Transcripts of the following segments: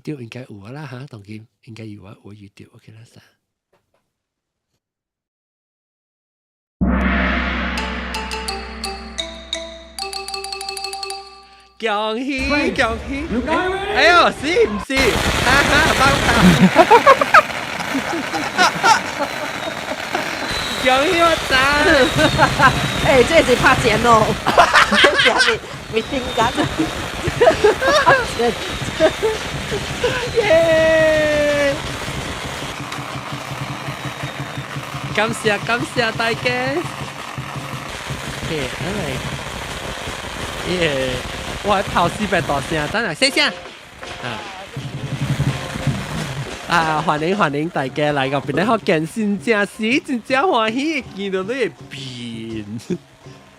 YouTube 應該有啦嚇，當今應該有啊，有 YouTube，OK 啦，啥？恭喜恭喜！哎呦，是唔是？哈哈，放炮！恭喜我仔！哎，這是拍錢哦，未聽緊。耶！感謝感謝大家。OK，來，耶！我係跑400大聲，等下謝謝。啊啊！歡迎歡迎大家來到邊咧，福建新正時真正歡喜見到你的面。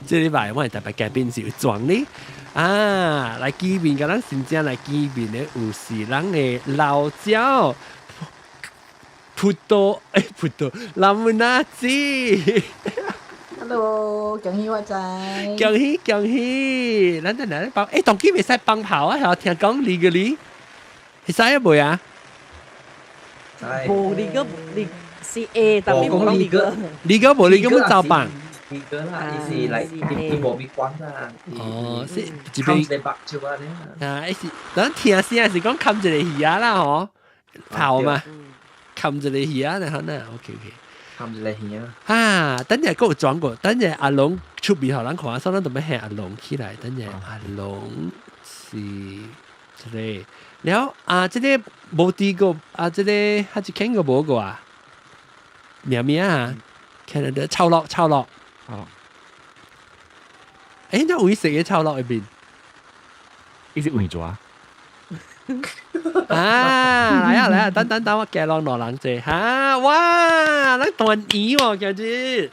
這禮拜我係特別嘉賓是有裝呢啊，來見面嘅咱新正來見面的有是咱的老鳥葡萄欸葡萄拉姆納子。 Hello，恭喜發財！恭喜恭喜！咱等下放欸，當今袂使放炮啊！我聽講你個你，會使啊袂啊？無你個你是 A，但係冇講你個。你個無你個冇走放。你個啦，伊是來伊無咪關啦。哦，是一邊一個目睭啊！啊，伊是咱聽聲是講冚一個魚仔啦吼，炮嘛，冚一個魚仔然後呢，OK OK。冚一個魚仔。啊，等陣閣有轉過，等陣阿龍出面予咱看，所以咱就欲喊阿龍起來。等陣阿龍是這個，了啊，這個無滴過啊，這個還是聽過無過啊？名名啊，看得超落超落。哦。欸，那為誰嘅超落入邊？伊是為咗啊！來啊來啊，等等等，我加落兩人坐哈！哇，咱團圓喎，今日。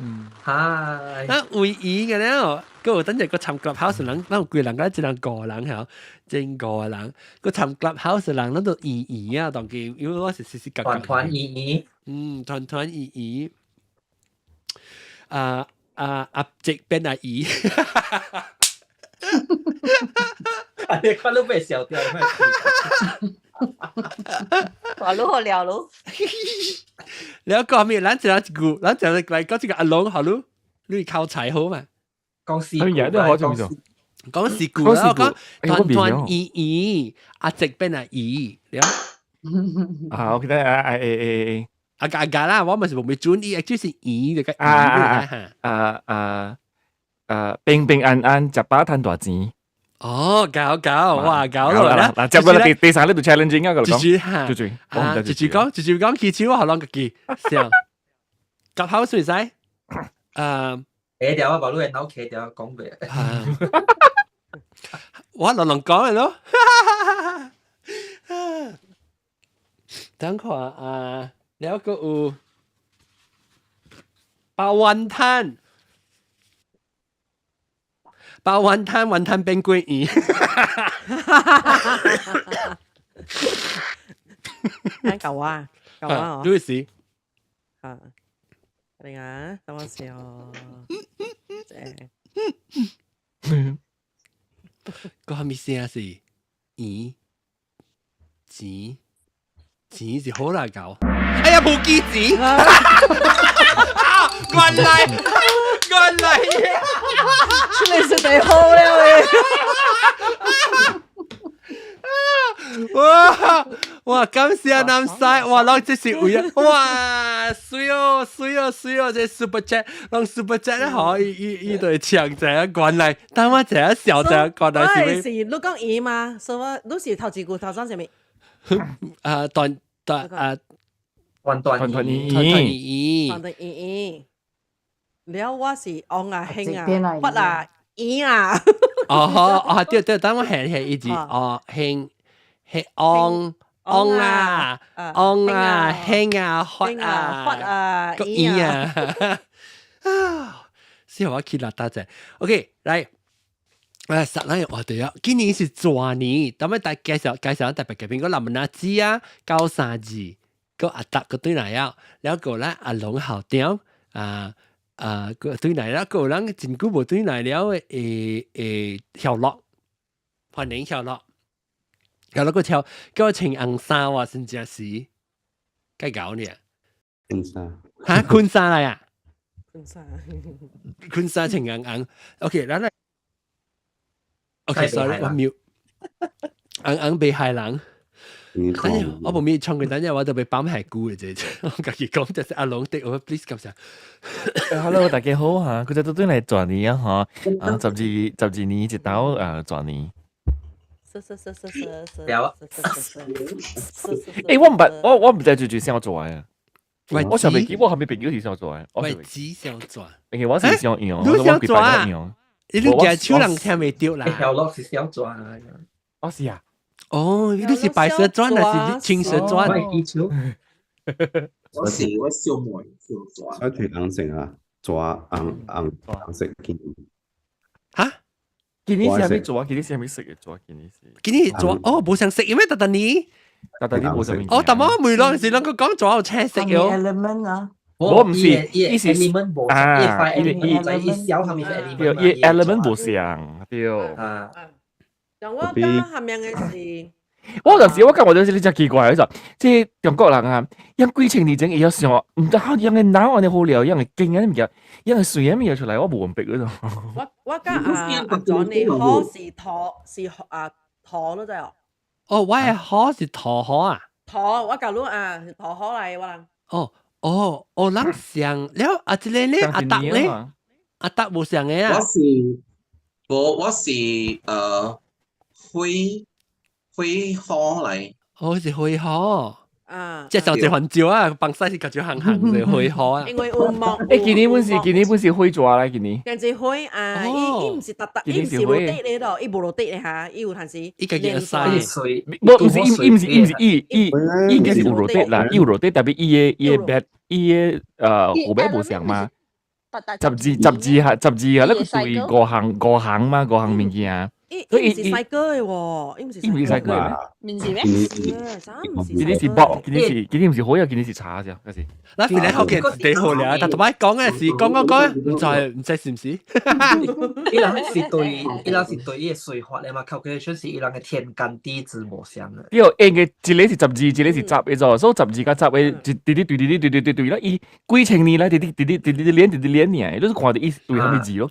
嗯，嗨。咱唯一嘅了，閣有等陣個參 clubhouse 人，咱有幾人？咱一人五個人吼，真五個人。閣參 clubhouse 人，咱都圓圓啊，當今，因為我是時時格團團圓圓。嗯，團團圓圓。啊啊阿直變阿姨。啊！你看你被笑掉，話你好聊咯。你講咩？咱一人一句，咱一人來講這個阿龍好咯，你口才好嘛？講事故，都好做做。講事故啦，我講團團圓圓，阿直變阿姨，了。啊，我記得啊，誒誒誒，啊加加啦，我咪是無咪準，伊就是圓就個啊啊啊啊啊，平平安安，食飽賺大錢。哦，搞搞，哇，搞咯啦！嗱，接落嚟第三呢度 challenge 啊，個講，直直直啊，直直講，直直講，起手我予人家己，笑，夾口水使，誒，起掉啊，無你的腦起掉講袂。我攏攏講的咯，等看啊，了閣有包雲吞。包雲吞，雲吞變桂圓。聽舊啊，舊啊，你是？啊，嚟啊，等我先哦。這，個係咪聲是圓錢錢是好難搞。哎呀，無記錢。原來原來，出嚟食地好了喂！哇哇，感謝南西，哇，攏這是為啊，哇，水哦水哦水哦，這 super chat，攏 super chat 咧，嗬，伊伊伊就會搶一下原來，等我一下笑一下，原來是。是你講伊嘛？所以我你是頭一句頭講啥物？啊，斷斷啊，團團團團圓團團圓團團圓圓。了我是翁啊興啊，發啊圓啊。哦哦，對對，等我係係一字哦，興係翁翁啊，翁啊，興啊，發啊，發啊，個圓啊。啊，是我去啦，大姐。OK，來。誒，實咱話對啊，今年是蛇年，等下大介紹介紹特別嘅邊個林文阿姊啊，932個阿達個對來啊，了個咱阿龍校長啊啊個對來啦，個人真久無對來了誒誒，曉樂，歡迎曉樂。有那個條叫我穿紅衫啊，真正是該搞呢。婚紗。嚇，婚紗嚟啊？婚紗。婚紗穿紅紅。OK，咱來。OK，sorry，我 mute。紅紅被害人。等下我無咪唱過，等下我就被綁下鼓嘅啫。我家己講就是阿龍的，我 please 感謝。 Hello，大家好嚇，佢就都對嚟轉年啊嗬，啊12年一道啊轉年。是是是是是是。有啊。欸，我毋捌，我毋知做做啥做啊。我上未記，我還沒朋友是啥做啊。喂，只想做。因為我是想用，你想做啊？你舉手人聽袂著啦。條落是想做啊。我是啊。哦，你是白蛇傳還是青蛇傳？我是我小妹小蛇。我係紅色啊，蛇紅紅紅色見。嚇？今年是啥物蛇？今年是啥物色嘅蛇？今年是。今年蛇哦，無相色，因為特特呢。特特呢無啥物。哦，但我每兩時兩個講蛇有青色喲。 element 啊。我毋是，伊是 element 無啊，伊伊小下面是 element。對，伊 element 無相對。啊。但我講下面嘅是。我有時我感覺就是你真奇怪，就這中國人啊，養幾千年前會曉想，毋知好養个腦按呢好料，養個經啊物件，養個水啊物件出來，我無明白嗰種。我講啊阿 John 呢，火是土是啊土咯，真係。哦，我係火是土火啊。土，我教你啊，是土火嚟，我人。哦哦哦，咱上了啊，這個咧阿達咧，阿達無上嘅啊。我是火火火嚟。哦，是火火。啊！即係就這番招啊，幫西是各種行行就火火啊。因為有木。欸，今年本是火蛇啦，今年。今年火啊！伊毋是特特，伊毋是落地咧咯，伊無落地咧哈，伊有陣時。伊家己會使。無，毋是，伊毋是，伊毋是，伊應該是有落地啦，伊有落地，特別伊个白，伊个號碼無相嘛。12下12下，那個對五項五項嘛，五項物件。伊伊毋是細個的喎，伊毋是伊毋是細個的咩？毋是咩？今年是薄，今年毋是火啊，今年是茶啫，嗰時。嗱，今年好嘅幾好了，但同埋講嘅是講講講，唔知是唔是？伊人是對伊個稅法咧嘛，calculation 是伊人嘅天干地支無相嘅。對，應該一個是十二，一個是十，一個，所以十二佮十個，一直直對對對對對對對啦，伊幾千年來直直直直直直連直直連爾，你是看著伊對啥物字咯？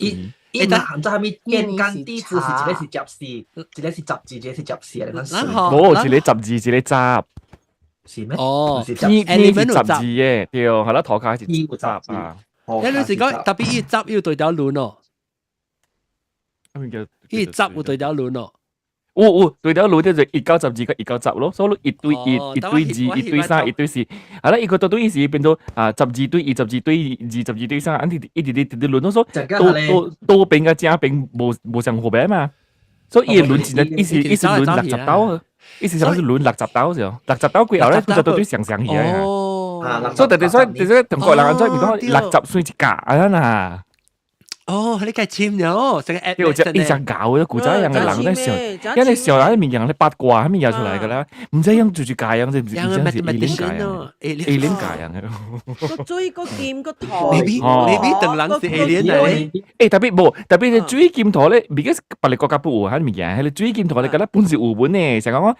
伊若含做啥物天干地支是一個是十四，一個是十二，一個是十四，你講水。無，一個十二，一個十。是咩？哦，天天是十二嘅，對，係啦，頭殼是十啊。你是講特別伊十要對條輪哦？伊十有對條輪哦。有有對條輪就是1到12佮1到10咯，所以一對一、一對二、一對三、一對四，係啦，伊個對對意思變做啊12對1、12對2、12對3，按一直一直一直輪咯，所以多多邊佮正邊無相號碼嘛，所以伊輪真正伊是輪60刀，伊是想是輪60刀就，六十刀過後咧，佢就對對上上去啊。哦，所以特別所以特別中國人按怎咪講60算一格啊呐。哦，你計簽咗，成個 app 對，就一直搞嘅，古早樣嘅人在想，因為想人物件咧八卦，物件出來㗎啦，毋知樣就是教樣，這唔是真是 alien 教樣，alien 教樣嘅。個水個金個土，maybe maybe 等人是 alien 嚟。欸，特別無，特別是水金土咧，because 別個國家不有彼物件，彼個水金土咧，敢若本是有本的，像講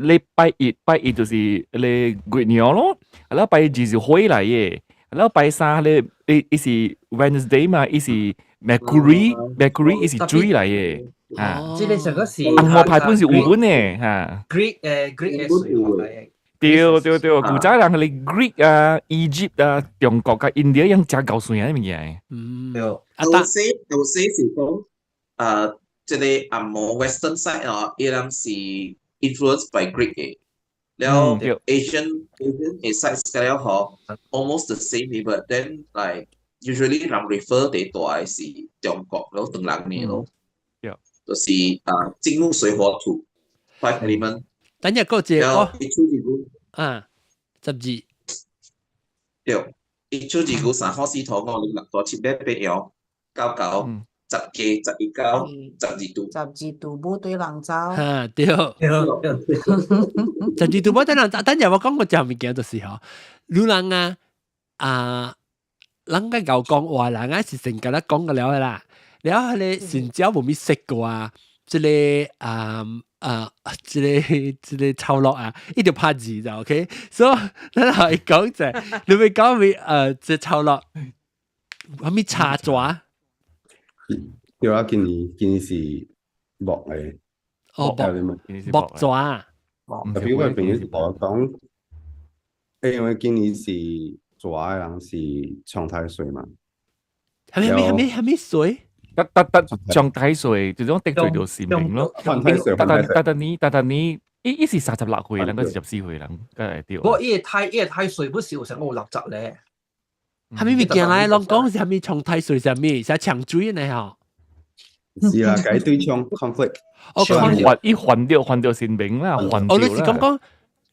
禮拜一拜一就是咧月娘咯，啊，拜二是火來的。然後拜三咧，伊是 Wednesday 嘛，伊是 Mercury，Mercury 伊是水來的啊。這個上個是紅毛牌本是有本的哈。 Greek 誒 Greek 的水法來的。對對對，古早人係 Greek 啊、Egypt 啊、中國佮印度樣誠𠢕算啊物件。嗯，對。有些是講，這個紅毛 Western side 哦，伊人是 influenced by Greek 的。了 Asian 的 side 了吼，almost the same but then like usually 人 refer 第大的是中國了唐人的咯。就是啊，金木水火土 five element。等下個一個一出二股啊，12。對，一出二股三火四土五六六七八八爻九九十加11九12度。 12度無對人走。哈對。12度無對人走，等下我講個隻物件就是吼，女人啊啊，人個𠢕講話，人啊是成個咧講個了啦，了彼個神教無咪識過啊，這個啊。啊，這個抄落啊，伊就拍字就 OK，所以咱後伊講者，你會講咪這抄落，啥物茶蛇？對啊，今年是木的。哦，木木蛇。特別我朋友是同我講，因為今年是蛇的人是沖太歲嘛。啥物啥物啥物歲？得得得，沖太歲，就種得罪到神明咯。犯太歲，得得得得你，得得你，伊是36歲人，個44歲人，梗係對。我伊個太歲不是有成五六十咧。啥物物件來？攏講是啥物沖太歲？啥物？是搶水呢？吼？是啦，解對沖 conflict。哦，還伊還掉神明啦，還哦，你是講講，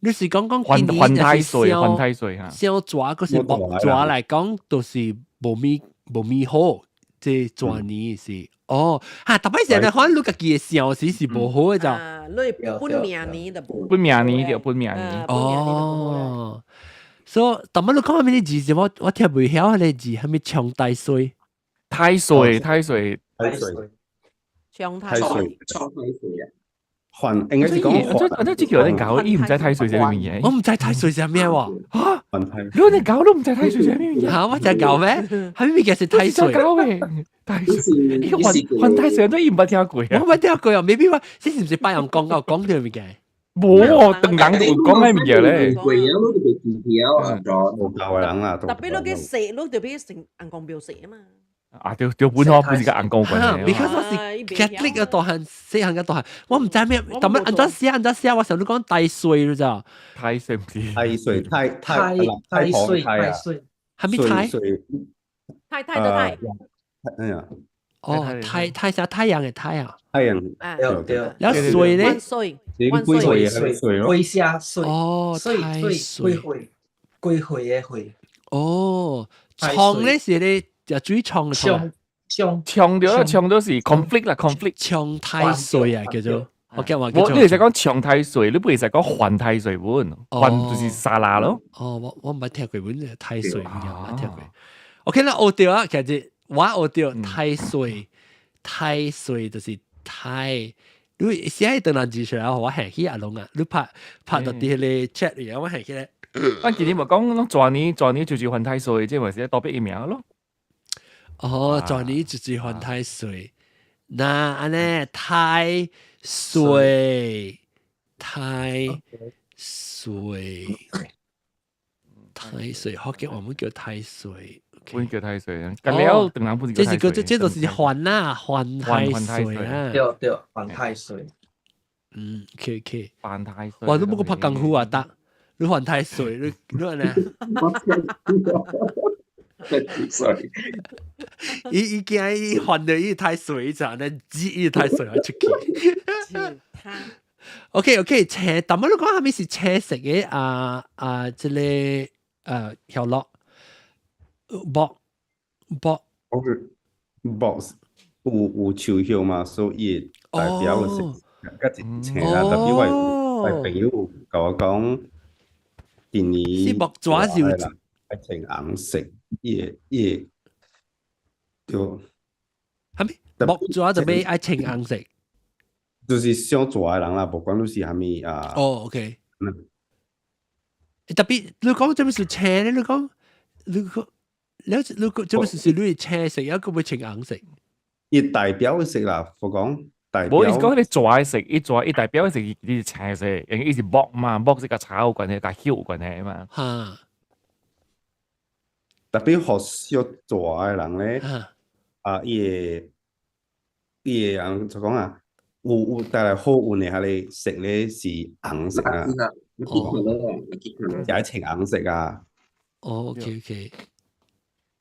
你是講講還太歲，還太歲嚇。小蛇嗰是木蛇來講，都是無物好。這蛇年是哦，哈，特別是咧，可能你家己的想時是無好的就。啊，你本命年就無。本命年對，本命年。哦，所以，但係你講啥物字是我聽袂曉彼个字，啥物沖太歲？太歲，太歲，太歲。沖太歲，沖太歲啊！還應該是講，我這叫人搞，伊毋知太歲係咩嘢。我毋知太歲係咩喎？嚇！你哋搞都唔知太歲係咩嘢？嚇！我就搞咩？係咩叫是太歲？搞咩？太歲，還太歲都伊毋捌聽過。我毋捌聽過啊！maybe 我這是毋是別人講到講到物件？無，當人都有講彼物件咧。鬼啊！你就袂記得啊！無教的人啦。特別你去食，你就變成尪公廟食啊嘛。啊對對，本來不是佮尪公關係。 because 我是 Catholic 嘅大漢，細漢嘅大漢，我毋知咩，但係按怎寫按怎寫，我想你講太歲你知道？太歲毋是。太歲太太太歲太歲，啥物太？太太的太。哎呀。哦，太太啥太陽的太啊？太陽。對對。然後歲咧？歲。萬歲歲歲歲下歲。哦，太歲。歲歲歸歲的歲。哦，沖咧是咧。就水沖沖沖沖著沖著是 conflict 啦，conflict 沖太歲啊，叫做我記話。我你會使講沖太歲，你不會使講犯太歲本，犯就是沙拉咯。哦，我毋捌聽過本太歲，毋捌聽過。OK 啦，學著啊，其實我學著太歲，太歲就是太。你寫喺當人字出來，我行起阿龍啊，你拍拍到佇彼個 chat 裡，我行起來。咱今年咪講攏蛇年，蛇年就是犯太歲，這咪是倒逼疫苗咯。哦，蛇年就是犯太歲，那按呢太歲，太歲，太歲，福建話們叫太歲，本叫太歲啊，咁了當然不是。這是個這這就是犯啦，犯太歲啊，對對，犯太歲。嗯，OK OK，犯太歲。哇，你無閣拍功夫啊？得，你犯太歲，你按呢？ Sorry，伊驚伊犯著伊太歲，就按呢指伊太歲出去。OK OK，青，但係你講啥物是青色的啊啊，這個曉樂木木，木有樹葉嘛，所以代表是較一青啦。特別我朋友共我講，今年是木蛇是有愛穿紅色，伊會對。啥物木蛇就欲愛穿紅色？就是屬蛇的人啦，無管你是啥物啊。哦，OK。特別你講這物是青咧？你講這物是你青色，抑閣欲穿紅色？伊代表色啦，我講代表。無，伊是講彼個蛇的色，伊蛇伊代表的是伊是青色，因為伊是木嘛，木是佮草有關係，佮葉有關係嘛。特別予屬蛇的人咧，啊，伊會按怎講啊？有帶來好運的彼个色咧是紅色啊，就愛穿紅色啊。哦，OK OK，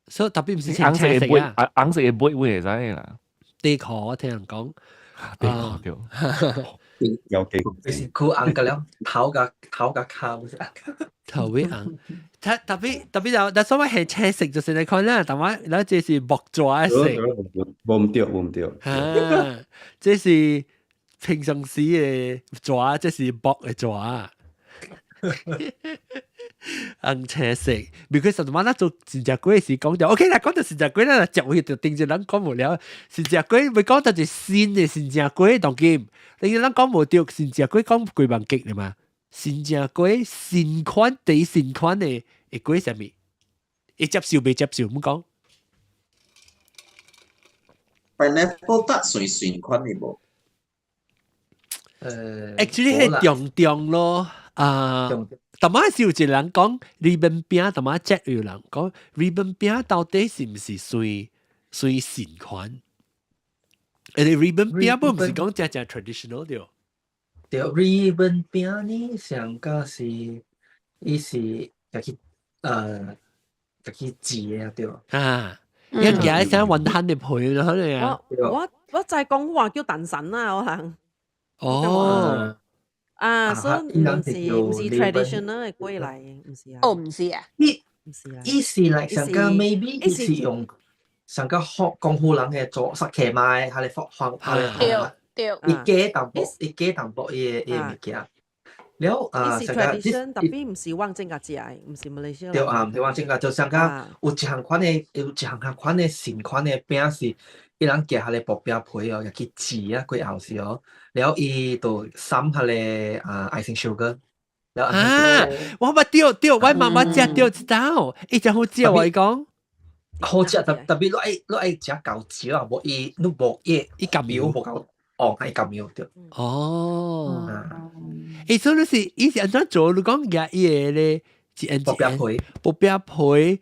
所以特別毋是紅色的青色啊，紅色的尾會使啦。地殼我聽人講，地殼對。有幾就是褲紅個了，頭佮跤是。頭尾紅，特特別特別就，但所謂係青色就是你看啦，但係咱這是木蛇的色。無毋對，無毋對。啊，這是平常時的蛇，這是木的蛇。紅青色，because 什麼咱做新食粿時講就 OK 啦，講到新食粿咱就食位就定住人講無了。新食粿咪講到是新的新食粿當今，你人講無對，新食粿講幾萬極啦嘛。新食粿新款第新款的會粿啥物？會接受未接受？毋講。 Pineapple tart 算新款的無？ Actually 係中中咯，啊，淡仔是有一個人講 ribbon 餅，淡仔只有人講 ribbon 餅到底是毋是算算新款？ribbon 餅本毋是講正正 traditional 對？對，ribbon 餅呢，上個是伊是家己家己煮的對。啊，一夾一聲雲吞的皮咯，可能啊。我就係講話叫蛋神啊，可能。哦。啊，所以毋是 traditional 的粿來，毋是啊。哦，毋是啊。伊毋是啊。伊是 like 上個 maybe 伊是用上個學廣府人的做沙琪瑪，還是放黃，還是對。伊加淡薄，伊加淡薄伊的伊的物件。了啊，伊是 tradition，特別毋是往正個食的，毋是馬來西亞。對啊，毋是往正個，就上個有一項款的，有一項項款的新款的餅是，伊人夾下個薄餅皮哦，入去煮啊，過後時哦，了伊就摠彼個啊 icing sugar。啊！我捌對對，我媽媽食著一道，伊真好食我伊講。好食特特別你愛食夠少啊，無伊你無伊伊夾油無夠哦，伊夾油對。哦。所以你是伊是按怎做？你講夾伊個咧，是薄餅皮，薄餅皮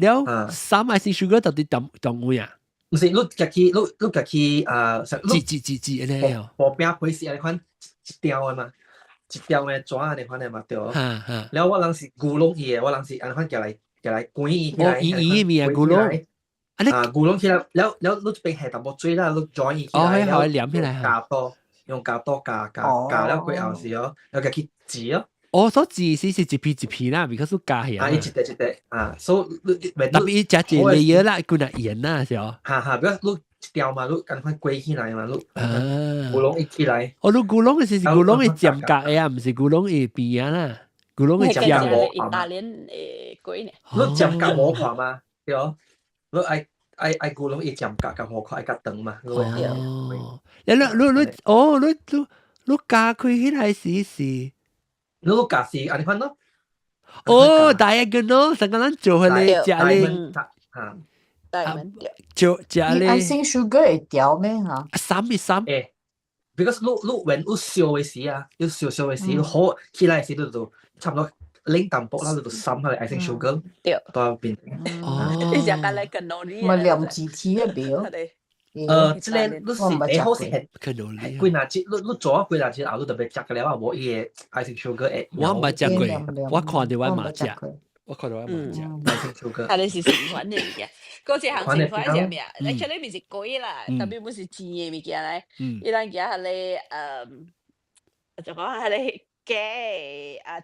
了，摠 icing sugar 到底當當位啊？毋是，你家己你家己啊，煮煮煮煮按呢哦。薄餅皮是按呢款一條的嘛，一條的紙按呢款的嘛對。了我人是牛攏伊的，我人是按呢款夾來夾來捲伊起來。哦，圓圓的面牛攏。啊，牛攏起來，了了你這邊下淡薄水啦，你 join 伊起來，哦，連起來。加多用加多加加加了過後是哦，了家去煮哦。哦，所以煮是是一片一片啦，because 加起啊，伊一塊一塊啊，所以你特別伊食一個 layer 啦，幾若鹽啦，是哦。哈哈，比如你一條嘛，你按呢款捲起來嘛，你牛攏一起來。哦，你牛攏的是牛攏的尖角的啊，毋是牛攏的邊啊啦，牛攏的尖。意大利的粿呢？你尖角無看嘛，對哦，你愛愛愛牛攏伊尖角較好看，愛較長嘛。哦，你你你哦，你你你加開起來試試。你加是按呢款咯。哦，diagonal，成個咱做彼個食咧。啊，做食咧。 icing sugar 會掉咩嚇？三一三。欸，because 你你when 你燒的時啊，你燒燒的時，你好起來的時，你就差不多冷淡薄啦，你就摠彼個 icing sugar，對，到變。哦。你食甲來 cannoli。咪兩字體的表。這個你是會好是係幾若節，你你做啊幾若節後，你特別食個了啊，無伊個 icing sugar 會。我毋捌食過，我看著我嘛食，我看著我嘛食。 icing sugar。啊，你是新款的物件，嗰一項新款是咩？actually 毋是粿啦，特別毋是甜的物件來。伊人夾彼個就講彼個假啊，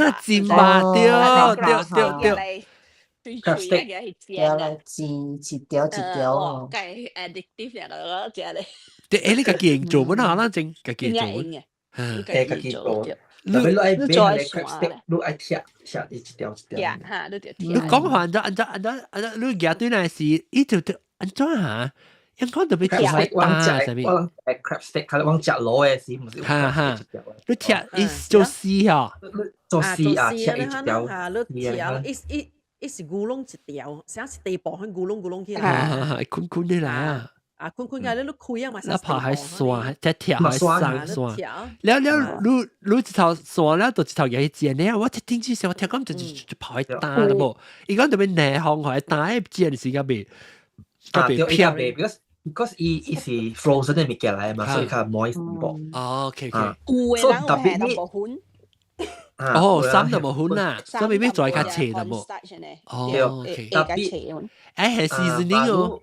啊，煎肉對對對對。脆脆啊，係煎啊，煎一條一條哦。計 addictive 兩個我食咧。對，欸，你家己做本下咱整家己做。欸，家己做。特別你愛買彼個 crab stick，你愛拆拆伊一條一條。嚇，你就你講話按怎按怎按怎按怎，你夾對來是，伊就按怎嚇？應該特別做係打啥物？我人食 crab stick，佢往食螺的時，毋是。哈哈，你拆伊做絲嗬？做絲啊，拆伊一條。啊，你拆伊伊伊是牛攏一條，啥是地薄，很牛攏牛攏起來。捆捆的啦。啊，捆捆個你你開啊嘛，那拍還線，再跳還上線。了了，你你一頭線了，就一頭嘢去煎咧。我聽聽之時，我聽講就就就跑去打啦無。伊講特別南方去打煎的時間袂，較袂偏。 because 伊伊是 frozen 的物件來嘛，所以較 moist 薄。哦，OK OK。有的人有下淡薄粉。哦，三就無粉啦，所以咪再較斜就無。哦，OK。特別，哎係 seasoning 哦。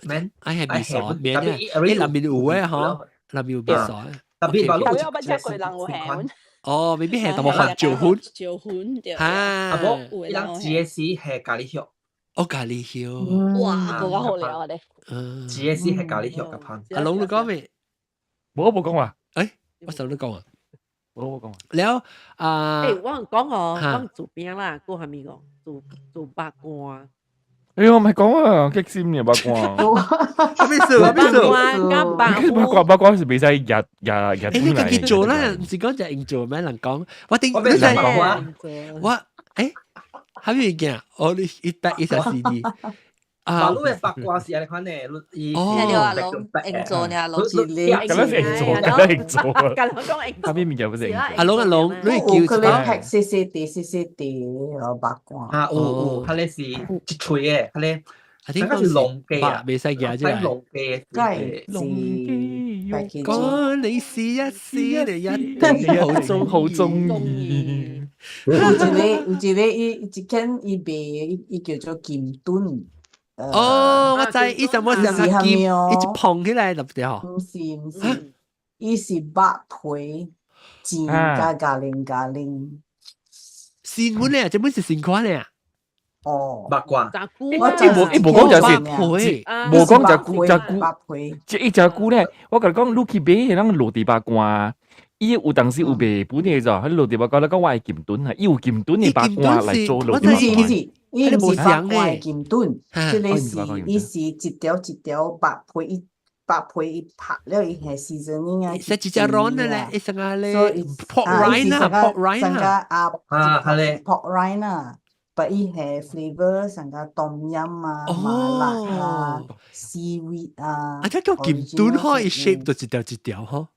免，哎係味素，免啊，你內面有嘅嗬，內面有味素。特別話特別我捌食過人有下哦，未必係淡薄番椒粉。椒粉對。啊，啊無，伊人煮的時係咖喱葉。哦，咖喱葉。哇，更加好料咧。嗯。煮的時係咖喱葉個烹。阿龍你講未？冇冇講話。誒，我手都講啊。我講。了啊，欸，我講哦，講做餅啦，閣蝦米講做做肉乾。哎，我唔係講啊，激心嘅肉乾。啥物事？啥物事？肉乾肉乾是袂使日日日。欸，你家己做啦，毋是講就用做咩人講？我頂我欲食肉我欸，蝦米物件？哦，你112。啊，你的肉乾是按呢款的，伊哦，用做呢，攏咁樣是用做，咁樣用做啊。咁樣講蝦米物件不是用做？阿龍阿龍，你叫有可能拍細細塊細細塊哦，肉乾。啊，有有，彼個是一喙的，彼個。啊，聽講是龍雞啊，袂使夾啫。龍雞，龍雞。講你試一試，你一定好鍾好鍾意。有一个有一个伊一間伊賣伊伊叫做金墩。哦，我知，伊什麼上個金，一直捧起來，對不對？毋是毋是，伊是肉皮煎加咖喱咖喱。新款咧，這本是新款咧。哦，肉乾。伊無伊無講就是，無講食菇食菇，這伊食菇咧，我共你講，你去買彼種落地肉乾，伊有當時有賣本的咋，彼落地肉乾，你講我愛金墩啊，伊有金墩的肉乾來做落地毋是毋是，伊毋是肉乾的金墩，這个是伊是一條一條肉皮，伊肉皮伊拍了伊係 seasoning 啊，是一隻軟的咧，伊成個咧 pork rind 啊，pork rind 啊，啊，啊，係咧，pork rind 啊。但伊係 flavor 成個冬陰啊、麻辣啊、seaweed 啊。啊，這叫金墩嗬，伊 shape 就一條一條嗬。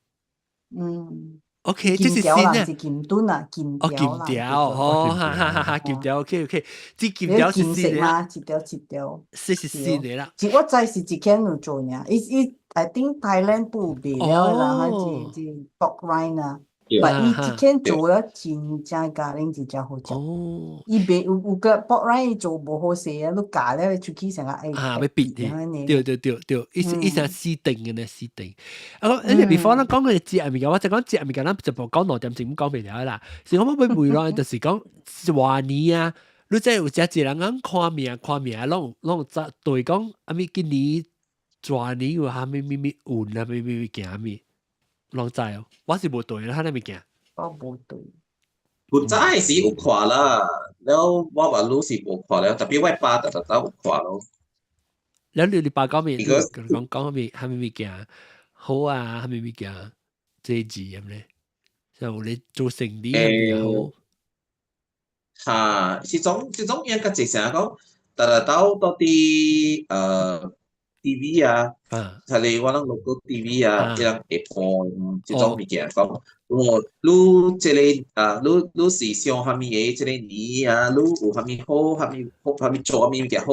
嗯。 OK，這是新的。是金墩啊，金條。哦，金條，哦，哈哈哈哈，金條，OK OK，這金條是新的嘛，一條一條。這是新的啦。是我知是一間有做爾，伊伊 I think Thailand 不賣了啦，還是是 pork rind 啊。但伊這間做了真正咖喱真正好食。哦。伊袂有有個 pork rind 做無好勢啊，你咬了出去成個愛。啊，欲變的。對對對對，伊是伊是死定的呢，死定。啊，因為 before 咱講個食物件，我就講食物件，咱就無講2點鐘講袂了啦。是我欲問落，就是講話年啊，你這有誠濟人講看命看命，攏攏知對講，啥物今年蛇年有啥物物物運啊，物物物件啥物。攏知哦，我是無對啦，彼物件。我無對。古早時有看啦，了我話你是無看了，特別我爸逐逐有看咯。了你你爸講咩？講講啥物啥物物件好啊？啥物物件這字咁咧？像有咧做生意好。哈，這種這種應該直成講，逐逐到到佇TV 啊，係你我攏 local TV 啊，伊人會播這種物件講，哦，你這个啊，你你是想啥物的這个年啊，你有啥物好，啥物好，啥物做啥物物件好，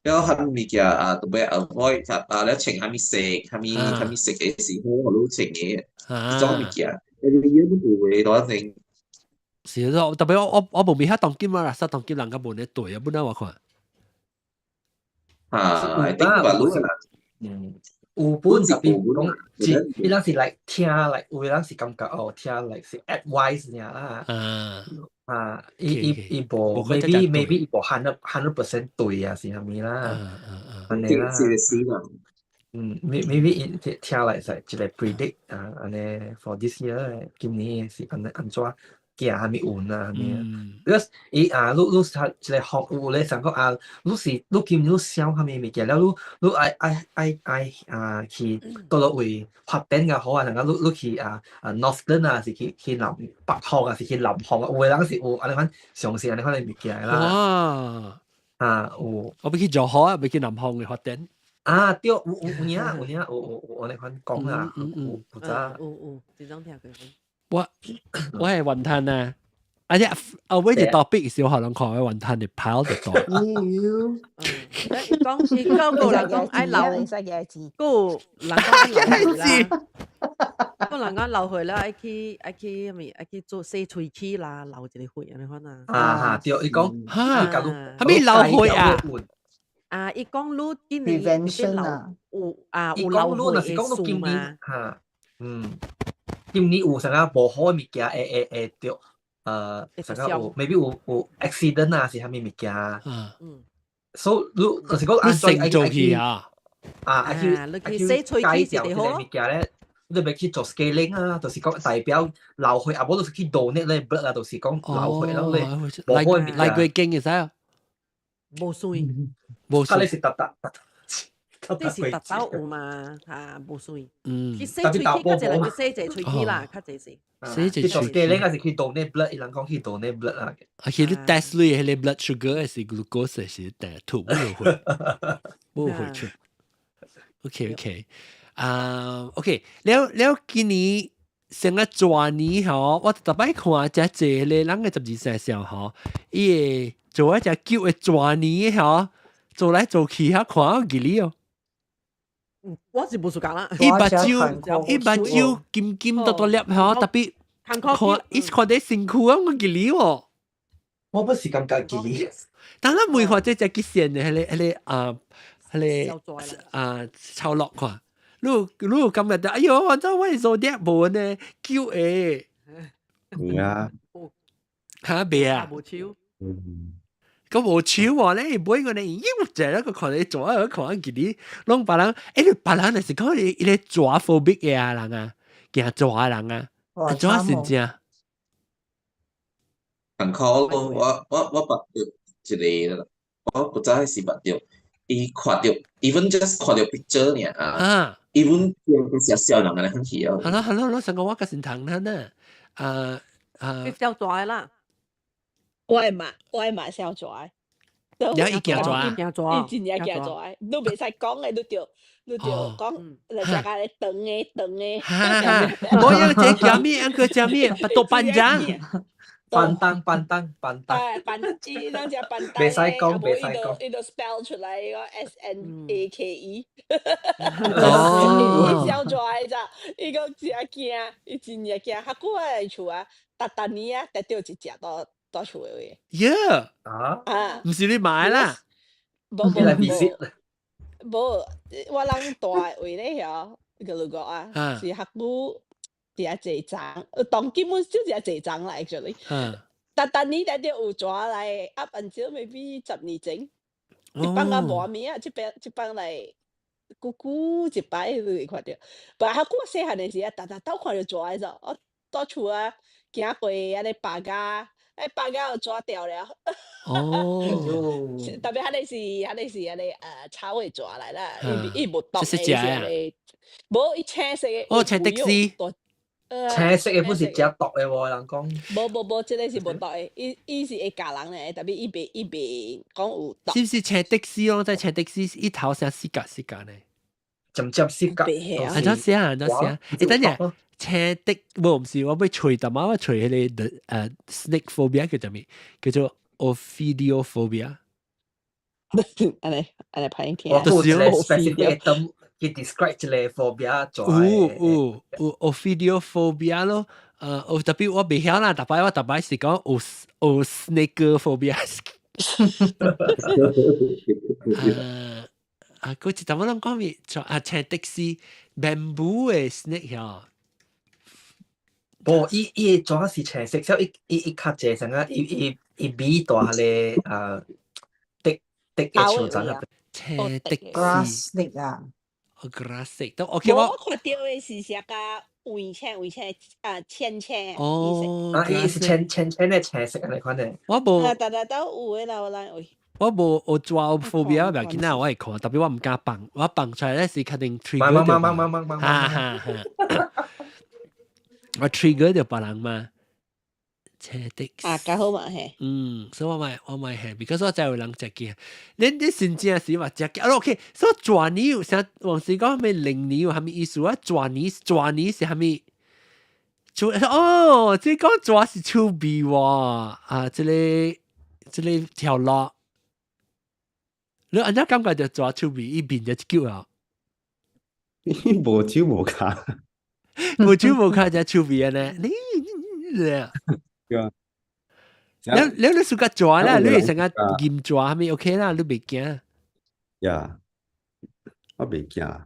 了啥物物件啊，都欲 avoid 啊，了穿啥物色，啥物啥物色的是好，予你穿的，這種物件，你有有的多陣。是咯，特別我我我無咪遐當今啊，實當今人較無咧對啊，本來我看。啊，一定吧，嗯，有本特別講，是伊人是來聽來，有的人是感覺哦，聽來是 advice 爾啦。啊，伊伊伊無 maybe maybe 伊無 hundred 100% 對啊，是啥物啦？按呢啦。是啦。嗯，maybe 伊聽來是一個 predict 啊，按呢 for this year 今年是按呢按怎行啥物運啊，啥物啊？because 伊啊，你你係一個學有咧想講啊，你是你今年你想啥物物件了，你你愛愛愛愛啊去佗落位發展較好啊，人講你你去啊啊 Northern 啊，是去去南北方啊，是去南方啊，有的人是有按呢款相信按呢款的物件啦。哇！啊有，我欲去柔佛啊，欲去南方的發展。啊對，有有有影有影有有有按呢款講啊，有有知。有有，這種聽過。我我係雲吞啊！啊只後尾一 topic 小學人看嘅雲吞的 pile 就多。講伊講個人講愛留，個人講愛留血啦，個人講流血啦，愛去愛去啥物愛去做洗喙齒啦，流一个血按呢款啊。啊哈，對，伊講哈，啥物流血啊？啊，伊講你今年 prevention 啊，有啊有流血的事嘛？哈，嗯。今年有啥個無好的物件會會會著，啥個有 maybe 有有 accident 啊，是啥物物件？嗯。所以你就是講按怎愛做去啊？啊，愛去你去洗喙齒是好物件咧，你欲去做 scaling 啊，就是講代表流血啊，無就是去 donate 咧 blood 啊，就是講流血咯咧，無來來過經會使啊？無算，無算。你是特特特，這是特斗有嘛？嚇，無算。去洗喙齒，較濟人去洗一喙齒啦，較濟是。洗一喙齒。你應該是去 donate blood，伊人講去 donate blood 啊。啊，去你 test 你彼個 blood sugar 還是 glucose 是定吐無會，無會出。OK，啊，OK，了了，今年成個蛇年吼，我逐擺看遮濟咧，人个十二生肖吼，伊會做一隻叫的蛇年吼，做來做去遐看好吉利哦。我是無相共啦。伊目睭，伊目睭金金大大粒吼，特別看伊看得辛苦啊，我吉利哦。我不是感覺吉利。但咱梅花這隻吉線的，彼個啊，彼個啊，超落看。你你有感覺到？哎喲，我怎我做啲無呢？叫的。係啊。嚇袂啊？無手。個無手喎咧，買個呢，又就一個看你做啊，看見你，攏別人，欸，別人就是講伊伊個蛇 phobic 的啊人啊，驚蛇的人啊，啊怎是正？艰苦咯，我捌著一個，我古早彼時捌著，伊看著，even just 看著 picture 爾啊，even 驚小小人按呢款去哦。好啦好啦好啦，上個我較先談啦呢，啊啊。你小蛇啦。我的媽小蛇。你伊驚蛇？驚蛇。伊真正驚蛇，你袂使講的，你著講，來食甲咧長的長的。哈哈，我要這叫咩？個叫咩？巴多班長。 Pantang pantang pantang。哎，班伊咱食 pantang。袂使講，袂使講。伊就 spell 出來個 SNAKE。哦。伊小蛇的咋？伊講真驚，伊真正驚。較久我厝啊，逐逐年啊，得著一隻到到厝的位。耶！啊？啊！毋是你買啦？無無無。無，我人住的位咧遐，個路過啊，是較久。伫遐濟層，當根本就是遐濟層啦，actually。逐逐年得著有蛇來，up until maybe 10年前，這放啊無物啊，這邊這放來久久一擺你會看著。但較久細漢的時啊，逐逐都看著蛇的時候，我蹛厝啊，行過按呢白鴿，欸白鴿有蛇掉了。特別彼个是彼个是按呢草的蛇來啦，伊伊無毒的，是按呢，無伊青色的。哦，青的是。青色的不是食毒的喎，人講。無無無，這个是無毒的，伊伊是會咬人的，特別伊袂講有毒。是毋是青的士咯？在青的士一頭成四格四格呢？針針四格。按怎寫啊？按怎寫？欸，等陣，青的無毋是，我欲揣淡仔，我揣彼個snake phobia 叫做咩？叫做 ophidiophobia。按呢按呢歹聽。我有一個 specific term 去 describe 一個 phobia 做。有有有 ophidiophobia 咯，特別我袂曉啦，逐擺我逐擺是講有有 snake phobia。啊，佢一淡仔攏講咩？啊，青的士 bamboo 的 snake 遐。無，伊伊的蛇是青色，所以伊伊伊較濟啥啊？伊伊伊尾大彼個啊，竹竹的樹叢啊。青的 grass snake 啊。哦，grass snake 都 OK 我我看著的是啥個黃青黃青啊，淺青。哦，啊，伊是淺淺淺的青色按呢款的。我無。啊，逐逐都有的啦，我咱位。我無有蛇 phobia，袂要緊啊，我會看，特別我毋敢放，我放出來咧是肯定 trigger 著。哈哈哈。我 trigger 著別人嘛。青的。啊，較好嘛嘿。嗯，所以我嘛我嘛係，because 我知有人食驚。恁你真正是嘛食驚？OK，所以蛇年有啥？往時講啥物龍年有啥物意思啊？蛇年蛇年是啥物？哦，這講蛇是趣味喎，啊，這個這個條路，你按怎感覺著蛇趣味？伊面就一久啊？伊無手無跤，無手無跤才趣味啊呢？你你對啊。你你暑假蛇啦，你會成個驗蛇啥物 OK 啦，你袂驚？呀，我袂驚。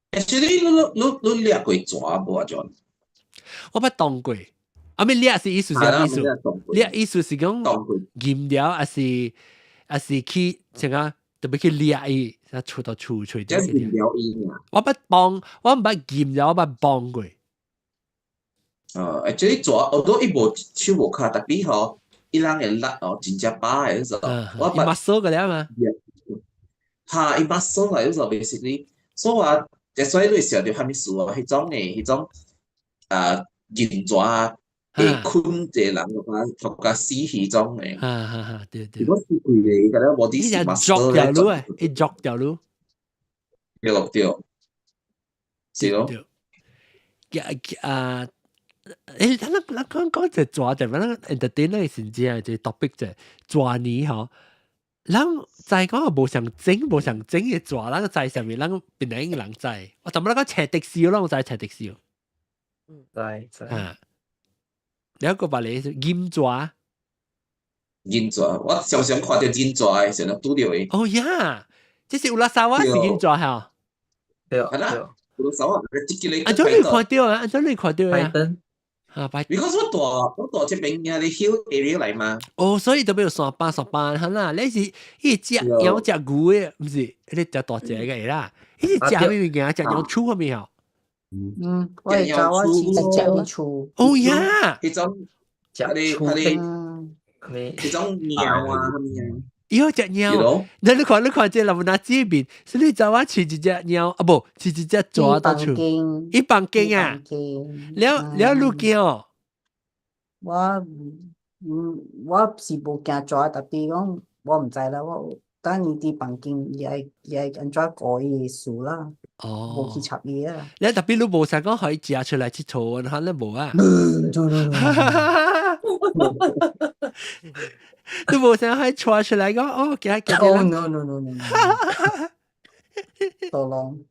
Actually，你你你掠過蛇無啊？John？我捌當過，啊咩掠是意思是啥意思？掠意思是講驗了，還是還是去成個特別去掠伊，一出到厝喙這是了伊啊。我捌幫，我毋捌驗咗，我捌幫過。 Actually 蛇，我都伊無手無跤，tapi 吼，伊人會力哦，真正飽的，就我伊 muscle 個了嘛。哈，伊 muscle 來，就 basically，所以我，所以你想著啥物事啊？彼種的，彼種啊，銀蛇啊，會困一個人嘅話，頭家死彼種的。哈哈哈，對對。如果是規個，個了無啲是 muscle 條路啊，伊鑿條路。對對，是咯。啊！咱講講就蛇就，咱 entertain 那個先知就 topic 就蛇年吼。咱知講無上整無上整嘅蛇，咱知啥物？咱邊個人知？我怎麼咱講斜的士，咱知斜的士。嗯，知知。啊，有一個別嚟金蛇。金蛇，我常常看到金蛇的，成日拄著的。哦呀，這是烏拉沙瓦是金蛇哈？對。係啦，烏拉沙瓦，這個啊，怎你看到啊？怎你看到啊？啊，拜。 Because 我住這邊啊，你 hill area 來嘛。哦，所以就變山巴山巴，係啦。你是伊食羊食牛的，毋是？你食大隻個啦。伊是食咩物件？食羊厝嗰邊哦。嗯，我會教我飼食羊厝。哦呀，彼種食厝彼種貓啊，啥物啊？伊好食貓。你看你看這老拿這邊，是你早晚飼一隻貓啊？無，飼一隻蛇到厝。一房間啊？了了，你驚哦？我我是無驚蛇，tapi 講我毋知啦。我等伊佇房間，伊會按怎顧伊的事啦。哦，無去插伊啊。你 tapi 你無想講可以食出來佚佗，可能無啊。你無想可以帶出來講哦，給他哦，no no no no no，多龍，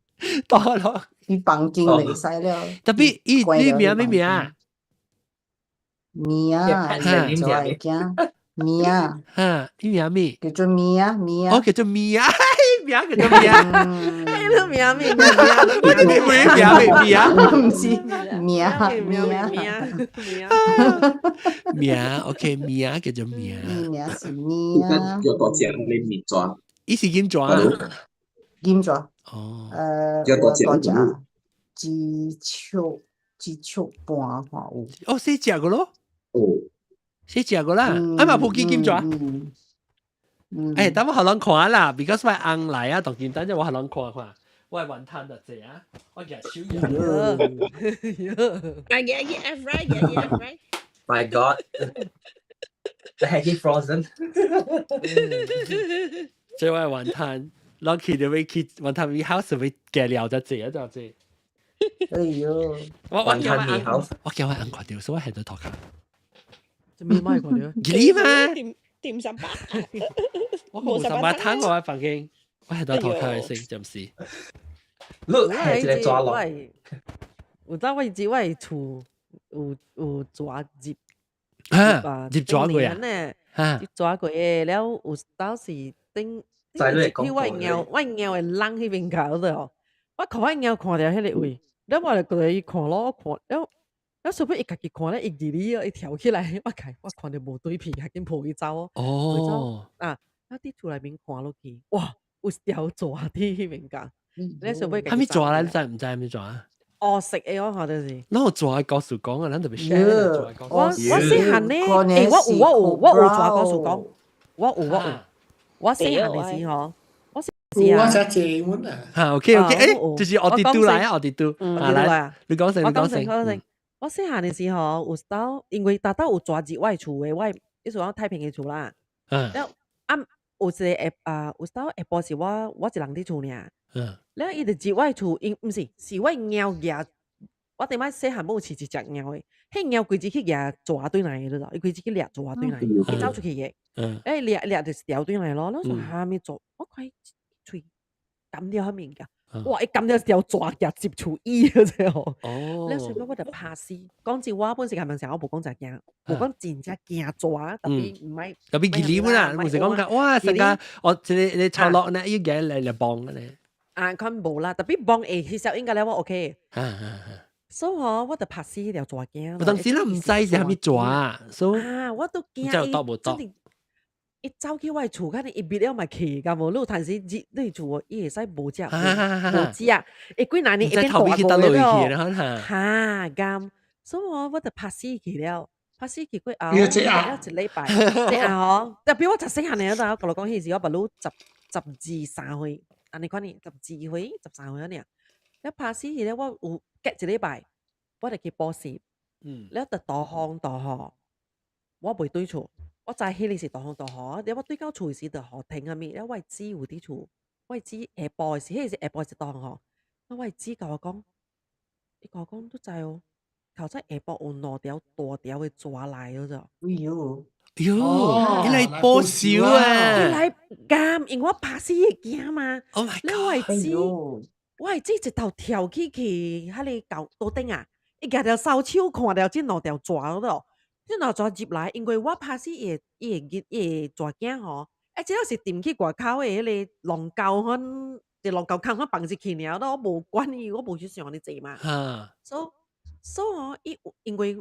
多龍，伊房間就會使了。 Tapi 伊你名咩名？名啊，就會驚名。哈，伊名咩？叫做名名。哦，叫做名，名叫做名。你名咩？我哋名名名，毋是名名名名，OK，名叫做名。名是名。叫大隻你面蛇。伊是金蛇。金蛇。哦。叫大隻。大隻，一尺一尺半看有。哦，細隻個咯。哦。細隻個啦，啊嘛，普吉金蛇。欸，等我予人看啦，because 我翁來啊，當今等陣我予人看看，我雲吞就這啊，我舉手呀。 I get get right, get get right. My God, the heck he frozen. 這我雲吞，攏去就欲去雲吞麵 house 欲加料就這啊，就這。哎喲，我叫我翁，我叫我翁看著，所以我喺度塗跤。做咩買看著？你嘛？點十八？我冇十八攤我喺房間，我喺度塗跤先，暫時。你係一個蛇龍。有當我知我厝有蛇入，入蛇過啊？入蛇過的了，有當時頂頂我貓，我貓會籠彼邊搞的哦。我看我貓看著彼個位，了我就過來伊看咯，我看了。了除非伊家己看咧，伊入去哦，伊跳起來，我看我看著無對皮，較緊抱伊走哦。哦。啊，啊！佇厝內面看落去，哇！有一條蛇佇彼邊間。你想欲啥物蛇來？你知毋知啥物蛇啊？烏色的我看著是。咱有蛇的故事講啊，咱特別 share 我我細漢呢，欸，我有我有我有蛇故事講，我有我有。我細漢的時候，我是我才坐阮啊。哈，OK OK，欸，就是奧迪都來啊，奧迪都，啊來，你講先，你講先。我細漢的時候，有當因為逐兜有蛇入我的厝的，我意思講太平的厝啦。了啊，有一個下啊，有當下晡是我一人佇厝爾。了伊就入我的厝，因毋是是我貓舉，我頂擺細漢有飼一隻貓的，彼貓規日去舉蛇轉來的，你知無？伊規日去掠蛇轉來，伊走出去的。欸，掠掠就是條轉來咯。我說啥物蛇？我看伊喙含著啥物件？哇！伊含著一條蛇夾入厝椅個這吼。哦。了所以我就拍死。講真，我本身較問時，我無講真驚，無講真正驚蛇，tapi 毋愛。 Tapi 吉利啦，毋是講講哇，成個哦，這個你抄落呢，伊個來來幫咧。啊，看無啦，tapi 幫會其實應該咧我 OK。所以吼，我就拍死彼條蛇驚。有當時咱毋知是啥物蛇，所以啊，我都驚伊。伊走去我的厝，可能伊滅了嘛去，敢無？你有趁時入你厝，伊會使無食無食，伊幾若年會變大個了。哈，敢，所以我就拍死去了，拍死去過後，了一禮拜，這啊吼，特別我十細漢的，我甲你講，彼時我捌汝十十二三歲，按呢款呢，12歲、13歲按呢。了拍死去了，我有隔一禮拜，我就去補習，了就大風大雨，我袂轉厝。我知彼个是大風大雨，了我轉到厝時就雨停啥物，了我的姊有佇厝，我的姊下晡時，彼個是下晡是大風雨，啊我的姊共我講，伊共我講，你知哦，頭早下晡有兩條大條的蛇來了咋？哎喲，哎喲，伊來報仇啊！伊來敢，因為我拍死會驚嘛。 Oh my god！了我的姊，我的姊一頭跳起去，彼个舊桌頂啊，伊舉著掃帚看著這兩條蛇咯。這兩蛇入來，因為我拍死伊的伊的伊的蛇囝吼，啊，這了是踮去外口的彼个龍溝款，一龍溝空款放入去爾，我無管伊，我無去想按呢濟嘛。所以吼，伊有因為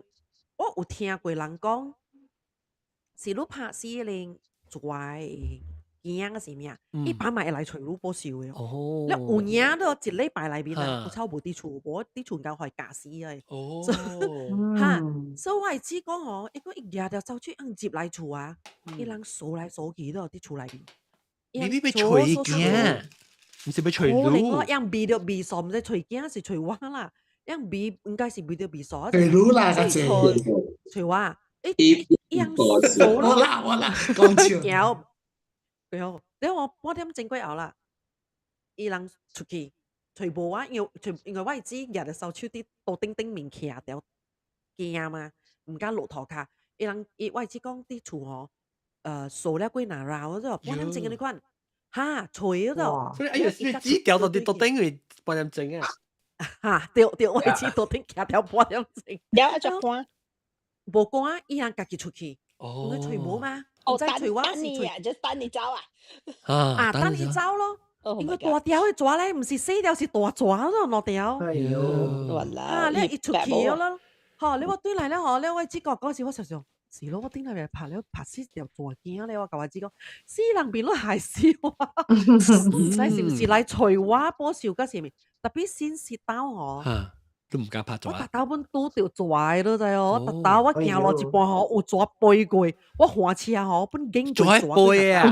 我有聽過人講，是你拍死彼个蛇的囝抑是啥物，伊放嘛會來揣你報仇的哦。了有影了一禮拜內面啊，有草無佇厝，無佇厝應該予伊咬死的。哈，所以我的姊講吼，伊講伊舉著掃帚按入來厝啊，伊人掃來掃去咯，佇厝內面。你欲揣囝，毋是欲揣可能我樣味著味素，毋知揣囝是揣我啦，樣味應該是味著味素。揣汝啦，較濟。揣我，伊伊樣掃我啦我啦，講笑。對哦，了我半點鐘過後啦，伊人出去揣無我，因為因為我的姊舉著掃帚佇桌頂頂面徛著驚嘛，毋敢落塗跤。伊人伊我的姊講佇厝吼，掃了幾若繞咗，半點鐘按呢款，哈，揣咗。所以哎呀，你姊掉到佇桌頂去半點鐘啊？哈，對對，我的姊桌頂徛著半點鐘。了啊，著寒？無寒，伊人家己出去，因為揣無嘛。哦，等等你啊，就等你走啊！啊，等伊走咯。因為大條的蛇咧，毋是細條，是大蛇咯，兩條。哎喲，啊，你伊出去了咯。吼，你我轉來了吼，了我姊講嗰時，我想想，是咯，我頂來拍了拍死條蛇囝咧，我共我姊講，死人變攏害死我，毋知是毋是來揣我報仇抑是啥物？特別新時兜吼。都毋敢拍蛇。我逐兜阮拄著蛇的，你知哦？我逐兜我行路一半吼，有蛇飛過，我換車吼，本經過蛇飛啊！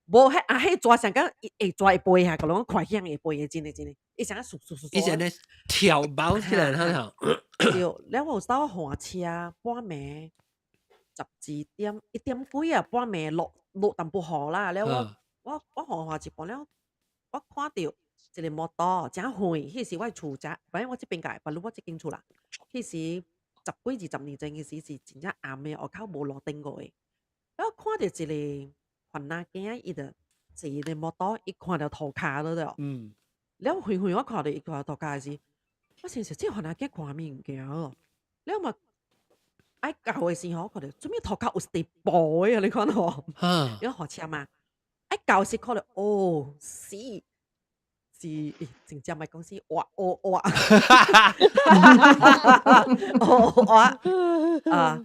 無，彼啊，彼蛇上敢會蛇會飛啊，共你講看向會飛的，真的真的，伊啥嗖嗖嗖。伊是按呢跳包起來，哈吼。對，了我有當我換車半暝12點1點幾啊，半暝落落淡薄雨啦，了我我我換換一半了，我看著。一個摩托誠遠，彼時我厝誠，反正我這邊蓋，不如我這間厝啦。彼時十幾二十年前，彼時是真正暗的，外口無路燈過的。我看著一個番仔囝，伊就坐一個摩托，伊看著塗跤了了。了遠遠我看著伊看塗跤時，我想說這番仔囝看啥物物件哦？了嘛愛到的時候，我看著做啥物塗跤有一塊布的啊？你看吼，伊學車嘛？愛到時看著哦，死！是，真正莫講是哇哦哇，哦哇啊！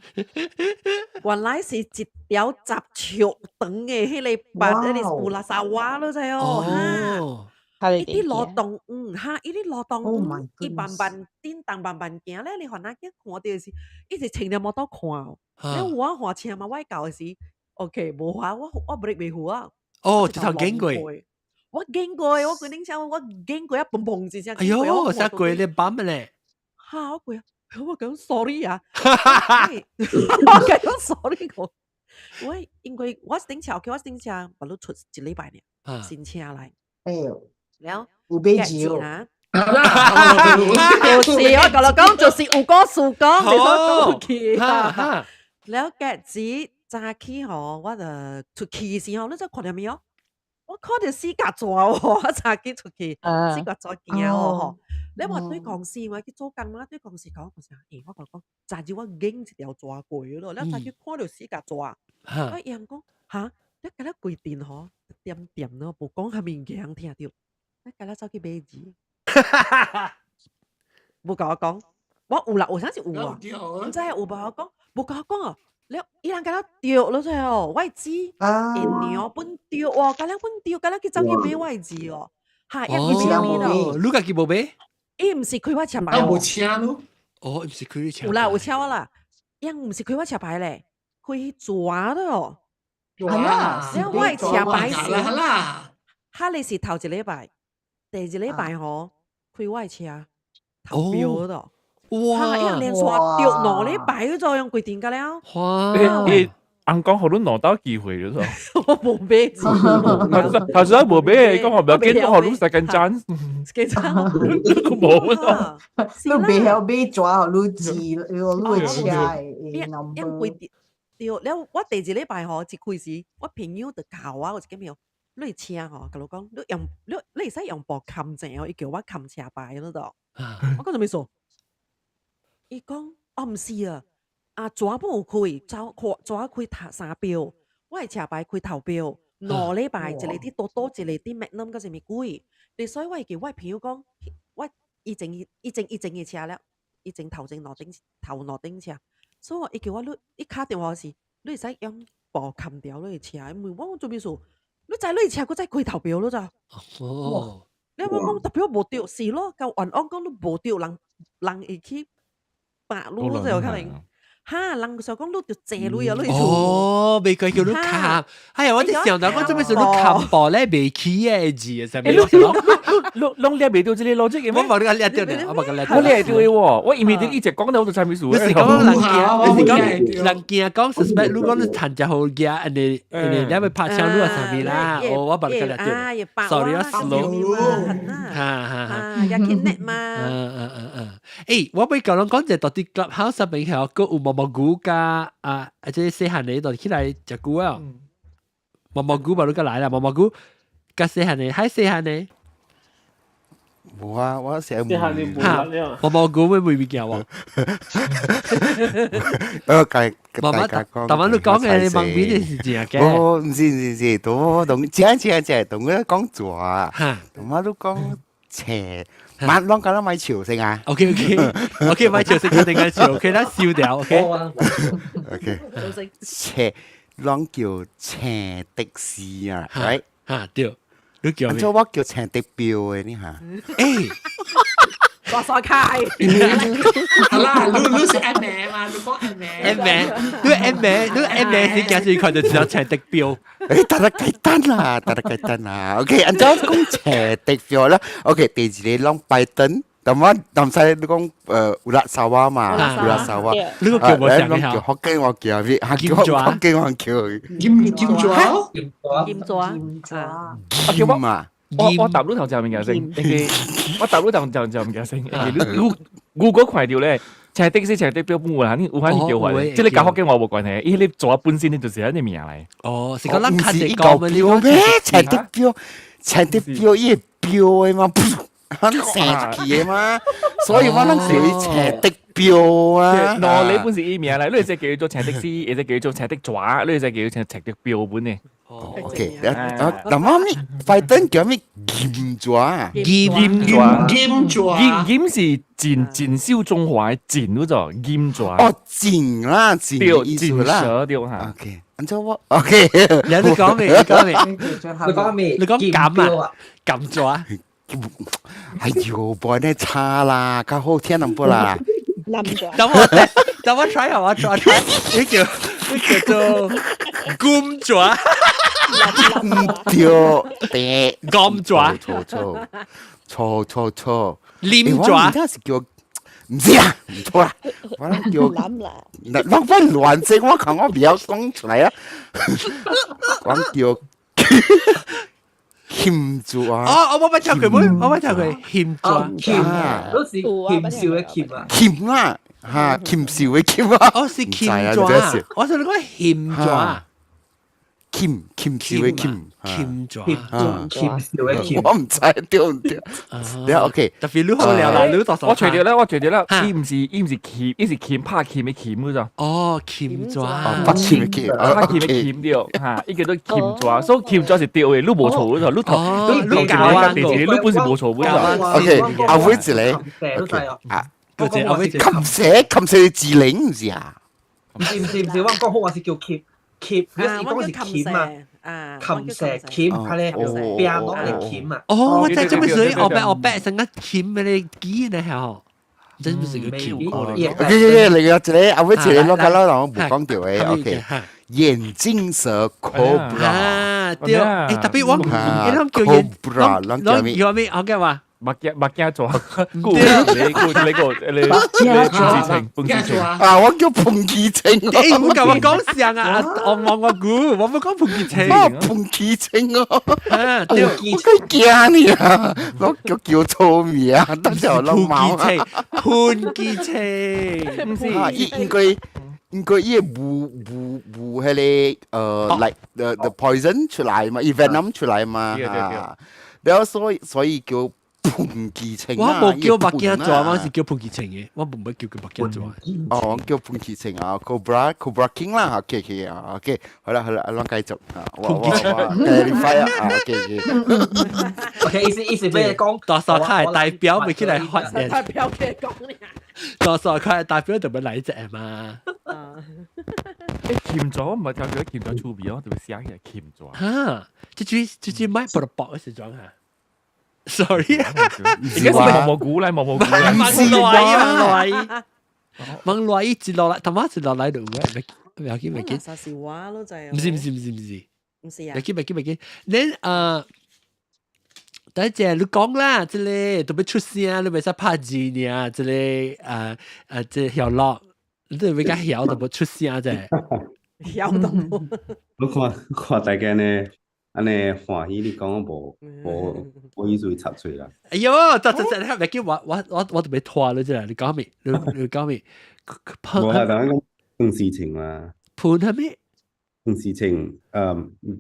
原來是一條十尺長的彼个白，彼個烏拉沙瓦，你知哦？哈！伊佇路當嗯，哈！伊佇路當伊慢慢叮當慢慢行咧，你番仔囝看著是，伊是穿著摩托看哦。了我換車嘛，我到的時，OK，無法，我我 brake 袂赴啊。哦，一頭經過。我經過，我規頂車，我經過啊，砰砰一聲。哎喲，啥過你綁咧？哈，我過啊，我講 sorry 啊，我講 sorry 個。我因為我頂車，OK，我頂車，無你出一禮拜爾，新車來。哎喲，了有買酒啊？就是我共你講，就是有故事講，你所講去。了隔日早起吼，我就出去時候，你知看著物哦？我看著四角蛇哦，我早起出去，四角蛇行哦吼。你話對公司，我去做工嘛？對公司講，我啥？欸，我共你講，昨日我經一條蛇過咯，了早起看著四角蛇，我伊人講，哈，你今日規陣吼，點點咯，無講啥物物件聽著，你今日走去買字，無共我講，我有啦，有啥是有啊，毋知有無我講，無共我講哦。了伊人敢若著了最後，我知會娘本著哦，敢若本著，敢若去走去買我的字哦，嚇，一去買咪咯。你家己無買？伊毋是開我車牌哦。無車咯。哦，毋是開你車。有啦，有車我啦，伊毋是開我車牌咧，開蛇的哦。哇！了我的車牌是，啦，哈你是頭一禮拜，第二禮拜吼開我的車頭標的。哇！伊人連續著兩禮拜嗰種規定個了。哇！伊翁講予你攞到機會咗。我無買字。頭先無買，講我唔要緊，我予你 second chance。 second chance。你都無咯。你袂曉買蛇，予你字，你的車的 number。對，了我第二禮拜吼，一開始我朋友就教我，有一個朋友，你車吼，共我講，你用你你會使用布冚正哦，伊叫我冚車牌嗰度。我講啥物事？伊講哦，毋是啊，啊蛇本有開，走蛇開頭三標，我的車牌開頭標，兩禮拜一個佇多多，一個佇 Magnum，閣啥物鬼？所以我會記我的朋友講，我以前以前以前的車了，以前頭前兩頂頭兩頂車。所以伊叫我你，伊敲電話時，你會使用布冚掉你的車，因為我講做咩事？你知你的車閣再開頭標咯咋？哦，你我講特別無對，是咯，共冤枉講你無對，人人會去白路就有可能。哈，人就講你著坐鐳啊，你哦，袂過叫你冚，哎呀，我佇想到講做咩事你冚布咧袂起的字啊，啥物？你你你攏掠袂著這個邏輯嘅咩？我無你個掠著呢，我無個掠著。我掠著的喎，我因為你一直講到我就猜物事。你是講人驚，你是講人驚講 suspect，如果你趁食好驚，按呢按呢你欲拍槍你啊啥物啦？哦，我無你個掠著。Sorry 啊，slow。哈哈哈。也去叻嘛。嗯嗯嗯嗯。欸，我欲共攏講者到佇 Clubhouse 上面吼，閣有毛毛菇佮啊，啊，這細漢的就起來食久啊。毛毛菇嘛，你閣來啦，毛毛菇，佮細漢的，還細漢的。無啊，我成日問。毛毛菇會唔會物件喎？我計大家講，但係你講嘅你網邊是真嘅。哦，毋是毋是毋是，都同正正正同我講蛇啊，同我都講斜。買攏講得買笑先啊！OK OK OK，買笑先，肯定係笑。OK，咱笑掉。OK OK。斜攏叫斜的士啊，right？嚇對，你叫咩？做我叫斜的標的你嚇。欸，刷刷開。好啦，你你是按名嘛？你講按名。按名，你按名，你按名是驚是看就知道斜的標。欸，得得簡單啦，得得簡單啦。OK，按照講斜的標啦。OK，第二個攏拜登，但我但使你講烏拉沙瓦嘛，烏拉沙瓦。你個叫無啥攏叫福建話叫咩？叫福建話叫。金金爪，金爪，金爪。金啊！我答你頭就物件先，我答你頭就就物件先。你 Google 看著咧，斜的是斜的標本有啦，你有法叫法，這個佮福建話無關係，伊迄個蛇本身就是按呢名來。哦，是講咱看著講咩？咩斜的標，斜的標伊會標的嘛，咱生出去的嘛，所以我攏叫伊斜的標啊。喏，你本是伊名來，你會使叫伊做斜的士，會使叫伊做斜的蛇，你會使叫伊做斜的標本的。 OK，啊，那麼咪拜登叫咩金爪？金爪，金爪，金金是錦錦繡中華的錦嗰種金爪。哦，錦啦，錦的意思啦。對哈。 OK，按照我 OK，你講咩？你講咩？你講咩？你講錦啊？錦爪？哎呦，無呢差啦，較好聽淡薄啦。等我等我 try 下，我 try try，你叫你叫做金爪。唔對，金爪，錯錯錯錯錯，黏爪，真是叫唔知啊，唔錯啦，我諗叫嗱，我不亂整，我看我唔曉講出來啊，我叫欠爪。哦，我冇聽佢，我冇聽佢欠爪，欠，都是欠笑的欠啊，欠啦，嚇，欠笑的欠啊，哦是欠爪，我想你講欠爪。欠欠笑的欠，欠爪，欠笑的欠，我唔知對唔對。你 OK，特別你好了啦，你我除掉啦，我除掉啦，伊毋是伊毋是欠，伊是欠拍欠的欠嗰種。哦，欠爪，拍欠的欠，拍欠的欠對，嚇，伊叫做欠爪，所以欠爪是對的，你無錯嗰種，你頭你頭一個第二個，你本是無錯本種。 OK，後尾一個，啊，冚蛇冚蛇是字靈唔是啊？唔是唔是唔是，我講好話是叫鉗鉗，你是講是鉗啊，啊，琴蛇鉗，係咧，餅攞嚟鉗啊。哦，我知做咩事？我白我白成個鉗嘅你記呢嚇，真係個鉗過嚟。 OK，你個這個後尾這個攞個攞人冇講到嘅，OK。眼鏡蛇 cobra 啊，對，誒特別我，你諗叫眼， cobra，叫咩？我叫話。目鏡目鏡做，顧你顧你個你你潘志清潘志清啊！我叫潘志清，誒，我咁我講上啊，我望我估，我冇講潘志清，我潘志清哦，啊，對，我佢驚你啊，我叫叫錯名，等陣我毛潘志清，唔是，應該應該伊無無無彼個like the poison 出來嘛，伊 venom 出來嘛，然後所以叫。盤記清我冇叫目鏡蛇，我是叫盤記清嘅，我唔會叫佢目鏡蛇。哦，我叫盤記清啊，Cobra Cobra King 啦，OK OK 啊，OK，好啦好啦，阿啷繼續啊，我我我 clarify 啊，OK OK。OK，意思意思咩講？大傻塊代表咪起來發言。代表嘅講呢？大傻塊代表就咪來隻嘛。誒，鉗咗唔係叫佢鉗咗出邊哦，就寫起來鉗咗。嚇！這隻這隻麥不薄嘅時裝嚇。Sorry，而家是毛毛菇咧，毛毛菇咧，問來問來，問來一直落來，他媽一落來就有嘅，唔要緊唔要緊。啥是話咯就係。唔是唔是唔是唔是，唔是啊。唔緊唔緊唔緊，你第一隻你講啦，這個特別出聲，你袂使拍字呢，這個這曉樂，你都比較曉特別出聲啫。曉都冇。我看看大家呢。按呢歡喜，你講無無無意思插嘴啦。哎喲，得得得，你袂記我我我我特別拖你啫，你講咩？你你講咩？無啊，當然講盤事情嘛。盤係咩？盤事情，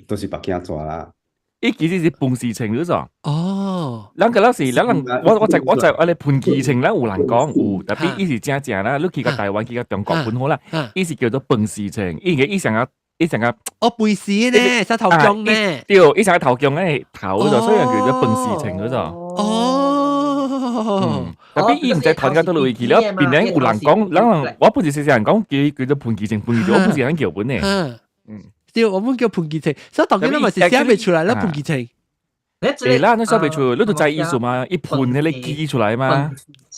都是目鏡蛇啦。伊其實是盤事情嗰種。哦。咱個老是，咱人我我就我就我哋盤事情，咱有人講有，特別伊是正正啦。你去到台灣，去到中國本好啦，伊是叫做盤事情，伊個伊上個。伊成個哦背屎呢，膝頭姜呢，對，伊成個頭姜咧頭嗰度，所以人叫做飯事情嗰度。哦，特別伊毋知團家倒落去了，變成有人講，人我不是時時人講叫叫做盤記情，盤記情，我不是人叫本嘅。嗯，對，我們叫盤記情，所以當然嘛是寫袂出來啦，盤記情。會啦，你寫袂出，你都知意思嘛？伊盤彼個記出來嘛？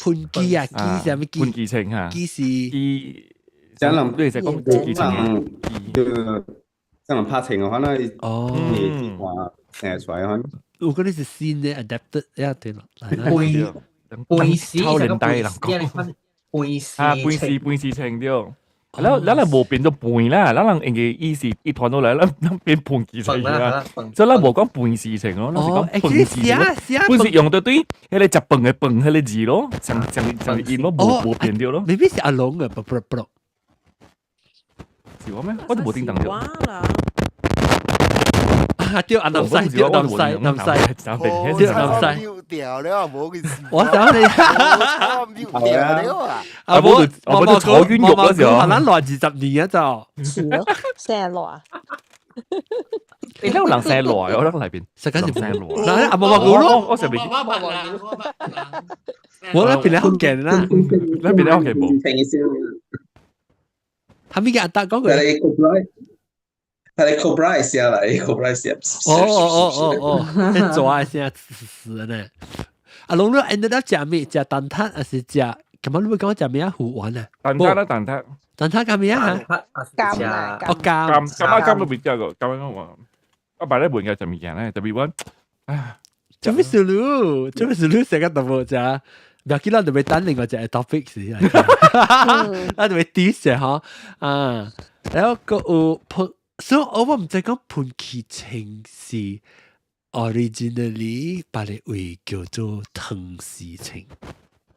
盤記啊，記啥物記？盤記情嚇，記是記。這人你是講記情，就這人拍情的話，那哦，你話寫出來的話，我覺得是新的 adapted，呀對啦，背背詩超年代人講，背詩啊背詩背詩情對。咱咱嚟無變做背啦，咱人因為意思一傳落來，咱咱變盤記情啦。所以咱無講背事情咯，咱是講盤事情。盤是用到對彼個食飯的飯彼個字咯，上上上音咯，無無變掉咯。未必是阿龍嘅，不不不。是我咩？我都無叮當咗。啊！對，阿南西，對，南西，南西，對，南西。掉了，無個我想你，掉了啊！啊，無我無坐冤獄嗰時候，咱亂20年啊就。是咯，生亂。你睇有人生亂，我諗內邊，實緊是生亂。嗱，阿無無咯，我上邊。我那邊咧好勁啦，那邊咧好勁無。係咪嘅阿達講佢？係 cobra 嘅聲啦，cobra 聲。哦哦哦哦哦，你做下聲死呢？阿龍你 end up 食咩？食蛋撻還是食？琴日你會講食咩啊？魚丸啊？蛋撻啦，蛋撻。蛋撻食咩啊？鹹啊！哦鹹。鹹鹹啊鹹都未食過，鹹啊我。我擺咧問嘅食物件咧，特別我，唉，做咩事嚕？做咩事嚕？食個淡薄食。唔要緊，咱就欲等另外一個 topic 是，咱就欲 tease 者吼啊，然後閣有盤，所以我毋知講盤氣清是 originally 別个位叫做湯絲清，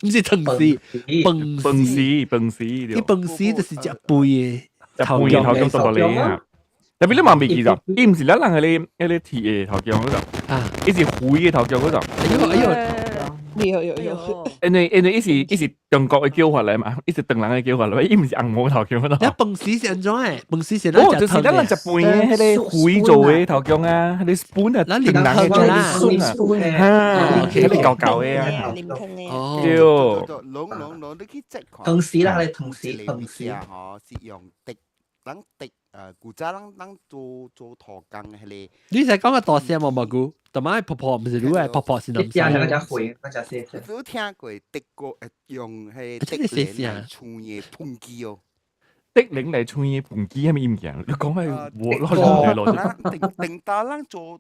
毋是湯絲，飯飯絲飯絲，伊飯絲就是食肥的頭頭姜多嚟啊！特別你嘛未記得，伊毋是咱人彼個彼個鐵的頭姜嗰種，啊，伊是灰的頭姜嗰種。哎喲哎喲！有有有。因為伊是中國嘅叫法嚟嘛，伊是唐人嘅叫法嚟，伊毋是紅毛頭強咯。你飯匙是按怎嘅？飯匙是哦，就是咱人食飯嘅彼個灰做嘅頭強啊，彼個 spoon 啊，咱淋湯嘅啦，嚇，彼個厚厚嘅啊，哦，對。攏攏攏，你去這看。湯匙啦，你湯匙湯匙吼，是用滴，咱滴古早咱咱做做土工彼個。你是講個大聲無蘑菇？同埋婆婆毋是你嘅婆婆是男生。一隻一隻灰，一隻細。你有聽過德國用彼個竹簾來穿嘅噴機哦？竹簾來穿嘅噴機係咩物件？你講係我攞嚟攞。定定當咱做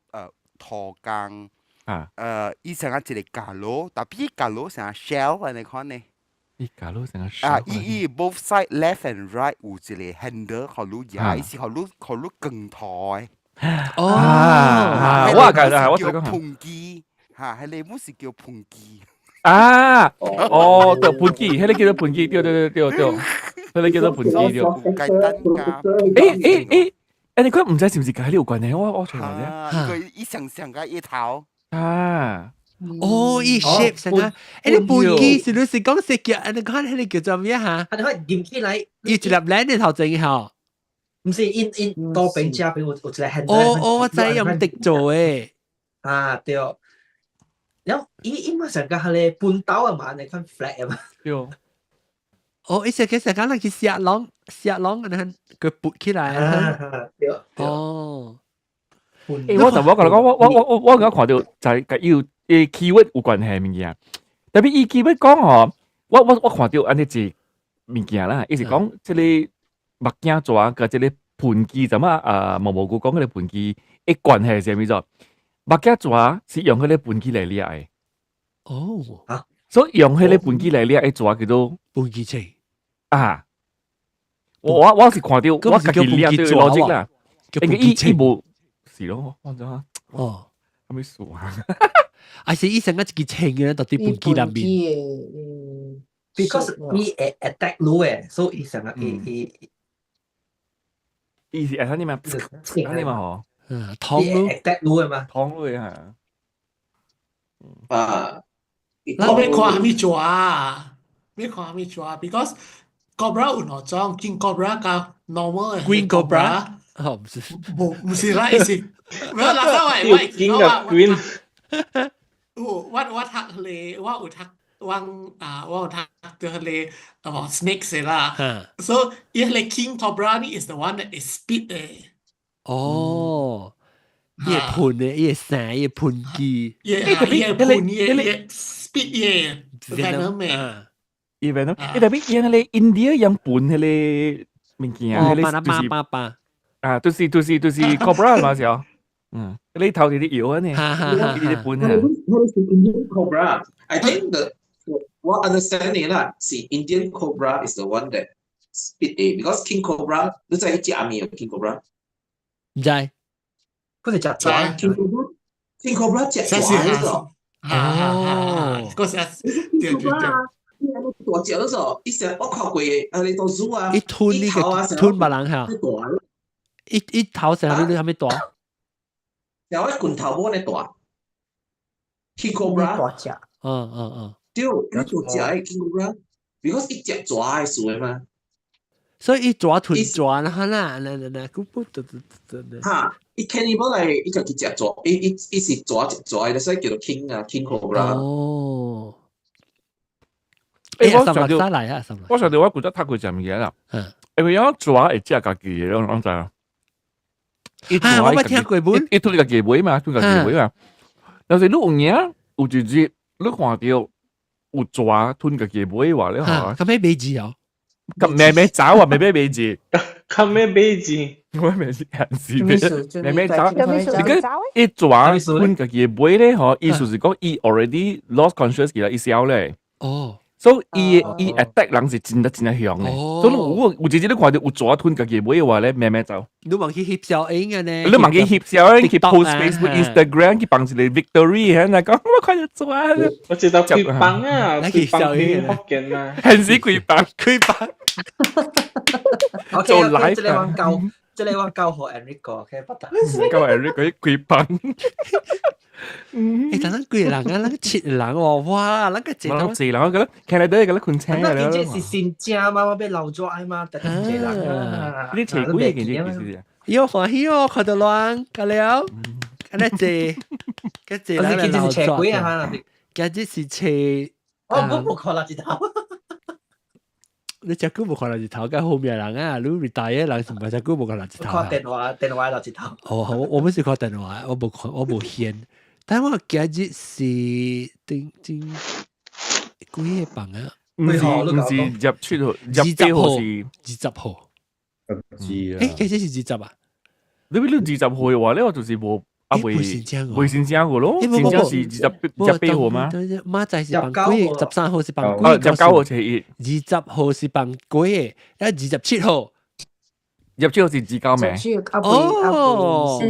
土工啊，伊成個一個架爐，但彼架爐成 shell 按呢款呢？伊架爐成個 shell。啊，伊伊 both side left and right 有一個 handle，予你舉，伊是予你扛土的。哦，我記得，我叫噴機，嚇，彼個毋是叫噴機。啊，哦，對，噴機，彼個叫做噴機，對對對對對，彼個叫做噴機對。簡單㗎。欸，你看毋知是毋是佮彼有關係？我揣無啫。佢伊上上個一頭。啊。哦，伊 shape 成啊！欸，你噴機是你是講是叫，你看彼個叫做咩嚇？啊，你看撳起來，伊一粒鏈的頭前吼。毋是，𪜶𪜶多邊遮邊有一個 handle。哦哦，我知用竹做的。啊對，了後伊伊嘛上個彼個半島啊嘛，按呢款 flat 啊嘛。對。哦，伊是其實講咱去食籠食籠，按呢佢撥起來啊。對。哦。欸，我就我共你講，我我看著就係佮伊有伊 keyword 有關係物件，特別伊 keyword 講吼，我看著按呢一物件啦，伊是講這個目鏡蛇佮這個噴機，怎啊啊毛毛菇講彼個噴機的關係是啥物做？目鏡蛇是用彼個噴機來掠的。哦，啊，所以用彼個噴機來掠的蛇叫做噴機車啊。我是看著我家己掠著邏輯啦，因為伊伊無是咯，我怎啊？哦，啥物事啊？還是伊成個一支槍嘅，到佇噴機內面。 Because 伊會 attack 你的，所以伊成個伊伊。伊是會按呢嘛？按呢嘛吼？嗯，通咯，attack 你的嘛？通你嚇。啊，我欲看啥物蛇啊？欲看啥物蛇？Because cobra 有兩種，king cobra 佮 normal 的 queen cobra。哦，毋是，無毋是啦，伊是，無啦，我我 king 佮 queen。有，我讀咧，我有讀，我啊，我有讀著彼個 about snakes 啦。So 伊彼個 king cobra 呢 is the one that is spit 的。哦，伊會噴的，伊會生，伊會噴機。伊會噴，伊會 spit 伊 venom 的。伊 venom，伊特別伊彼個 India 用噴彼個物件，彼個就是啊，就是 cobra 嘛是哦。嗯，你頭佇咧搖啊呢，佇咧噴啊。 Indian cobra. I think the 我 understanding 啦，是 Indian cobra is the one that spit 的，because king cobra 你知伊食啥物 king cobra？毋知。佢是食蛇。 king cobra，king cobra 食蛇嗰個。哦，嗰時對對對。大隻嗰個，伊成我看過啊，你到 zoo 啊，伊吞呢個吞別人嚇。伊伊頭成啥物啥物大？成個拳頭無呢大。King cobra 大隻。嗯嗯嗯。對，伊大隻的 king cobra，because 伊食蛇的事的嘛。所以伊蛇吞蛇啦，啦，啦啦啦，古不得得得得。哈，伊 cannibal 來，伊家己食蛇，伊伊伊是蛇食蛇，所以叫做 king 啊，king cobra。哦。欸，我想著，我想著我古早讀過一物件啦。因為講蛇會食家己的，攏知影。伊啊，我捌聽過本。伊吞家己尾嘛，吞家己尾嘛。但是你有影有一日你看著有蛇吞家己尾話咧吼，咁欲買字哦？咁慢慢走啊，慢慢買字。咁欲買字？我未是是慢慢走。你個伊蛇吞家己尾咧吼，意思是講伊 already lost conscious 去啦，伊痟咧。哦。所以伊伊 attack 人是真得真得凶的。所以有有一日你看著有蛇吞家己尾的話咧，慢慢走。你望去翕相影嘅呢？你望去翕相影，去 post Facebook、Instagram，去放一個 victory，喺那講我看著蛇。我知道開幫啊，開幫去福建啊，還是開幫開幫。做 live 這個我交，這個我交予 Enrico，OK，不得。交 Enrico 開幫。欸，但咱幾個人啊，咱七個人喎，哇，咱個坐到四人，我覺得 Canada 覺得困青啦。那這是新正嘛，我欲留咗愛嘛，特別濟人啊。你坐幾個件事其實？喲，歡喜哦，看到亂，個了，咁咧坐，個坐咱來留咗啊！今日是坐，我無看垃圾頭。你隻久無看垃圾頭，佮後面人啊，你 retire 人是毋捌遮久無看垃圾頭。看電話，電話垃圾頭。哦，好，我們是看電話，我無看，我無現。但我今日是頂真幾個房啊？毋是27號，28號是20號。欸，今日是二十啊？你20號嘅話咧，我就是無啊未未先正個咯，真正是28號嗎？馬仔是放幾？13號是放幾？29號是一，20號是放幾個？啊，27號，27號是自交名。哦，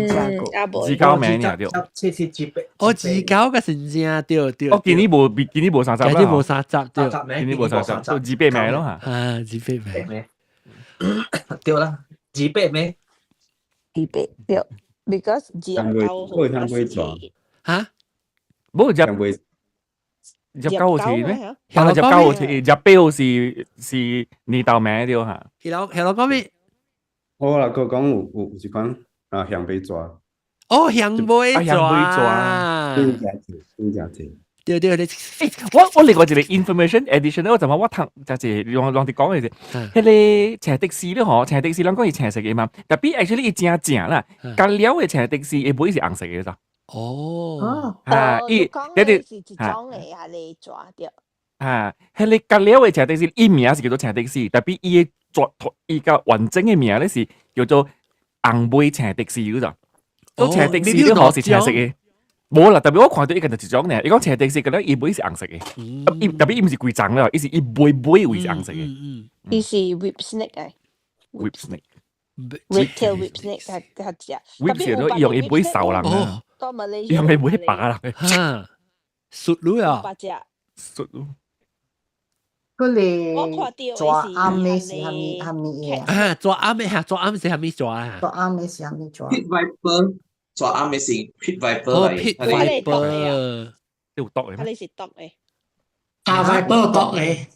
自交名爾對。七是自哦，自交個是正對對。哦，今年無，今年無三十啦。今年無三十對。今年無三十，都28名咯嚇。啊，28名。對啦，28名。28對，because 29號是嚇？無29號是咩？啊，29號是28號是年頭名對嚇。係咯，講咩？好啦，佢講有一款啊，香尾蛇。哦，香尾蛇。香尾蛇。真正濟，真正濟。對對，你我另外一個 information addition 我就話我讀就是讓讓佇講嘅是，彼个青的士咧吼，青的士人講是青色嘅嘛，tapi actually 伊真正啦，加了嘅青的士伊尾是紅色嘅咋。哦，啊，伊你哋是一種嘅係你抓掉。啊，彼个加了嘅青的士，伊名是叫做青的士，tapi 伊嘅抓伊個完整嘅名咧是叫做紅尾青的士嗰咋。都青的士咧吼是青色嘅。無啦，tapi 我看到伊個就一種呢，伊講青的士，覺得伊尾是紅色嘅，伊 tapi 伊毋是規層啦，伊是伊尾尾位是紅色嘅。伊是 whip snake 嘅，whip snake。 Red tail whip snake 較較食。 whip 是都伊用伊尾掃人啊，伊用伊尾拔人。哈，術女啊。術女。佢哋蛇頷的是蝦米蝦米嘢啊？蛇頷的嚇，蛇頷是蝦米蛇啊？蛇頷的是蝦米蛇？Pit viper，蛇頷的是 pit viper 哦，pit viper，有毒嘅。佢哋是毒嘅。啊，viper 毒嘅。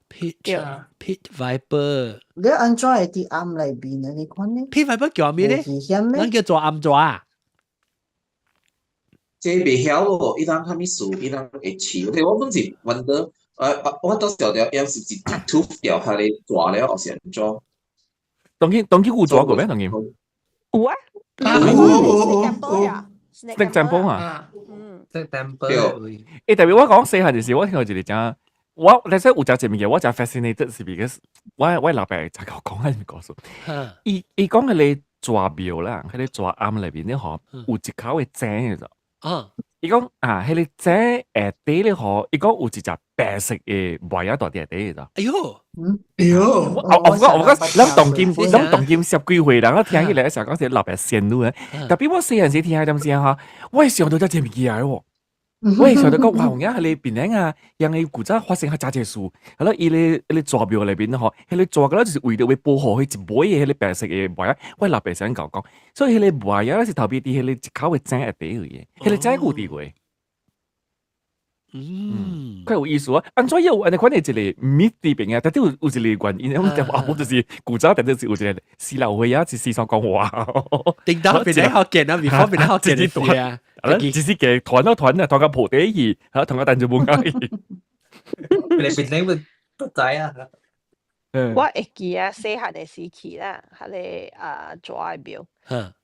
Pit viper。你按怎會佇頷內面啊？你看呢？Pit viper 叫咩咧？咱叫蛇頷蛇啊？這袂曉喎，伊人啥物事，伊人會飼。我本是 wonder，我都曉得，伊是毋是吐掉彼个蛇了，抑是按怎？當今當今有蛇過咩？當今有啊，有有有有。 Snake Temple 啊？嗯，Snake Temple。欸，特別我講細漢就是我聽過一個講，我但是有隻物件我真 fascinated 是 because 我老爸就共我講係物故事。伊講彼个蛇廟啦，彼个蛇頷內面咧吼，有一口的井嘅咋。伊講啊，彼个井下底咧吼，伊講有一隻白色的蟆仔蹛佇下底嘅咋。哎喲，哎喲，我講，咱當今十幾歲人，我聽起來時講是老爸仙女啊。Tapi 我細漢時聽陣時哈，我會想到這隻物件喎。我會想到講，哇，有影彼个邊頂啊，因為古早發生較濟事，係咯，伊咧彼个蛇廟內面吼，彼個蛇個就是為著欲保護彼一尾的彼個白色的蟆仔，我老爸先共我講，所以彼个蟆仔是頭尾佇彼個一口的井下底去的，彼个井有佇過。較有意思啊！按怎有按呢款的一個 myth 佇邊啊？到底有一個原因，我啊無就是古早，到底是有一個死老歲仔是四川講話，頂到變得好見啊，before 變得好見的啊，只是嘅團啊團啊，團到破地去，嚇團到單就無去。你變成會都知啊？我會記啊，細漢的時期啦，彼个啊蛇的廟，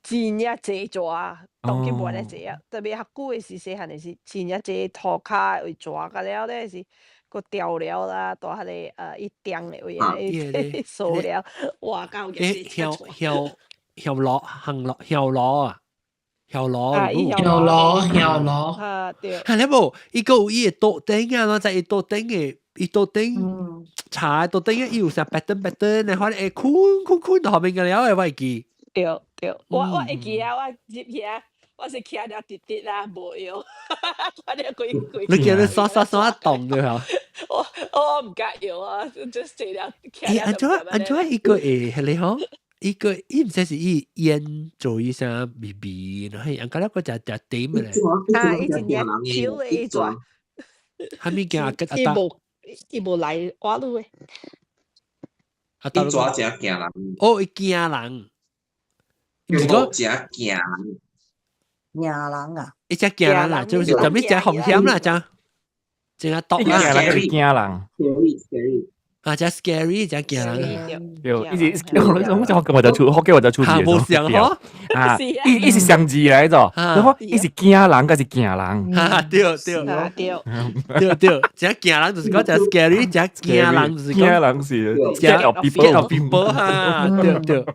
真正濟蛇，當今無按呢濟啊。特別較久的時，細漢的時，真正濟塗跤會蛇甲了咧是，閣掉了啦，蹛彼个伊釘的位啊，伊塑料，哇，夠嘅。曉曉曉螺，行螺，曉螺啊，曉螺，曉螺，曉螺。啊對。係咧無，伊閣有伊的桌頂啊，在伊桌頂的，伊桌頂查桌頂伊有啥 pattern pattern 的，反正會睏睏睏到後面個了的，我會記。對對，我會記啊，我入去啊，我是徛了直直啦，無搖，看了規規。你見你刷刷刷動對嚇？我毋敢搖啊，just 坐了。欸，按怎按怎伊個會彼个吼？伊個伊毋知是伊煙做伊啥味味，然後人家那個食食甜嘅咧。啊，伊真正 Q 的伊蛇。哈物件啊？伊無伊無來我汝的。啊，伊蛇誠驚人。哦，伊驚人。毋是講誠驚人。驚人啊！伊只驚人啦，就是特別只風險啦，真真係毒啊！驚人。 Scary scary。啊，只 scary 只驚人。對，伊是我我就學我就出，學嘅我就出字。無相嗬。啊，伊伊是相字來咗，你看伊是驚人，還是驚人？哈，對對對對對，只驚人就是講只 scary，只驚人就是驚人是驚 people people 哈，對對。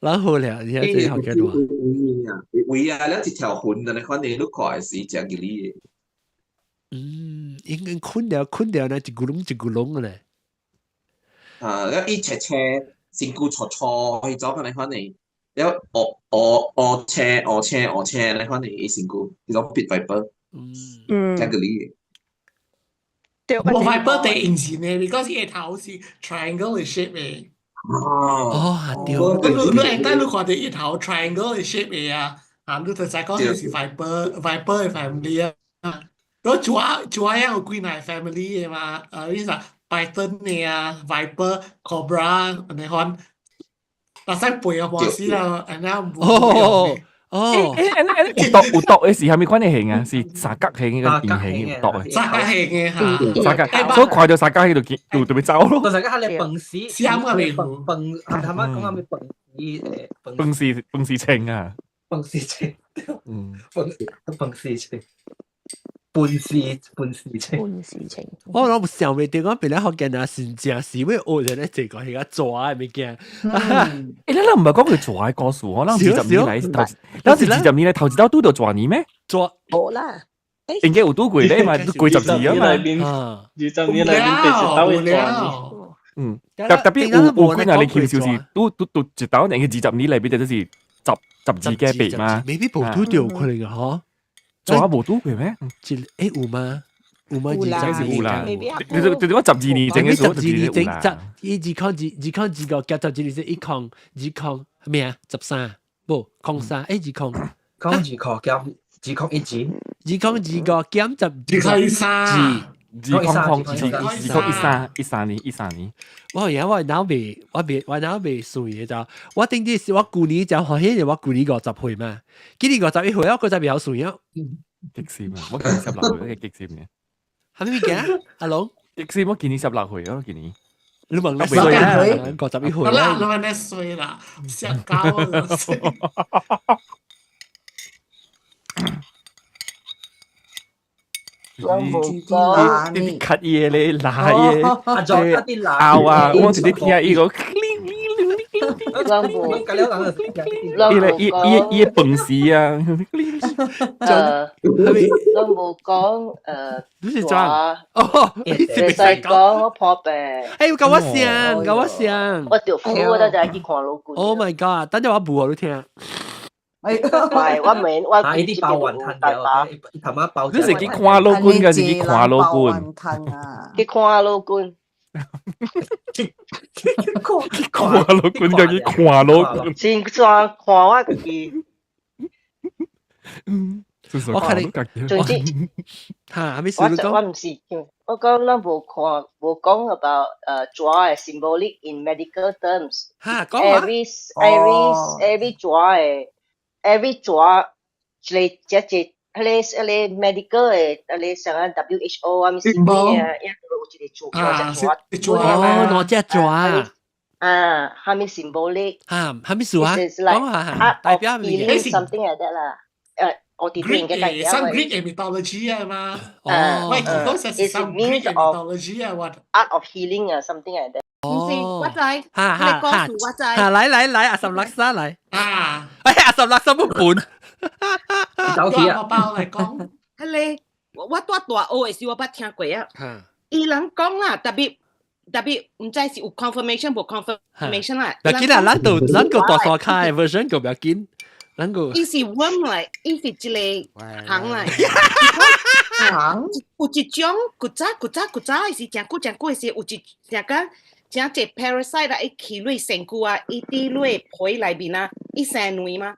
然後咧，你睇這學幾多？位啊，了一條痕的，你看你你看是誠吉利的。嗯，應該困掉困掉呢，一咕窿一咕窿的咧。啊，了伊斜斜身軀粗粗，彼種按呢款的，了烏烏烏青烏青烏青按呢款的伊身軀，彼種 pit viper，嗯，誠吉利的。對，無 viper 第應是呢，because 伊個頭是 triangle 的 shape 的。哦，對。你你下底你看著伊頭 triangle 的 shape 的啊，啊，你就知講是 viper viper 的 family 啊。我蛇蛇樣有幾若 family 的嘛，意思 python 的啊，viper、cobra 按呢款，但使背啊半死啦，按呢無哦哦，欸有毒有毒的是啥物款的形啊？是三角形個圓形有毒的。三角形的嚇，三角，所以看著三角形就就就欲走咯。就係個飯絲，閃啊未？飯飯，啊他媽講啥物飯絲誒？飯絲飯絲青啊！飯絲青，嗯，飯飯絲青。半絲半絲青，半絲青。我攏想袂著講別咧福建啊，真正是欲學人咧這個彼個蛇的物件。欸，咱咱毋捌講過蛇的故事，我咱20年來頭，咱是20年來頭一道拄著蛇年咩？蛇無啦，應該有拄過咧嘛，過十年啊嘛。 20年內面第一道的蛇年。嗯，特特別有有幾若年其實就是拄拄拄一道，應該20年內面就是十十二個八嘛。未必無拄著可能嗬。蛇無拄過咩？一欸有嗎？有嗎？有啦，是有啦。你就就講12年前嘅時候， 12年前十伊2002個加12年是1020咩啊？13無空三欸二空空二空減2012， 2025減十 2013， 2000 2013年13年。我而家我腦未我未我腦未算嘅就，我頂啲是我舊年就歡喜，我舊年50歲嘛，今年51歲，我閣再袂曉算啊。激閃啊！我今年16歲，激閃嘅。係咩物件？阿龍？激閃我今年16歲咯，今年。你問我歲啊？51歲。好啦，你問你歲啦，嚇到我。你你咳嘢咧，拉嘢，啊，仲有啲拗啊！我直接聽伊個，伊咧伊伊伊飯絲啊！咱無講你是怎？哦，你是袂使講我破病。哎，佮我相，佮我相。我著服，我等陣去看老君。 Oh my god！等陣我補予你聽。唔係，我免我。啊！伊啲包雲吞嘅，伊頭媽包。你是去看老君，還是去看老君？去看老君。去看老君，叫去看老君。先怎看我家己？嗯，我看你，總之，嚇，咩事我我毋是，我講咱無看無講 about 蛇的 symbolic in medical terms。嚇，講啊 Every every every 蛇的 every 蛇一個這一彼個彼個 medical 的彼個啥個 WHO 啊，物事啊，抑有一個蛇隻蛇。哦，兩隻蛇。啊，啥物 symbolic？嚇，啥物事啊？講下，代表咩嘢？Something like that 啦。我哋 Greek 應該代表 some Greek mythology 啊嘛。哦。喂，嗰時是 some Greek mythology 啊，what art of healing 啊，something like that。唔是，我知，哈哈你故事我知。哈，來來來，阿十六沙來。啊！哎，阿十六沙不本。走起啊！包來講。彼個我帶大學的時，我捌聽過啊。伊人講啦，特別特別毋知是有 confirmation 無 confirmation 啦。不要緊啦，咱都咱個大沙卡的 version 個不要緊，咱個。伊是 worm 來，伊是一個蟲來。蟲？有一種古早古早古早的時，誠久誠久的時，有一成個真濟 parasite 啊，伊去你身軀啊，伊佇你皮內面啊，伊生卵嘛，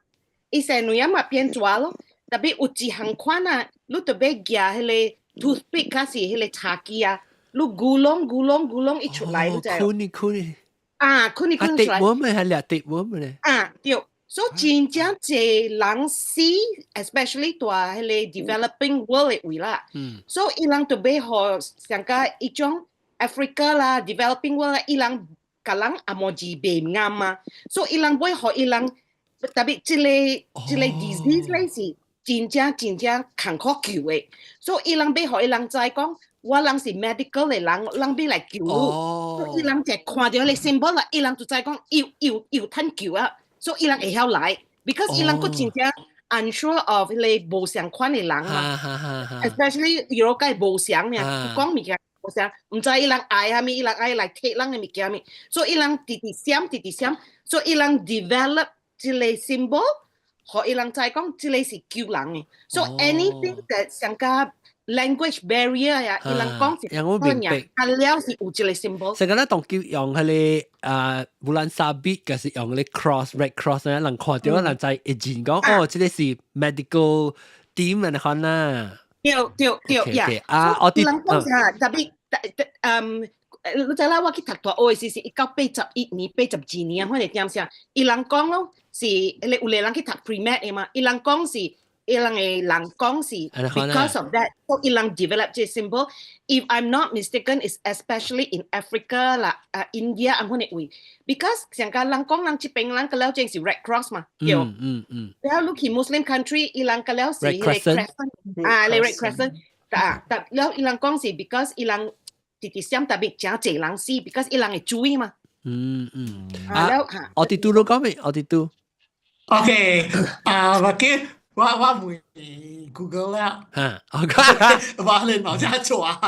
伊生卵啊嘛變蛇咯。特別有一項款啊，你著欲舉彼個 toothpick 還是彼個叉機啊，你咕啷咕啷咕啷伊出來，你知無？困你困。啊，困你困出來。啊，我咪係掠滴我咪咧。啊，對。所以真正濟人死，especially 蹛彼个 developing world 的位啦。所以伊人就欲予上較彼種 Africa 啦，developing world 啦，伊人共人紅毛字袂𠹌嘛，所以伊人欲予伊人特別這個 disease 咧是真正真正艱苦救的，所以伊人欲予伊人知講，我人是 medical 的人，人欲來救你，所以伊人就看著彼个 symbol 啦，伊人就知講有有有趁救啊。所以伊人會曉來，because 伊人閣真正 unsure of 彼个無相款的人嘛，especially 如果無相爾，講物件無相，毋知伊人愛啥物，伊人愛來提人的物件物，所以伊人直直閃，直直閃，所以伊人 develop 這个 symbol，予伊人知講這个是救人的，所以 anything that 上較 language barrier 呀，伊人講是我明白，啊了是有這个 symbol。成個咱當叫用彼个啊，bulan sabit，就是用彼个 cross red cross 咧，人看著人知會認講哦，這个是 medical team 的款啦。對對對呀！啊，我佇人講啥，特別你知啦，我去讀大學的時是1981年、82年啊，反正點啥，伊人講咯，是有個人去讀 pre-med 的嘛，伊人講是。伊人的人講是 because of that，所以伊人 develop 這 symbol。If I'm not mistaken, is especially in Africa 啦、啊 India 按款的位，because 上個人講人這邊人個了正是 Red Cross 嘛，對。然後你去 Muslim country，伊人個了是彼个 crescent，啊，你 Red Crescent，啊，但了伊人講是 because 伊人直直閃特別誠濟人死，because 伊人會注意嘛。啊，了嚇。我哋拄都講未？我哋拄。 OK，啊，我記。我問 Google 了，我你腦只做啊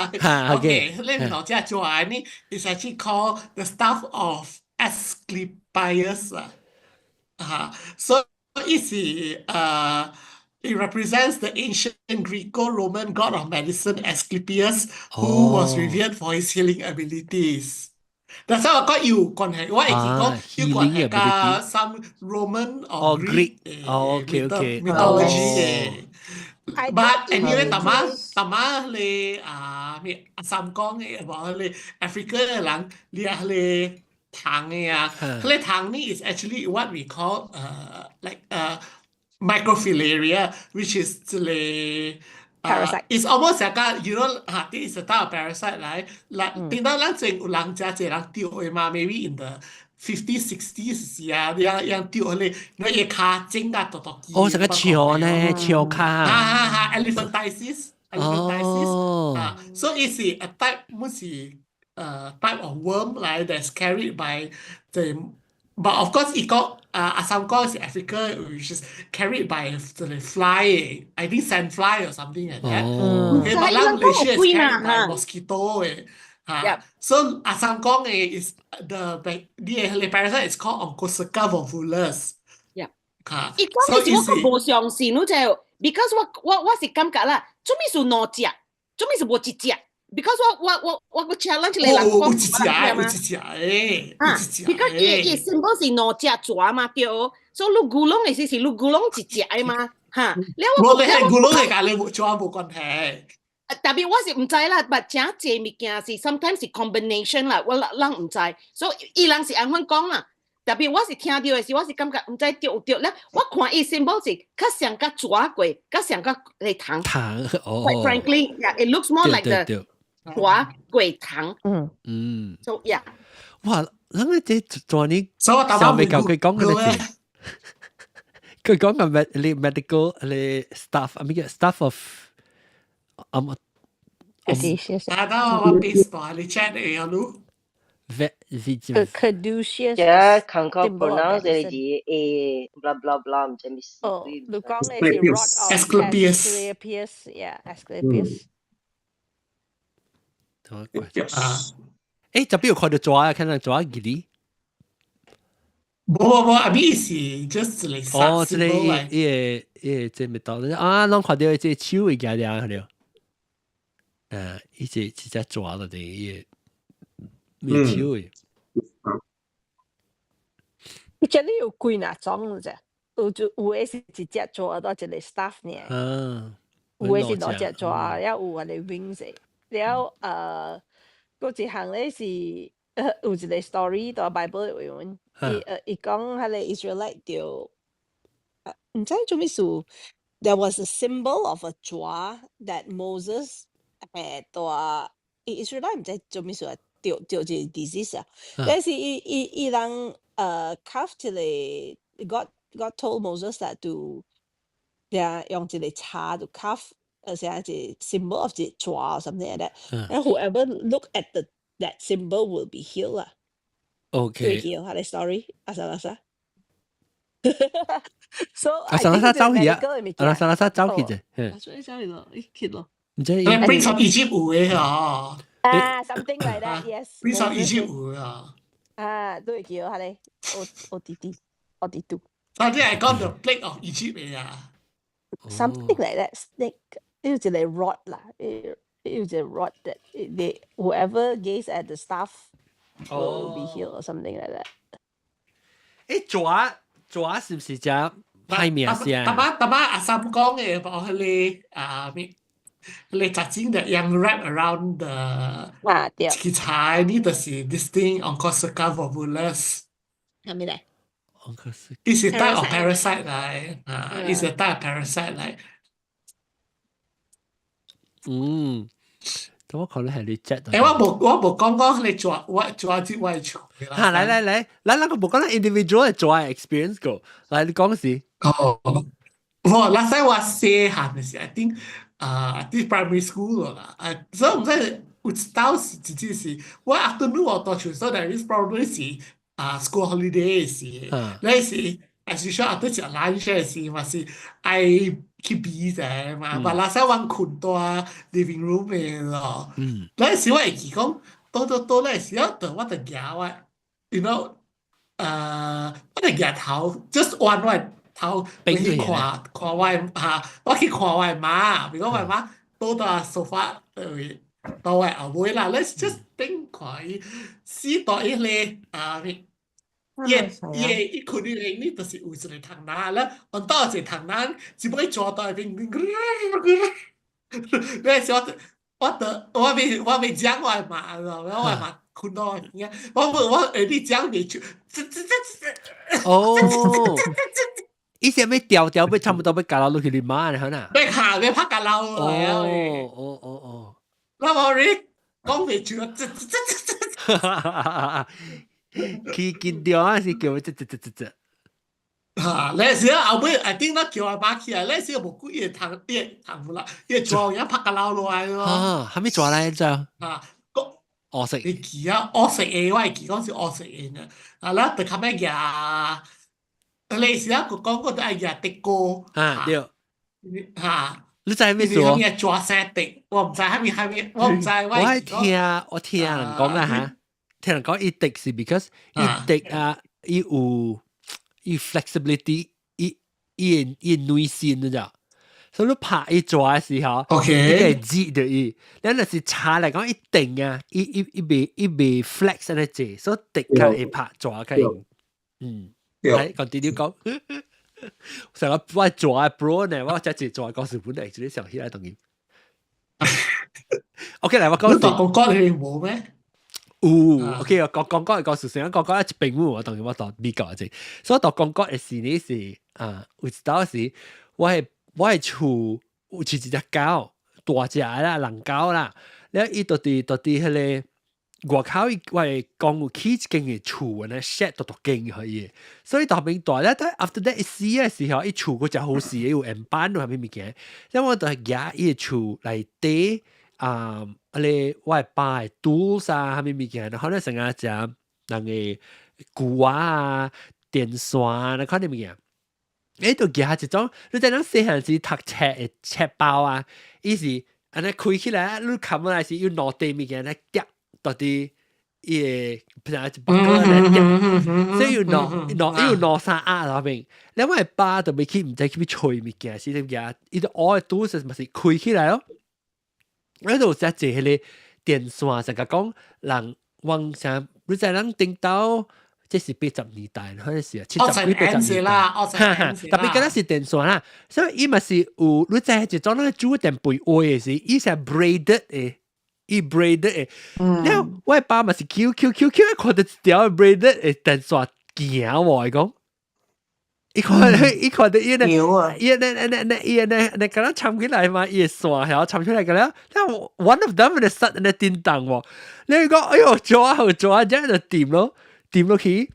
，OK，你腦只做啊，呢 is actually called the staff of Asclepius 啊，嚇，所以是it represents the ancient Greco-Roman god of medicine Asclepius, who was revered for his healing abilities. 但是我講有關係，我會記講有關係佮 some Roman or Greek mythology 的。But anyway，淡仔淡仔你啊咩阿三講的，無你 Africa 的人，你啊彼個蟲的啊，彼個蟲呢 is actually what we call like microfilaria, which is 這個 parasite. It's almost like a, 哈，this is a type of parasite 來，來，頂到咱前有人誠濟人著的嘛，maybe in the 50s, 60s 時啊，樣樣著彼个，你個跤整甲大大支。哦，這個橋呢，橋跤。哈哈哈，elephantiasis, elephantiasis，啊，so it's a type，乜是type of worm 來 that's carried by the But of course, 伊講啊阿三講是 Africa, which is carried by the fly, I think sandfly or something like that. Okay, but 咱 Malaysia is carried by mosquito 的。嚇，so 阿三講的 is the parasite is called Onchocerca volvulus. 嚇，伊講的是我閣無相信，你知？Because 我是感覺啦，做咩是兩隻？做咩是無一隻？Because 我 challenge 你人講，有一隻，有一隻的，啊，because 伊 symbol 是兩隻蛇嘛，對，所以你牛龍的時是你牛龍一隻的嘛，哈，了我無你係牛龍的，佮你蛇無關係。特別我是毋知啦，但誠濟物件是 sometimes 是 combination 啦，我人毋知，所以伊人是按款講啦。特別我是聽著的時，我是感覺毋知對毋對咧。我看伊 symbol 是較像較蛇過，較像較個蟲。蟲哦。 Quite frankly, yeah, it looks more like the 蛇過蟲。So yeah。哇！咱個這昨年上未夠佢講嘅字，佢講個 medical 你 staff 啊咩叫 staff of 啊麼？啊，那我 paste 到你 chat 會曉囉。 Vet 是 Caduceus。這看看 pronounce 這個字 A blah blah blah 毋知咩事。哦，你講的是 rod of Asclepius。 Asclepius，yeah，Asclepius。啊，這邊有看到蛇啊，看到蛇幾哩？無無無，啊，咪是 just 一個哦，這個伊伊個伊個這咪到啊，攏看著這手會舉了，看著。伊這一隻蛇就對伊個面手的。這裡有幾若種啫，有就有的是一隻蛇到一個 staff 爾，有的是兩隻蛇，也有個 wings 的。了閣一項咧是有一個 story 佇 Bible 內面，伊講彼個 Israelite 著，毋知做咩事，there was a symbol of a 蛇 that Moses had 佇 Israelite 毋知做咩事啊，著一個 disease 啊，但是伊人carve 一個 God told Moses that to 用一個叉 to carve 啥一個 symbol of 一個蛇 or something like that. And whoever look at that symbol will be healed 啦。會 heal 彼個 story 阿啥阿啥。So 阿啥阿啥走去啊？阿啥阿啥走去啫？啊，所以走去咯，伊去咯。毋知。 Prince of Egypt 有的嗬。啊，something like that, yes. Prince of Egypt 有啊。啊，都會記彼個我弟弟，我弟弟。啊，你係講 The Plague of Egypt 的啊？Something like that, snake，有一個 rod 啦，有一個 rod that they whoever gaze at the staff will be healed or something like that。欸，蛇蛇是毋是只歹名聲？逐擺逐擺阿三講的，包彼個啊咩？彼個雜種的樣 wrap around the 啊對，一個菜，呢就是 this thing Onchocerca volvulus。係咪咧？ It's a type of parasite 來，啊，it's a type of parasite 來。嗯，咁我可能係你隻。欸，我無講講你蛇，我蛇佇我厝。嚇，來來來，咱咱個無講咱 individual 的蛇 experience 過，來你講時。哦，我那時我細漢的時，I think 啊，佇 primary school 啦，啊，所以毋知有一道是直接是，我 afternoon 我蹛厝，所以 there is probably 是啊 school holiday 時，那時 as usual 啊，對食 lunch 的時嘛是愛去比者嘛，嘛那時我睏佇 living room 的咯，那時我會記講，倒倒倒那時我就我就舉我，you know，我就舉頭，just 彎我頭去看看我嚇，我去看我媽，比如講我媽倒佇 sofa 對，到我後尾啦，let's just 頂看伊死大伊個啊咩？伊伊伊睏伊個，你就是有一個蟲仔啦，按倒一個蟲仔，只不過抓到邊，那時我我就我未講我媽，我媽睏到我，我我會你講袂出，這這這這哦，伊是欲掉掉欲差不多欲咬落去你媽的，可能。欲下欲拍咬落來啊！哦哦哦，那我你講袂出，這這這這這。去緊張啊，是叫這這這這這。嚇！那時後尾，I think 咱叫阿媽起來，那時無幾個蟲，伊個蟲啦，伊個蛇影拍甲流落來咯。啊，啥物蛇來著？啊，個烏色。你記啊，烏色的，我會記講是烏色的呢。啊，咱就較欲舉，那時啊，佢講過都愛舉竹篙。啊，對。嚇！你知咩事？啥物蛇生竹？我毋知啥物啥物，我毋知。我聽人講啦嚇，聽人講伊竹是 because 伊竹啊，伊有伊 flexibility，伊伊伊耐性你知？所以你拍伊蛇的時候，伊會擠著伊。你若是叉來講，伊定啊，伊未 flex 按呢濟，所以竹較會拍蛇較用。嗯，來 continue 講。成個我蛇 bro 呢，我真係蛇講是本來就是想起來當然。OK，來我講。你讀講講你無咩？有，OK，我講講講講事實，講講一邊我當然我讀美國啫，所以讀講講的時呢是啊，有一道時我的厝有飼一隻狗，大隻啦，狼狗啦，了伊就佇彼個外口，伊我的公有起一間的厝，按呢 shed 大大間予伊，所以大邊大了，但 after that 伊死的時候，伊厝閣誠好勢，有緣板有啥物物件，了我就舉伊的厝內底啊，彼個我的爸的 tools 啊，啥物物件，然後咧成日食人的龜仔啊、電線啊，那款的物件。欸，就舉一種，你知人細漢時讀冊的冊包啊，伊是按呢開起來，你冚落來是有兩塊物件來疊佇佇伊個，譬如一包來疊，所以有兩兩有兩三盒內面。了我的爸就欲去，毋知去欲揣物件，是點件，伊就愛 tools 嘛是開起來咯。我就有遮濟彼個電線，成個講人往啥，你知人頂到。這是80年代，可能是啊，70幾80年代，哈哈，特別敢若是電線啦，所以伊嘛是有，你知一種那煮電背話的時，伊是 braided 的，伊 braided 的，了我爸嘛是 Q Q Q Q，看到一條 braided 的電線行喎，伊講。伊看到伊呢，伊呢呢呢伊呢，呢敢若摻起來嘛，伊會線曉摻出來個了。但 one of them 咧塞咧叮當喎，你講哎喲，做啊好做啊，這樣就掂咯，掂落去。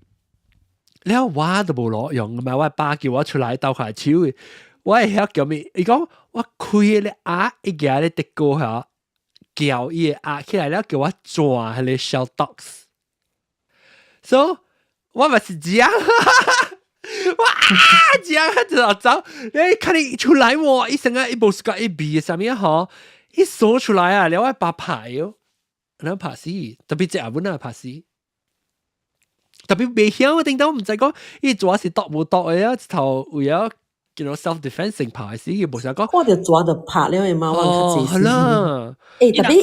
了我都無路用嘛，我爸叫我出來鬥下手的，我會曉叫咩？伊講我開個鴨，伊舉咧竹篙曉撬伊个鴨起來了，叫我轉彼個 Shelltox。So 我嘛是這樣。哇！這樣就走，你看你出來喎，伊成個伊無是講伊味啥物吼，伊說出來啊，了我爸拍喲，然後拍死，特別這阿本啊拍死，特別袂曉，我頂到毋知講，伊主要是毒無毒的啊，一頭為咗叫做 self defence 性拍死，伊無想講。看著蛇就拍了的嘛，我較濟係啦。欸，特別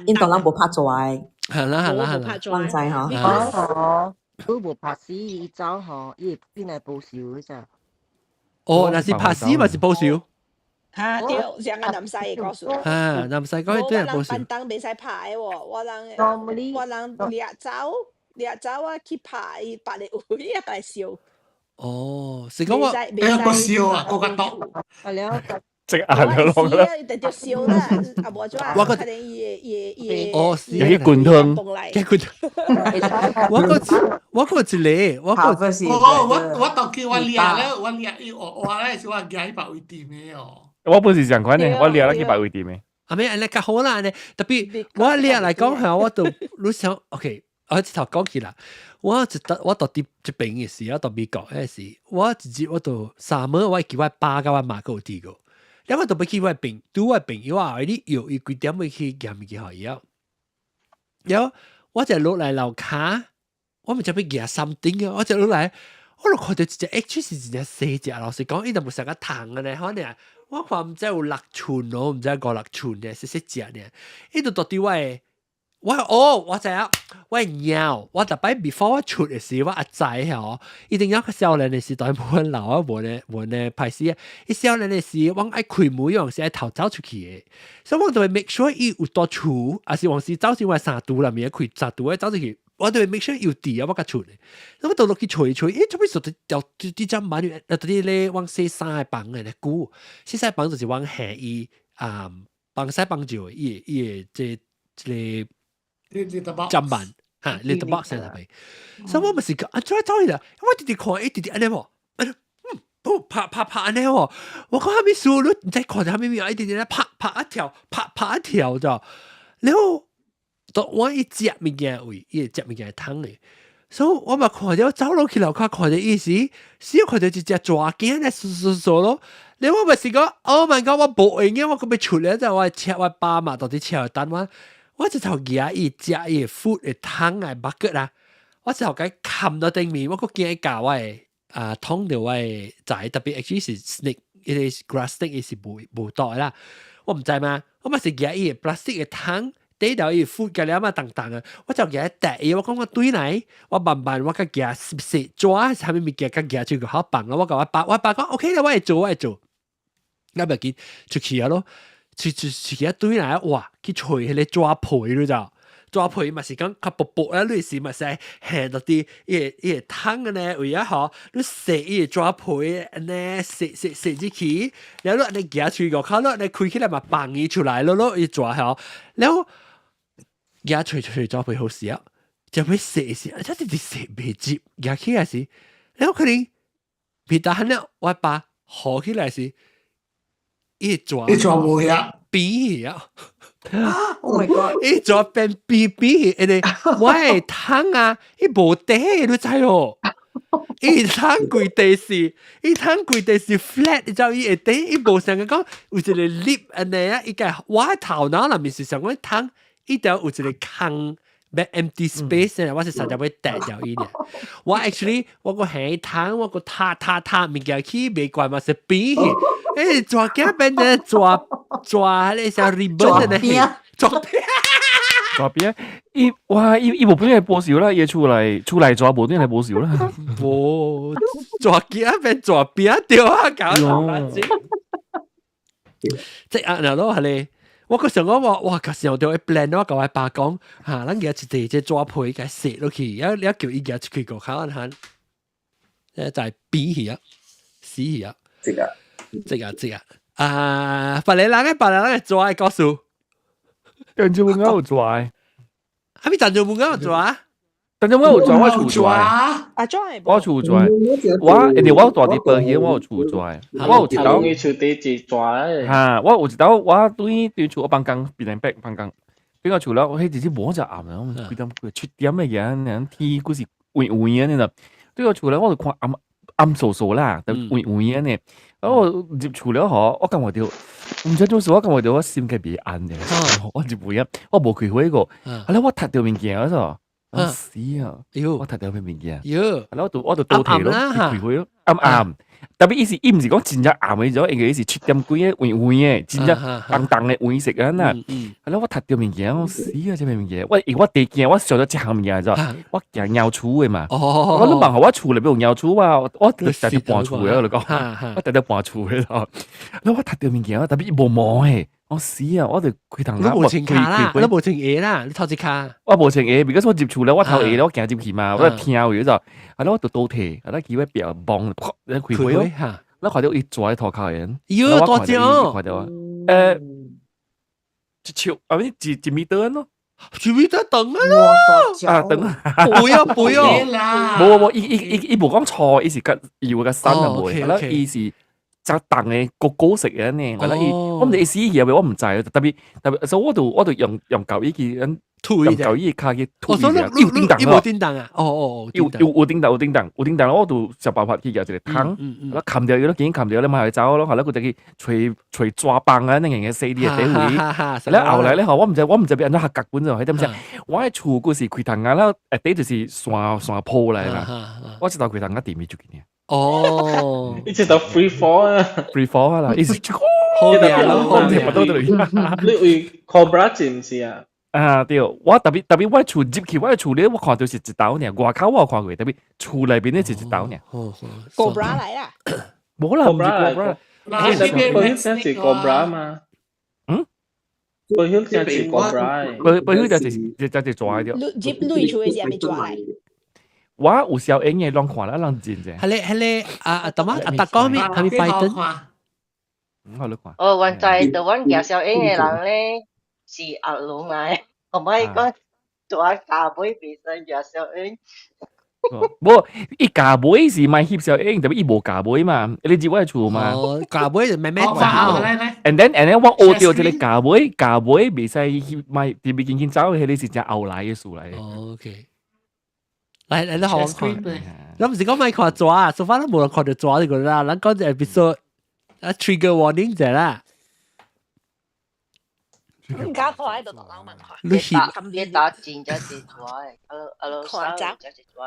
印度人無拍蛇的。係啦係啦係啦。我知吼。哦。佢無拍死，伊走吼，伊會變來報仇咋。哦，若是拍死嘛是報仇。嚇對，像個南西的故事。嚇，南西講對報仇。板凳袂使拍的喎，我人掠走掠走啊去拍伊別个位啊來燒。哦，是講我欸，個燒啊，個較毒。啊了。即硬咗落啦。一定就燒啦，啊無怎啊？我可能伊會伊會伊會。哦，是。有啲滾湯。嘅滾湯。我個一個，我個。我我我當叫我掠咧，我掠伊我我咧是我舉去別位掂的哦。我本是上款的，我掠了去別位掂的。啊咩，按呢較好啦，按呢特別我掠來講嚇，我就你想，OK，我一頭講起啦，我一得我到佇這邊的時，我到美國彼時，我一日我就三暝我會記我爸佮我媽閣有佇過，了我就欲去我朋拄我朋友啊，你藥伊幾點欲去驗物件予伊了，了我就落來樓跤，我毋知欲舉 something 啊，我就落來，我就看著一隻 H 是真正細隻，老實講，伊就無啥個蟲的呢，可能我看毋知有6寸咯，毋知五六寸的，細細隻呢，伊就蹛佇我的。我哦，我知影，我會貓，我逐擺 before 我出的時，我阿知吼，一定要較少年的時代無阮老啊，無呢無呢歹勢啊。伊少年的時，我愛開門用是愛頭走出去的，所以我就會 make sure 伊有佇厝，抑是往時走進我衫櫥內面開衫櫥的走出去，我就會 make sure 有佇啊，我較出的。咁我倒落去揣揣，咦，做咩說掉佇隻滿啊？佇咧往洗衫的房的咧久，洗衫房就是往下伊啊，幫洗幫照伊伊的這這個。砧板嚇，litter box 喺那邊，所以我咪是講啊，走走去啦，我直直看，伊直直按呢喎，嗯，不拍拍拍按呢喎，我講啥物事，你毋知看著啥物物，伊直直咧拍拍一跳，拍拍一跳就，然後當我伊食物件位，伊會食物件桶的，所以我嘛看著走落去樓跤看著伊時，只看著一隻蛇仔咧嗖嗖嗖咯，然後我咪是講，Oh my god，我無閒嘅，我閣欲出來，就我車我爸嘛，到底車等我。我一頭舉伊食伊 food 的桶啊 bucket 啊，我一頭共伊冚到頂面，我閣驚伊咬我的啊捅著我的仔，特別 actually 是 snake，伊個 grass snake 伊是無無毒的啦，我毋知嘛，我嘛是舉伊個 plastic 的桶，底頭伊 food 甲了嘛重重啊，我就舉伊掟伊，我講我對來，我慢慢我較舉是紙啥物物件較舉出去好放啊，我共我爸，我爸講 OK 啦，我會做我會做，我袂緊出去啊咯。出出出去一堆來，哇！去揣彼個蛇皮你知？蛇皮嘛是講較薄薄啊，你是嘛是下落佇伊個伊個桶呢位啊吼，你洗伊個蛇皮按呢洗洗洗入去，然後你按呢夾出外口，你按呢開起來嘛放伊出來咯咯，伊蛇吼，然後夾揣揣蛇皮好食啊，就欲洗時，這直直洗袂入，夾起來時，然後可能別當了，我爸好起來時。伊蛇伊蛇無遐扁啊！Oh my god！伊蛇變扁扁，因為我的桶啊，伊無底，你知哦？伊桶規地是，伊桶規地是 flat，你知伊下底伊無像講有一個 lip 按呢啊，伊個我的頭腦內面是想講桶，伊條有一個空。欲 empty space 咧，我是實在欲掟掉伊咧。我 actually 我個下桶，我個塌塌塌物件去袂慣嘛是扁去，欸蛇仔變成蛇蛇彼個像 ribbon 的呢，蛇餅。蛇邊伊哇伊伊無本來報仇啦，伊出來出來蛇無本來報仇啦。無蛇囝變蛇邊對啊，搞到即啊，然後係咧，我個想講話，哇！個時候就會 plan 我甲我爸講，嚇，咱舉一隻這蛇皮共踅落去，啊，你叫伊舉出去個口下，誒，就係扁去啊，死去啊，這個，這個，這個，啊，別個人嘅別個人嘅蛇嘅故事，鄭州冇有蛇，係咪鄭州冇有蛇？鄭州冇有蛇，我厝蛇，啊，我厝蛇，我因為我住佇保險，我有厝蛇，我有一道，厝底一蛇嚇，我有一道，我對對厝我放工變成白放工，對個厝了，我彼日無只暗啊，幾點7點的個，天閣是黃黃的呢，對個厝了，我就看暗暗嗖嗖啦，就黃黃的呢，然後入厝了吼，我感覺著，毋知做事，我感覺著我心較袂安的，我入去啊，我無開火過，啊咧我踢著物件咗。啊死啊！我踢著咩物件？喲，啊我就倒退咯，開火咯，暗暗。特別伊是伊毋是講真正暗的種，因為伊是7點幾的黃黃的，真正重重的黃色啊呐。啊咧我踢著物件，我死啊！這物件，我因為我第驚，我想著這項物件咗，我驚貓鼠的嘛。我你問候我厝內面有貓鼠啊，我就直直搬厝的，我就講，我直直搬厝的咯。咧我踢著物件，特別伊無毛的。我死啊！我就開窗你無穿跤啦，你無穿鞋啦，你頭一跤。我無穿鞋，because 我入厝咧，我頭鞋咧，我行入去嘛，我聽有就，啊咧我就倒退，啊咧機會表望，咧開火咯，我看著伊坐佇塗跤的，喲，大隻哦，看著我，一尺啊，咪一一米多咯，一米多長啊咯，啊長啊，不要不要，無無無，伊伊伊伊無講錯，伊是較油較瘦啊無，啊咧伊是。只重的高高色的呢，我伊我毋知伊死去未，我毋知。特別特別，所以我就用用舊伊去，用舊伊跤去推伊，有叮當咯，無叮當啊！哦哦，有有有叮當有叮當有叮當，我就想辦法去舉一個桶，我冚掉伊咯，緊冚掉咧，嘛會走咯，後來佢就去揣揣蛇棒啊，那樣嘅細啲嘅底位。了後來咧吼，我毋知欲按怎學腳本就係點先。我的厝閣是開窗啊，了下底就是山山坡來啦。我這頭開窗啊，地面就去呢。哦，一直到 free fall 啊，free fall 啊啦，意思好命咯，好命，不到你為 cobra 是毋是啊？啊對，我特別特別我厝入去，我厝咧，我看著是一道爾，外口我有看過，特別厝內邊咧是一道爾。 cobra 來啦，無啦，毋是 cobra，保險是 cobra 嘛？嗯？保險是 cobra，保保險就是就是蛇對。入入厝的是啥物蛇來？我有小影嘅，攏看啦，攏真正。係咧係咧，啊啊，等下阿達講咩？係咪拜登？好你看。哦，原在台灣舉小影嘅人咧是阿龍來，我咪講做下尾袂使舉小影。無，伊咬尾是莫翕小影，特別伊無咬尾嘛，你入我厝嘛。哦，咬尾就慢慢走。 And then 我學著這個咬尾，咬尾袂使翕，莫特別緊緊走，彼個是真後來嘅事來。哦，OK。來來，你好我看。咱毋是講莫看蛇啊，so far 咱無人看著蛇呢個啦，咱講這 episode 啊 trigger warning 者啦。唔敢看喺度，老問看。你翕你打真正濟蛇的，阿阿老三真濟蛇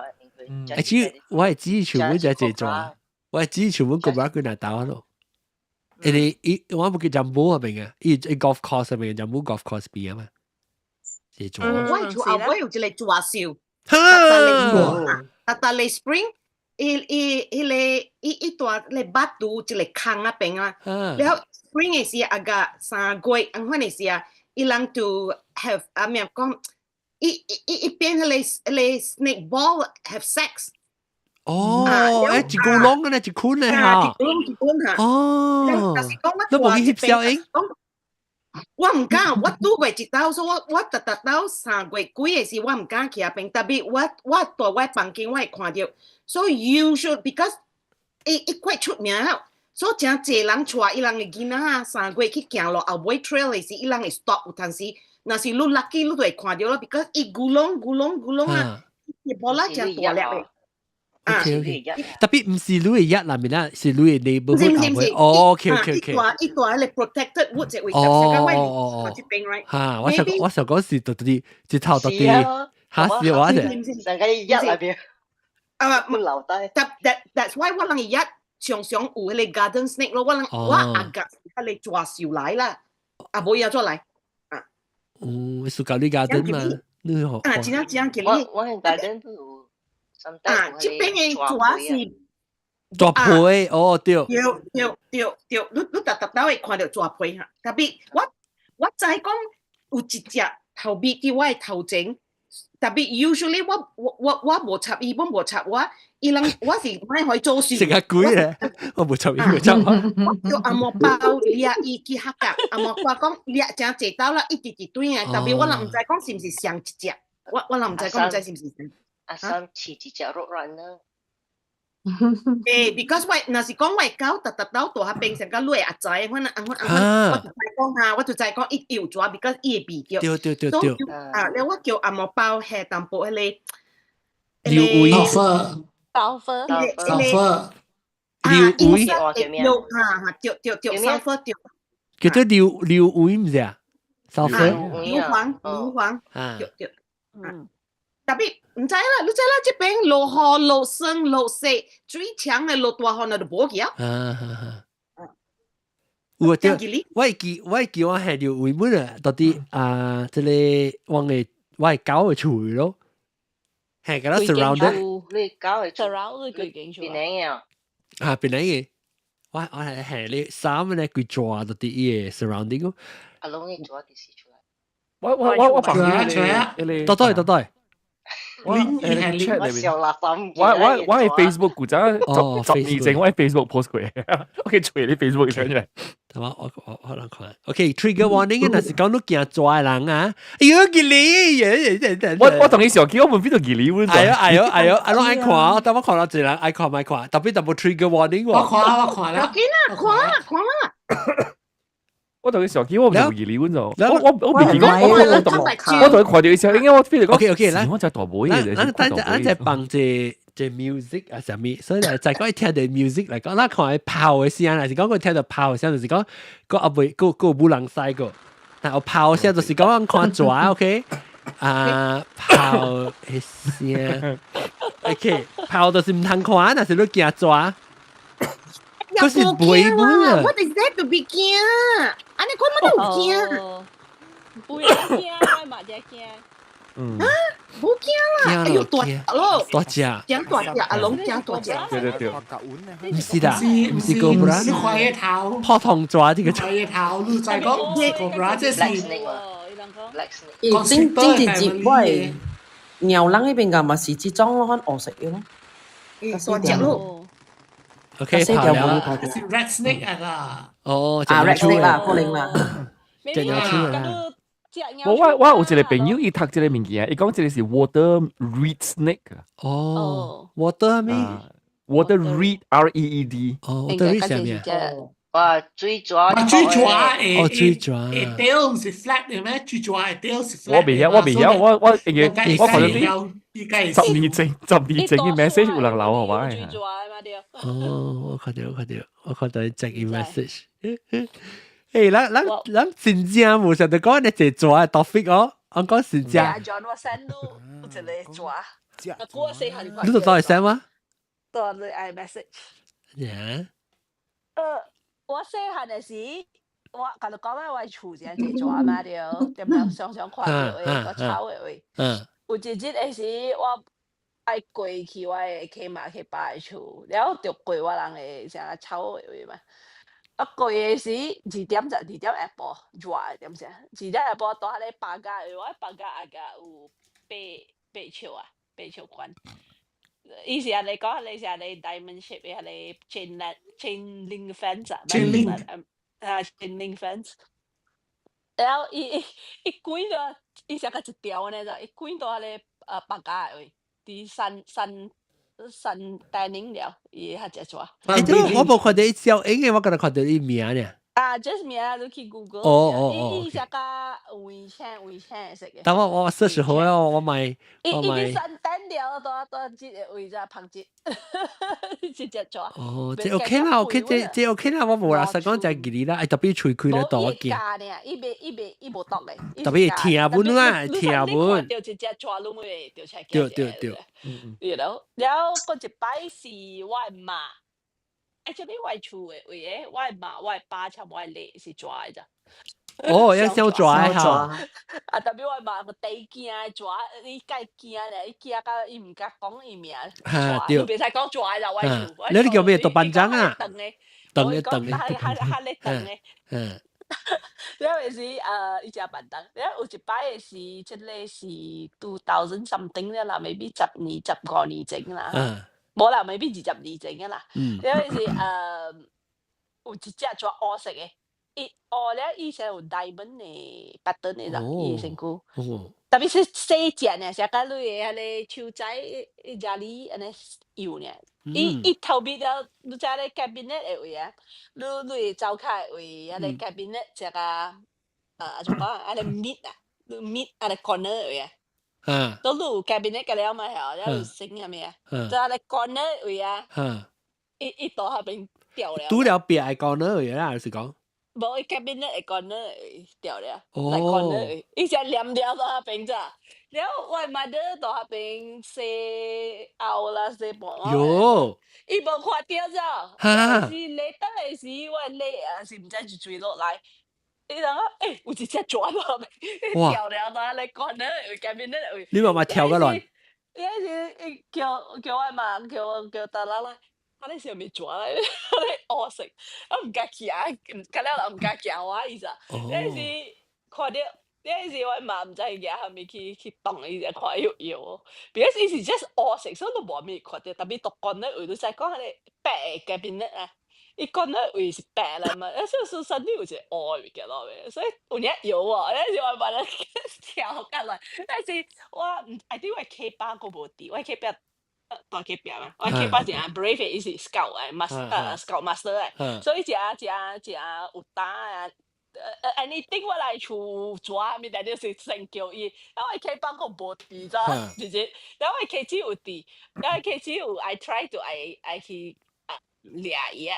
的，欸，其實我會記全部真濟蛇，我會記全部國家幾若打咯。因為伊我無記ジャンボ嗰邊啊，伊伊 golf course 嗰邊 Jumbo golf course 邊啊嘛。濟蛇。我厝後尾有一個蛇獸。特特利 spring，伊伊彼個伊伊蹛咧巴肚一個空仔邊啊，了 spring 的時啊個3月，按款的時啊，伊人就 have 啊咩講，伊伊伊伊變彼個彼個 snake ball have sex。哦，欸，一個籠嘅呢，一捆嘅哈。一捆一捆哈。哦。但是講你無去翕小影？我毋敢，我拄過一道，所以我我逐逐到3月幾的時，我毋敢去遐邊。特別我我蹛我房間，我會看著。所以 usual because 伊伊quite 出名了，所以誠濟人帶伊人的囡仔啊，3月去行路後尾 trail 的時，伊人會 stop 有當時，若是你 lucky，你就會看著咯。because 伊咕隆咕隆咕隆啊，伊無啦誠大粒的。 OK OK，特別毋是你的一內面啦，是你的 neighborhood 後尾。哦，OK OK OK。伊蹛伊蹛彼個 protected woods 的位，哦我這邊 right。哈，我想我想講是到底一頭到底，哈是我啫。上個一內邊。啊，唔留低。 That's why 我人一常常有彼個 garden snake 咯，我人我阿甲彼個蛇獸來啦，啊無伊做來。啊。嗯，暑假你 garden 嘛，你好。啊，真正真吉利。我 garden 都有。啊，這邊的蛇是蛇皮哦，對。對對對對，你逐逐兜會看著蛇皮哈。特別我知講有一隻頭尾佇我的頭前，特別 usually 我無插伊，本無插我，伊人我是莫予伊做事。成個鬼咧，我無插伊，無插我。我叫紅毛包掠伊去客家，紅毛包講掠誠濟兜啦，一直直對啊。特別我人毋知講是毋是上一隻，我人毋知講毋知是毋是。阿三飼一隻 roadrunner。欸，because 我若是講我的狗，逐逐兜大下變成甲你阿知，我若我我我就知講哈，我就知講伊有蛇，because 伊會味著。對對對對。啊，了我叫紅毛包下淡薄彼個。瘤蛔。豆腐。豆腐。瘤蛔。哈哈，對對對，sulfur 對。叫做瘤瘤蛔毋是啊？sulfur。硫磺，硫磺。對對。嗯。特別毋知啦，你知啦，這邊落雨、落霜、落雪，水強的落大雨，那就無去啊。啊啊啊！有啊，對，我會記我係瘤蛔本啊，到底啊，這個我的狗的厝咯，係個啦 surrounded。你狗的 surround 你幾間厝？邊個啊？啊，邊個？我係你三個咧，規抓到底伊個 surrounding 咯。阿攏會抓啲事出來。我朋友你，多對多對。我 chat 裏面，我喺 Facebook 古仔10年前我喺 Facebook post 過，我可以隨你 Facebook 上出嚟。係嘛？我可能看。OK，trigger warning 若是講你驚蛇的人啊，哎喲，吉利，我同你上記，我問邊度吉利？哎喲哎喲哎喲，我攏愛看，但我看到一個人愛看莫看，特別淡薄 trigger warning 喎。我看我看啦，我見啦，看啦看啦。我同佢上記，我唔係吉利，我我未見過，我同佢看到嘅時候，應該我飛嚟講，OK OK，來，我就大妹嘅，咱咱咱在放這 music 啊，啥物，所以來在講聽到 music 來講，咱看佢炮嘅聲，還是講佢聽到炮嘅聲，就是講個阿妹個個冇人使個，但我炮聲就是講看蛇，OK，啊炮嘅聲，OK，炮就是毋通看，若是你驚蛇。嗰是背本啊！What is that to be 驚？按呢看乜都有驚。不要驚，我嘛只驚。嗯。啊，無驚啦！哎呦，大隻咯，大隻，真大隻，阿龍真大隻。對對對。毋是啦，毋是 cobra，是塊頭。破糖蛇這個。塊頭，你再講 cobra，這是。真真正正我的鳥人彼邊個嘛是這種咯，款黑色的咯。大隻咯。 OK，跑了。是 rat snake 啊！哦，啊 rat snake 啦，可能啦。隻鳥鼠啦。我有一個朋友，伊讀這個物件，伊講這個是 water reed snake。哦，water 咩？water reed R E E D。哦，water reed 啥物？哇，水蛇。水蛇會哦，水蛇會 tail 毋是 flat 的咩？水蛇會 tail 是 flat。我未曉，我未曉，我應該我看到啲10年前嘅 message 有人留係嘛？哦，我看到，我看到，我看到這個 message。誒，咱咱咱真正無想到講你這蛇的 topic 哦，我講真正。阿 John 我 send 你一個蛇，我細漢。你都到會 send 嗎？到你 iMessage。呀。我細漢的時，我共你講我厝真濟蛇嘛對，點點常常看著的，我草的位。有一日的時，我愛過去我的契媽契爸的厝，了後就過我人的啥草的位嘛。啊過的時，2點12點下晡，熱的點聲，2點下晡蹛咧放假，因為我放假阿個有爬爬樹啊，爬樹懸。伊是按呢講，彼是按呢 diamond shape 的彼个 chain link fence 啊， chain link 啊 chain link fence。然後伊滾到，伊是個一條按呢就，伊滾到彼個放假的位，佇山山山頂了，伊較隻蛇。欸，我無看著伊小影的，我敢若看著伊名爾。啊，這是名，你去 Google。哦哦哦。伊伊是較危險危險色的。等我 search 好啊，我買我買。伊伊山頂了，蹛蹛這個位置芳一，一隻蛇。哦，這 OK 啦，OK，這 OK 啦，我無啦，實講真吉利啦，特別喙開咧大我驚。伊袂伊袂伊無毒的。特別聽本啦，聽本。對一隻蛇攏會著出對對對。對了，了閣一擺是我的媽。Actually 我的厝的位個，我的媽、我的爸佮我的女是蛇的咋。哦，一小蛇嚇。啊，特別我嘛個地驚蛇，你該驚咧，伊驚到伊毋敢講伊名。嚇對。你袂使講蛇就我厝。你叫咩？豆瓣醬啊？長的。長的長的。較較較咧長的。了是伊食便當，了有一擺是這個是 2000 something 了啦，maybe 10年15年前啦。無啦，maybe 20年前嘅啦。了是有一隻蛇烏色嘅，伊烏了伊是有 diamond 的 pattern 的啦，伊的身軀。特別是細隻呢，像甲你的彼個手仔遮爾按呢幼呢。伊伊頭尾了，你知咧 cabinet 的位啊，你會走開的位，彼個 cabinet 這個怎講啊？按呢 mid 啊，你 mid 按呢 corner 的位啊。都你有 cabinet 個了嘛？嚇，了有繩係咪啊？就按呢 corner 位啊。伊伊倒下邊掉了。拄了壁的 corner 位啦，還是講？無，伊 cabinet 的 corner 掉了，來 corner 位，伊只黏了到遐邊咋。了我 mother 到遐邊洗後啦，洗盤。喲！伊無看著咋？哈！是禮拜的時，我禮啊是毋知就墜落來。伊人講，欸，有一隻蛇落來，掉了到遐 corner cabinet 位。你媽媽跳過來？伊是伊叫叫我媽叫叫大人來。啊！你是啥物蛇來？你烏色，我毋敢行，較了人毋敢行我意思。你是看著，你是我媽毋知伊舉啥物去去動伊，就看伊有搖。because 伊是 just 烏色，所以都無物看著。特別獨關咧位，你知講彼個白的 cabinet 啊，伊關咧位是白來嘛，啊，所以身體有一個烏的物件落面，所以有影搖哦。你是我媽咧跳較來，但是我毋，I think 我契爸閣無佇，我契爸。大隔壁嘛，我契爸真 brave 的，伊是 scout 的，master scout master 的，所以真真真有膽啊！anything 我來厝蛇物定就是先叫伊，然後我契爸閣無佇咋，直接，然後我契姊有佇，然後契姊有 I try to 愛去啊掠伊啊，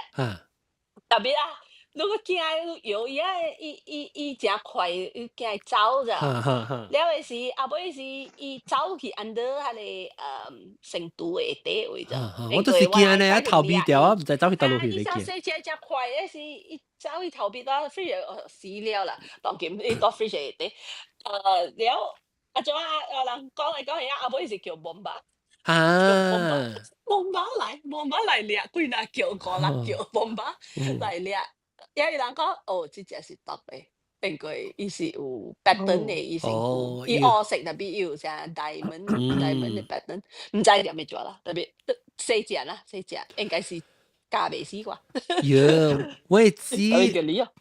特別啊，你閣驚伊搖伊啊，伊伊伊誠快，伊驚伊走咋。了的時，後尾是伊走去 under 彼個成都的底位咋。我都是驚呢，逃避掉啊，毋知走去佗落去。伊走細隻誠快，的是伊走去逃避到 fridge 死了啦，當今伊到 fridge 下底。了啊怎啊？人講來講去啊，後尾是叫 bomba。啊！ Bomba 來，bomba 來掠，幾若叫五六叫 bomba 來掠。因為人講哦，這隻是毒的，因為伊是有 pattern 的，伊身軀，伊烏色特別伊有啥 diamond diamond 的 pattern，毋知啥物蛇啦，特別細隻啦，細隻應該是咬袂死啩。喲，我知，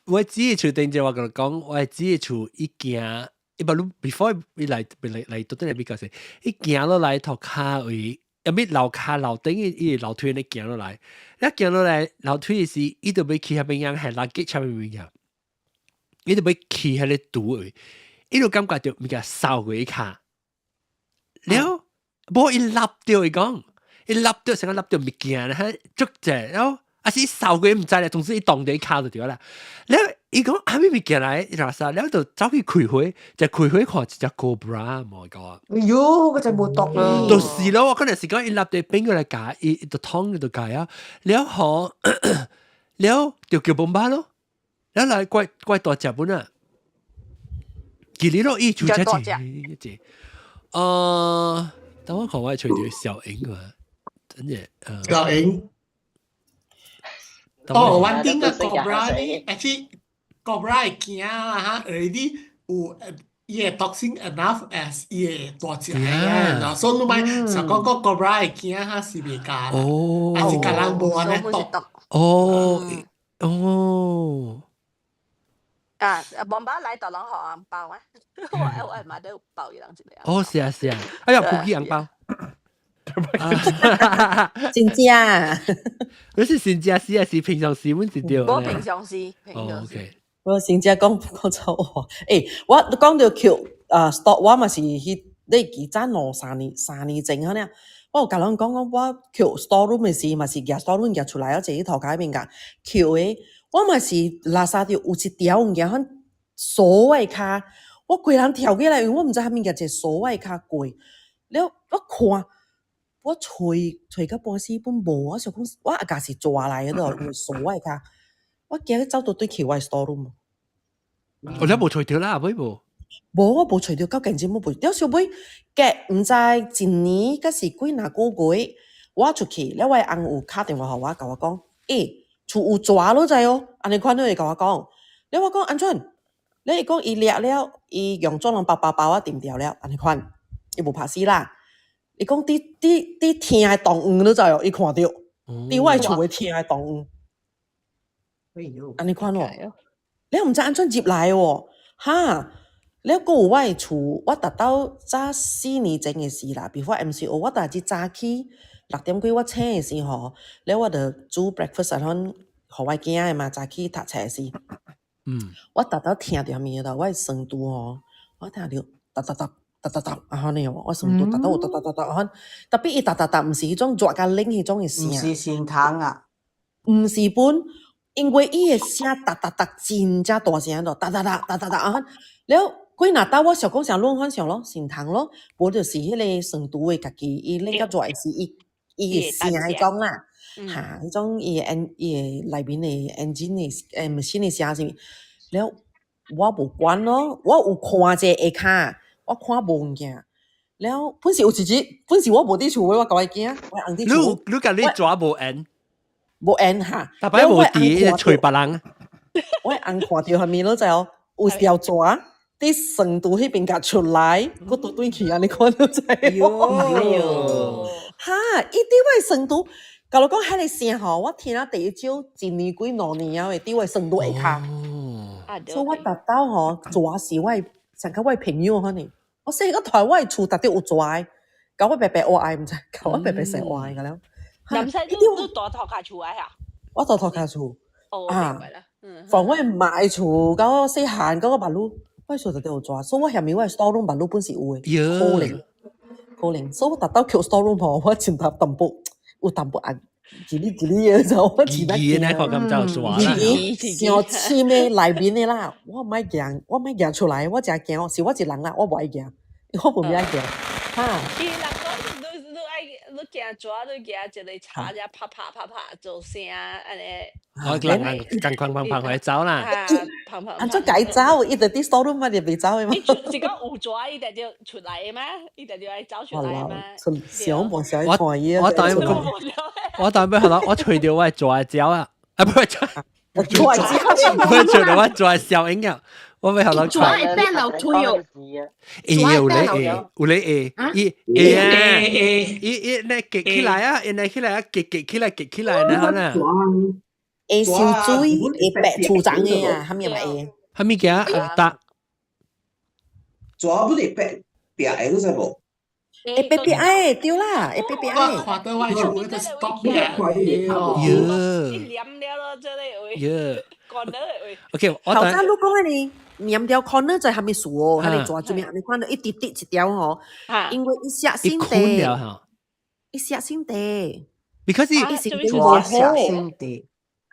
我知厝頂隻我共你講，我知厝伊行，伊無你 before 伊來來來到底來比較勢，伊行落來塗跤位。抑物樓跤樓頂伊伊樓梯咧行落來，一行落來樓梯時，伊就欲去遐邊樣係垃圾車物件，伊就欲去彼個櫥位，伊就感覺著物件掃過伊跤，了無伊立著伊講，伊立著成個立著物件咧，足濟，了啊是伊掃過毋知咧，總之伊動著伊跤就對啦。了伊講啥物物件來，伊就啥，了就走去開火，就開火看一隻 cobra，my god！哎喲，嗰隻無毒啊！就是咯，我可能是講伊立地變過來咬，伊伊就捅就咬啊，了後了就叫 bomba 咯，了來怪怪大隻本啊，其實咯，伊就這隻一隻，等我看我揣著小英啊，真的，小英。哦，one thing 啊，cobra 呢，actually cobra 會驚啦哈，already 有伊會 toxin enough as 伊會大隻嘅，所以你莫想講個 cobra 會驚哈是袂咬，還是共人無按呢毒。哦哦。啊，bomba 來到人予紅包啊！我我嘛都包伊人一個。哦，是啊是啊，哎呀，普吉紅包。真正，你是真正時還是平常時？阮是對。我平常時，平常時。我真正講講錯話，欸，我講著抾啊，store 我嘛是去你記早兩三年三年前可能，我有共人講講我抾 store room 的時，嘛是舉 store room 舉出來，我坐去塗跤邊共抾的，我嘛是垃圾著有一條物件，反鎖我的跤，我規人跳起來，因為我毋知啥物件，一個鎖我的跤過，了我看。我揣揣到半死本無，我想講我阿家是蛇來的咯，因為鎖我的跤，我驚去走倒對去我的 store room。我你無揣著啦，尾無？無，我無揣著，到現今我無。了小尾隔毋知一年，抑是幾若個月，我出去，了我翁有敲電話予我，共我講，欸，厝有蛇你知哦？按呢款你會共我講。了我講按怎？了伊講伊掠了，伊用蟑螂包包包啊挃掉了，按呢款，伊無拍死啦。伊講佇佇佇廳的當黃你知哦？伊看著，佇我的厝的廳的當黃。哎喲，按呢款哦，了毋知按怎入來哦，哈！了閣有我的厝，我達到早4年前的事啦，before MCO，我逐日早起6點幾我醒的時吼，了我就煮 breakfast 啊，款予我囝的嘛，早起讀冊時，我逐晝聽著啥物啦，我的床櫥吼，我聽著噠噠噠噠噠噠啊按呢哦，我床櫥逐晝有噠噠噠噠啊，特別伊噠噠噠，毋是彼種熱甲冷彼種的聲，毋是心疼啊，毋是本，因為伊的聲噠噠噠真正大聲咯，噠噠噠噠噠噠啊，了幾若晝我想講啥攏反想咯，心疼咯，無就是彼個床櫥的家己，伊冷甲熱時，伊伊的聲彼種啦，哈，彼種伊的 en 伊的內面的 engine 的machine 的聲啥物，了我無管咯，我有看者下跤，我看無物件，了本是有一日，本是我無佇厝的，我共我囝，我翁佇厝，你你共你蛇無緣？無緣哈，逐擺無佇揣別人。我翁看著啥物你知哦？有條蛇佇床櫥彼邊共出來，閣倒轉去按呢看你知無？哈！伊佇我的床櫥，甲你講彼个聲吼，我聽了第一少一年幾兩年了的，佇我的床櫥下跤。所以我逐晝吼，蛇是我的，像較我的朋友款呢。我細個大我的厝逐日有蛇的，共我白白活的，毋知，共我白白生活的個了。林生，你你蹛塗跤厝的啊？我蹛塗跤厝。哦，明白啦。房我媽的厝，佮我細漢，佮我目女，我厝逐日有蛇，所以我遐物我的 store room 目女本是有的，可能可能，所以我逐晝去 store room 吼，我真淡淡薄有淡薄暗，一粒一粒的，就我真驚。那看咁就蛇啦。上深的內面的啦，我毋愛行，我毋愛行出來，我誠驚，是我一人啦，我無愛行，我無愛行。哈。伊人講你你愛你驚蛇，你驚一个賊只啪啪啪啪做聲按呢。我人人共款砰砰來走啦。砰砰。按怎共伊走？伊就佇 store room 嘛，就袂走的嘛。是講有蛇，伊就就出來的嘛，伊就就愛走出來的嘛。想無想看伊。我當我當欲學我揣著我的蛇的鳥啊，啊不係蛇，蛇鳥，我揣著我蛇的小影啊，我欲學到蛇會變流腿哦。會有咧會，有咧會，伊會啊，伊伊咧結起來啊，伊咧起來啊，結結起來結起來，然後呢？會燒水，會白厝髒的啊，啥物嘛會？啥物件啊？搭蛇不是白白的，你知無？會白白的，對啦，會白白的。我看到我厝嗰個 stop 嘅，喲，一黏了咯，這個位。喲，關了的位。 OK，我頭先你講彼個黏條 corner 在啥物事哦？彼個蛇做咩？你看到一滴滴一條吼，因為伊寫心地，伊寫心地，because 伊神經無好。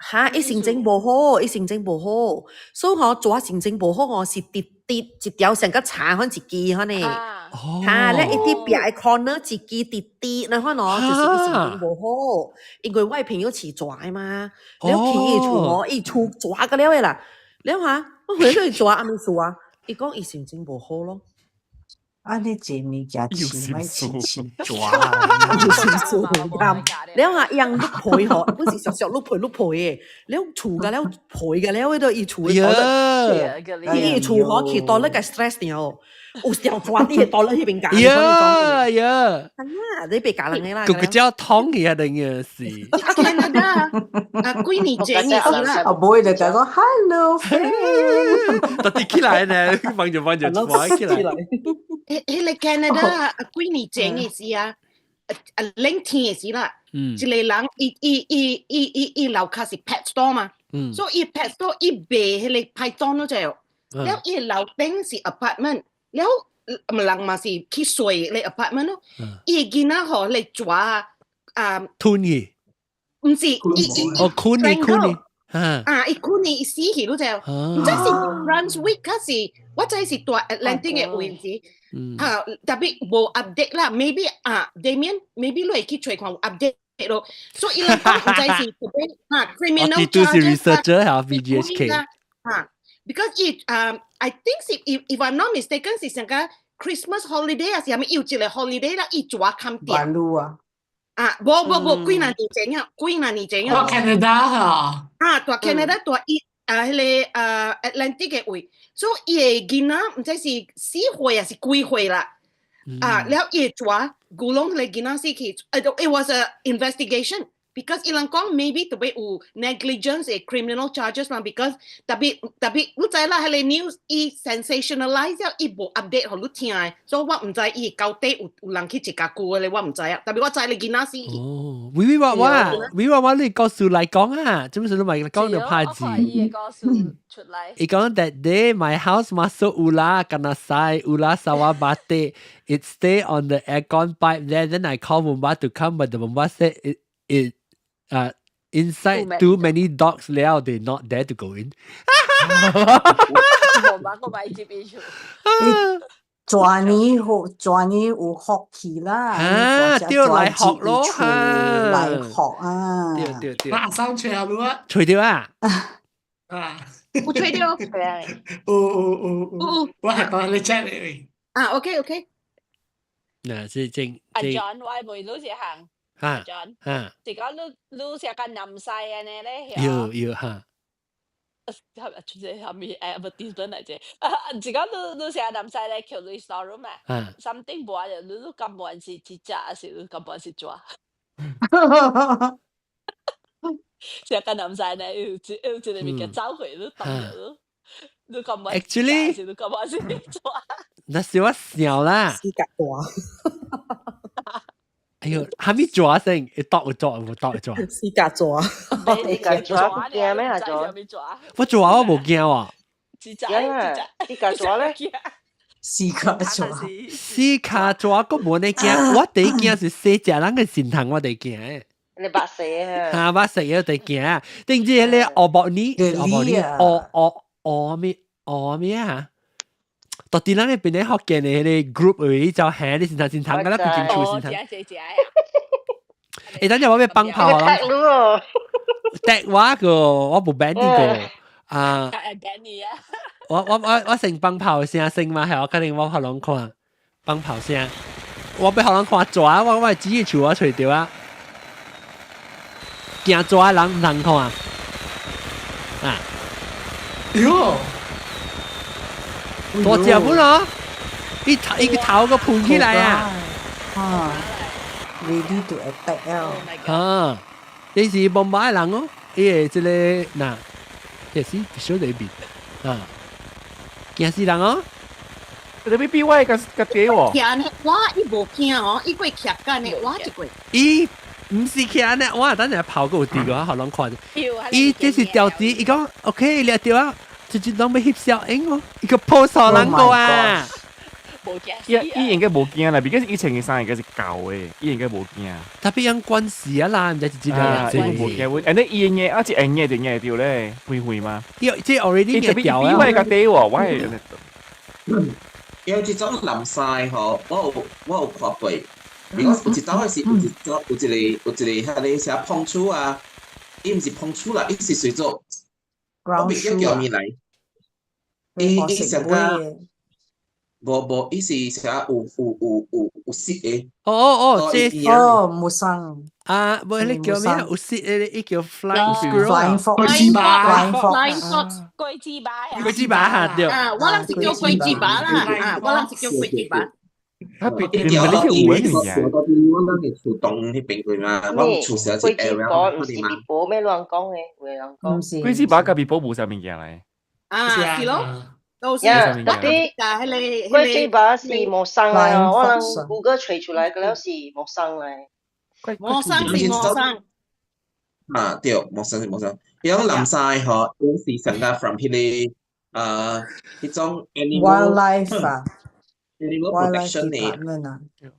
哈！伊神經無好，伊神經無好，所以吼蛇神經無好吼是直直一條像個柴款一支款呢。哈！咧伊佇壁的 corner 一支直直那款哦，就是伊神經無好。因為我的朋友飼蛇的嘛，了去伊厝吼，伊厝蛇個了的啦。了哈，我回去蛇按呢事啊？伊講伊神經無好咯。啊！你這物件飼莫飼飼蛇啊！有心事了哈，伊人碌皮吼，本是熟熟碌皮碌皮的，了厝個了皮個了，彼個伊厝的，伊厝吼去到咧個 stress 了，有條蛇佇個到咧彼邊教。呀呀！啊，你別教人的啦。個個叫通去啊，等於是。 Canada 啊，幾年前嘅事啦。啊，無會就講 hello friend，特別起來呢，放就放就出起來。彼個 Canada 啊，幾年前嘅事啊，啊冷天嘅事啦。一個人伊伊伊伊伊伊樓跤是 pet store 嘛，所以伊 pet store 伊賣彼個 python 咯就，了伊樓頂是 apartment，了人嘛是去睡咧 apartment 咯，伊囡仔吼咧蛇啊，吞去，毋是伊伊哦困去困去，啊伊困去伊死去咯就，毋知是 Brunswick 還是我知是蹛 Atlantic 的位置。啊，特別無 update 啦，maybe 啊，Damien maybe 你會去揣看有 update 咯，所以伊人講毋知是特別啊 criminal charges 是 researcher 啊 VGHK 啊， ，because 伊啊，I think 是 if I'm not mistaken 是上個 Christmas holiday 啊，是係咪有一個 holiday 啦？伊抓冚掂。路啊！啊，無無無，幾若年前啊，幾若年前啊。大 Canada 嚇。啊，大 Canada 大伊啊，彼個啊 Atlantic 嘅位，所以伊个囡仔毋知是4歲還是幾歲啦。啊，了伊抓古龍彼個囡仔死去，it was a investigation。because 伊人講 maybe 特別有 negligence 的 criminal charges 啦，because 特別特別你知啦，彼個 news 伊 sensationalize 了，伊無 update 予你聽的，所以我毋知伊到底有有人去一家久的咧，我毋知啊。特別我知你囡仔死。哦，微微話我，微話我你故事來講啊，做咩事都咪講到拍字。伊個故事出來。伊講 that day my house masuk ular kena sai ular sawah batik. It stay on the aircon pipe there. Then I call Mumba to come, but the Mumba said it inside too many dogs 了，they not dare to go in。我媽個買接邊處。全年好，全年有福氣啦！啊，對來學咯，來學啊！對對對。馬上吹啊，啊！吹掉啊！啊！有吹掉。有有有有。我係當你 check 你。啊，OK OK。嗱，是正。阿 John，我係妹女是行。嚇 John，嚇，是講你你成個南西安尼咧，要要嚇。係咪出這係咪 advertisement 嚟啫？啊，是講你你成個南西咧，叫你 store room 啊，something 無就你你根本是一隻，還是你根本是抓？成個南西咧，有一有一個物件走去，你當著你根本 Actually，是你根本是抓。那是我笑啦。四格大。哎呦，係咪抓聲？一剁一抓，無剁一抓。四格抓。四格抓驚咩啊？抓？我抓我無驚喎。驚啊！四格抓咧？四格抓。四卡抓個無呢驚，我第一驚是細隻人嘅心疼，我第驚。你白死啊！嚇，白死啊！第驚，定知咧烏博尼，烏博尼，烏烏烏咩烏咩啊？到底咱那邊咧福建的彼個 group 位就行你先頭先頭，敢若規間厝先頭。欸，等陣我欲放炮啦！踢我個，我無 ban 你個啊！我我我我先放炮聲先嘛，係我肯定我予人看放炮聲，我欲予人看蛇，我我指嘅樹我揣著啊！驚蛇的人毋通看啊！喲！大隻本咯，伊頭伊個頭個噴起來啊！啊，ready to attack 啊！啊，你是望馬的人哦，伊個這個嗱，也是小裏邊啊，驚死人哦！你比比我個個嗲喎。徛呢，我伊無驚哦，伊過徛緊呢，我一過。伊毋是徛呢，我等陣跑過有地個，予人看。伊這是吊子，伊講 OK，掠著啊。直接攏欲翕相影哦，伊個 post 予人個啊！伊伊應該無驚啦，畢竟以前嘅衫應該是舊的，伊應該無驚。特別樣關事啊啦，毋知是真定伊無驚，安尼伊硬啊，一硬就硬著咧，會會嗎？伊這 already 硬掉啊！比我較低喎，我係。有一種南西吼，我有我有看過，如果有一走是有一種有一個有一個彼个啥碰觸啊，伊毋是碰觸啦，伊是隨做，我袂記叫物來。伊伊上個無無，伊是啥有有有有有色的。哦哦哦，這哦木生啊，無彼個叫咩？有色的，伊叫 flying squirrel。 Flying fox。龜翅膀。Flying fox。龜翅膀啊。龜翅膀嚇對。啊，我人是叫龜翅膀啦，啊，我人是叫龜翅膀。他別伊叫伊伊我我咱佇厝東彼邊過嘛，我厝小一 area 嘛。龜翅膀毋是蜜婆咩亂講的，有的人講。毋是。龜翅膀佮蜜婆無啥物件來。啊，是咯。都是。呀，特別龜翅膀是無生來哦，我人 Google 揣出來個了是無生來。無生是無生。啊，對，無生是無生。伊講南西吼，伊是上個 from 彼個啊，彼種 animal wildlife 啊，animal protection 的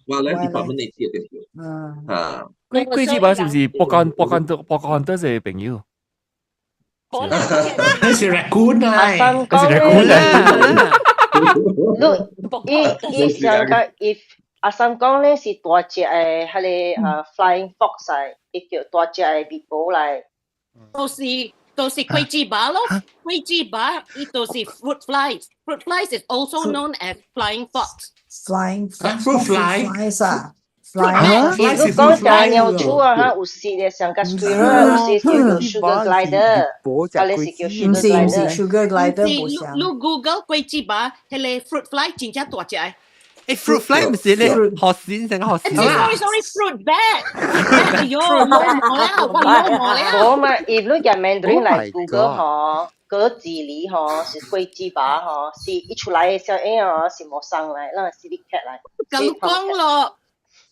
，wildlife department 的對對對。嗯。啊。龜龜翅膀是毋是博干博干多博干多是朋友？那是 raccoon 啊，那是 raccoon 啊。你伊伊上個 if 阿三講咧是大隻的，彼個啊 flying fox 來，伊叫大隻的蜜婆來。都是就是果子耙咯，果子耙伊就是 fruit flies。Fruit flies is also known as flying fox。 Flying fruit fly flies 啊啊，你講成有厝啊，哈，有時嘅上個 squirrel，有時叫做 sugar glider，啊，你是叫 sugar glider。唔是 sugar glider 你你 Google 果子耙，彼個 fruit fly 真正大隻。誒，fruit fly 唔是咧，學先成個學先。 Sorry sorry fruit bat。哎喲，老毛了，我老毛了。無嘛，if 你用 Mandarin 來 Google 嗬，果子狸嗬是果子耙嗬，是一出來嘅小影嗬是無生來，咱係 civet cat 來。咁講咯。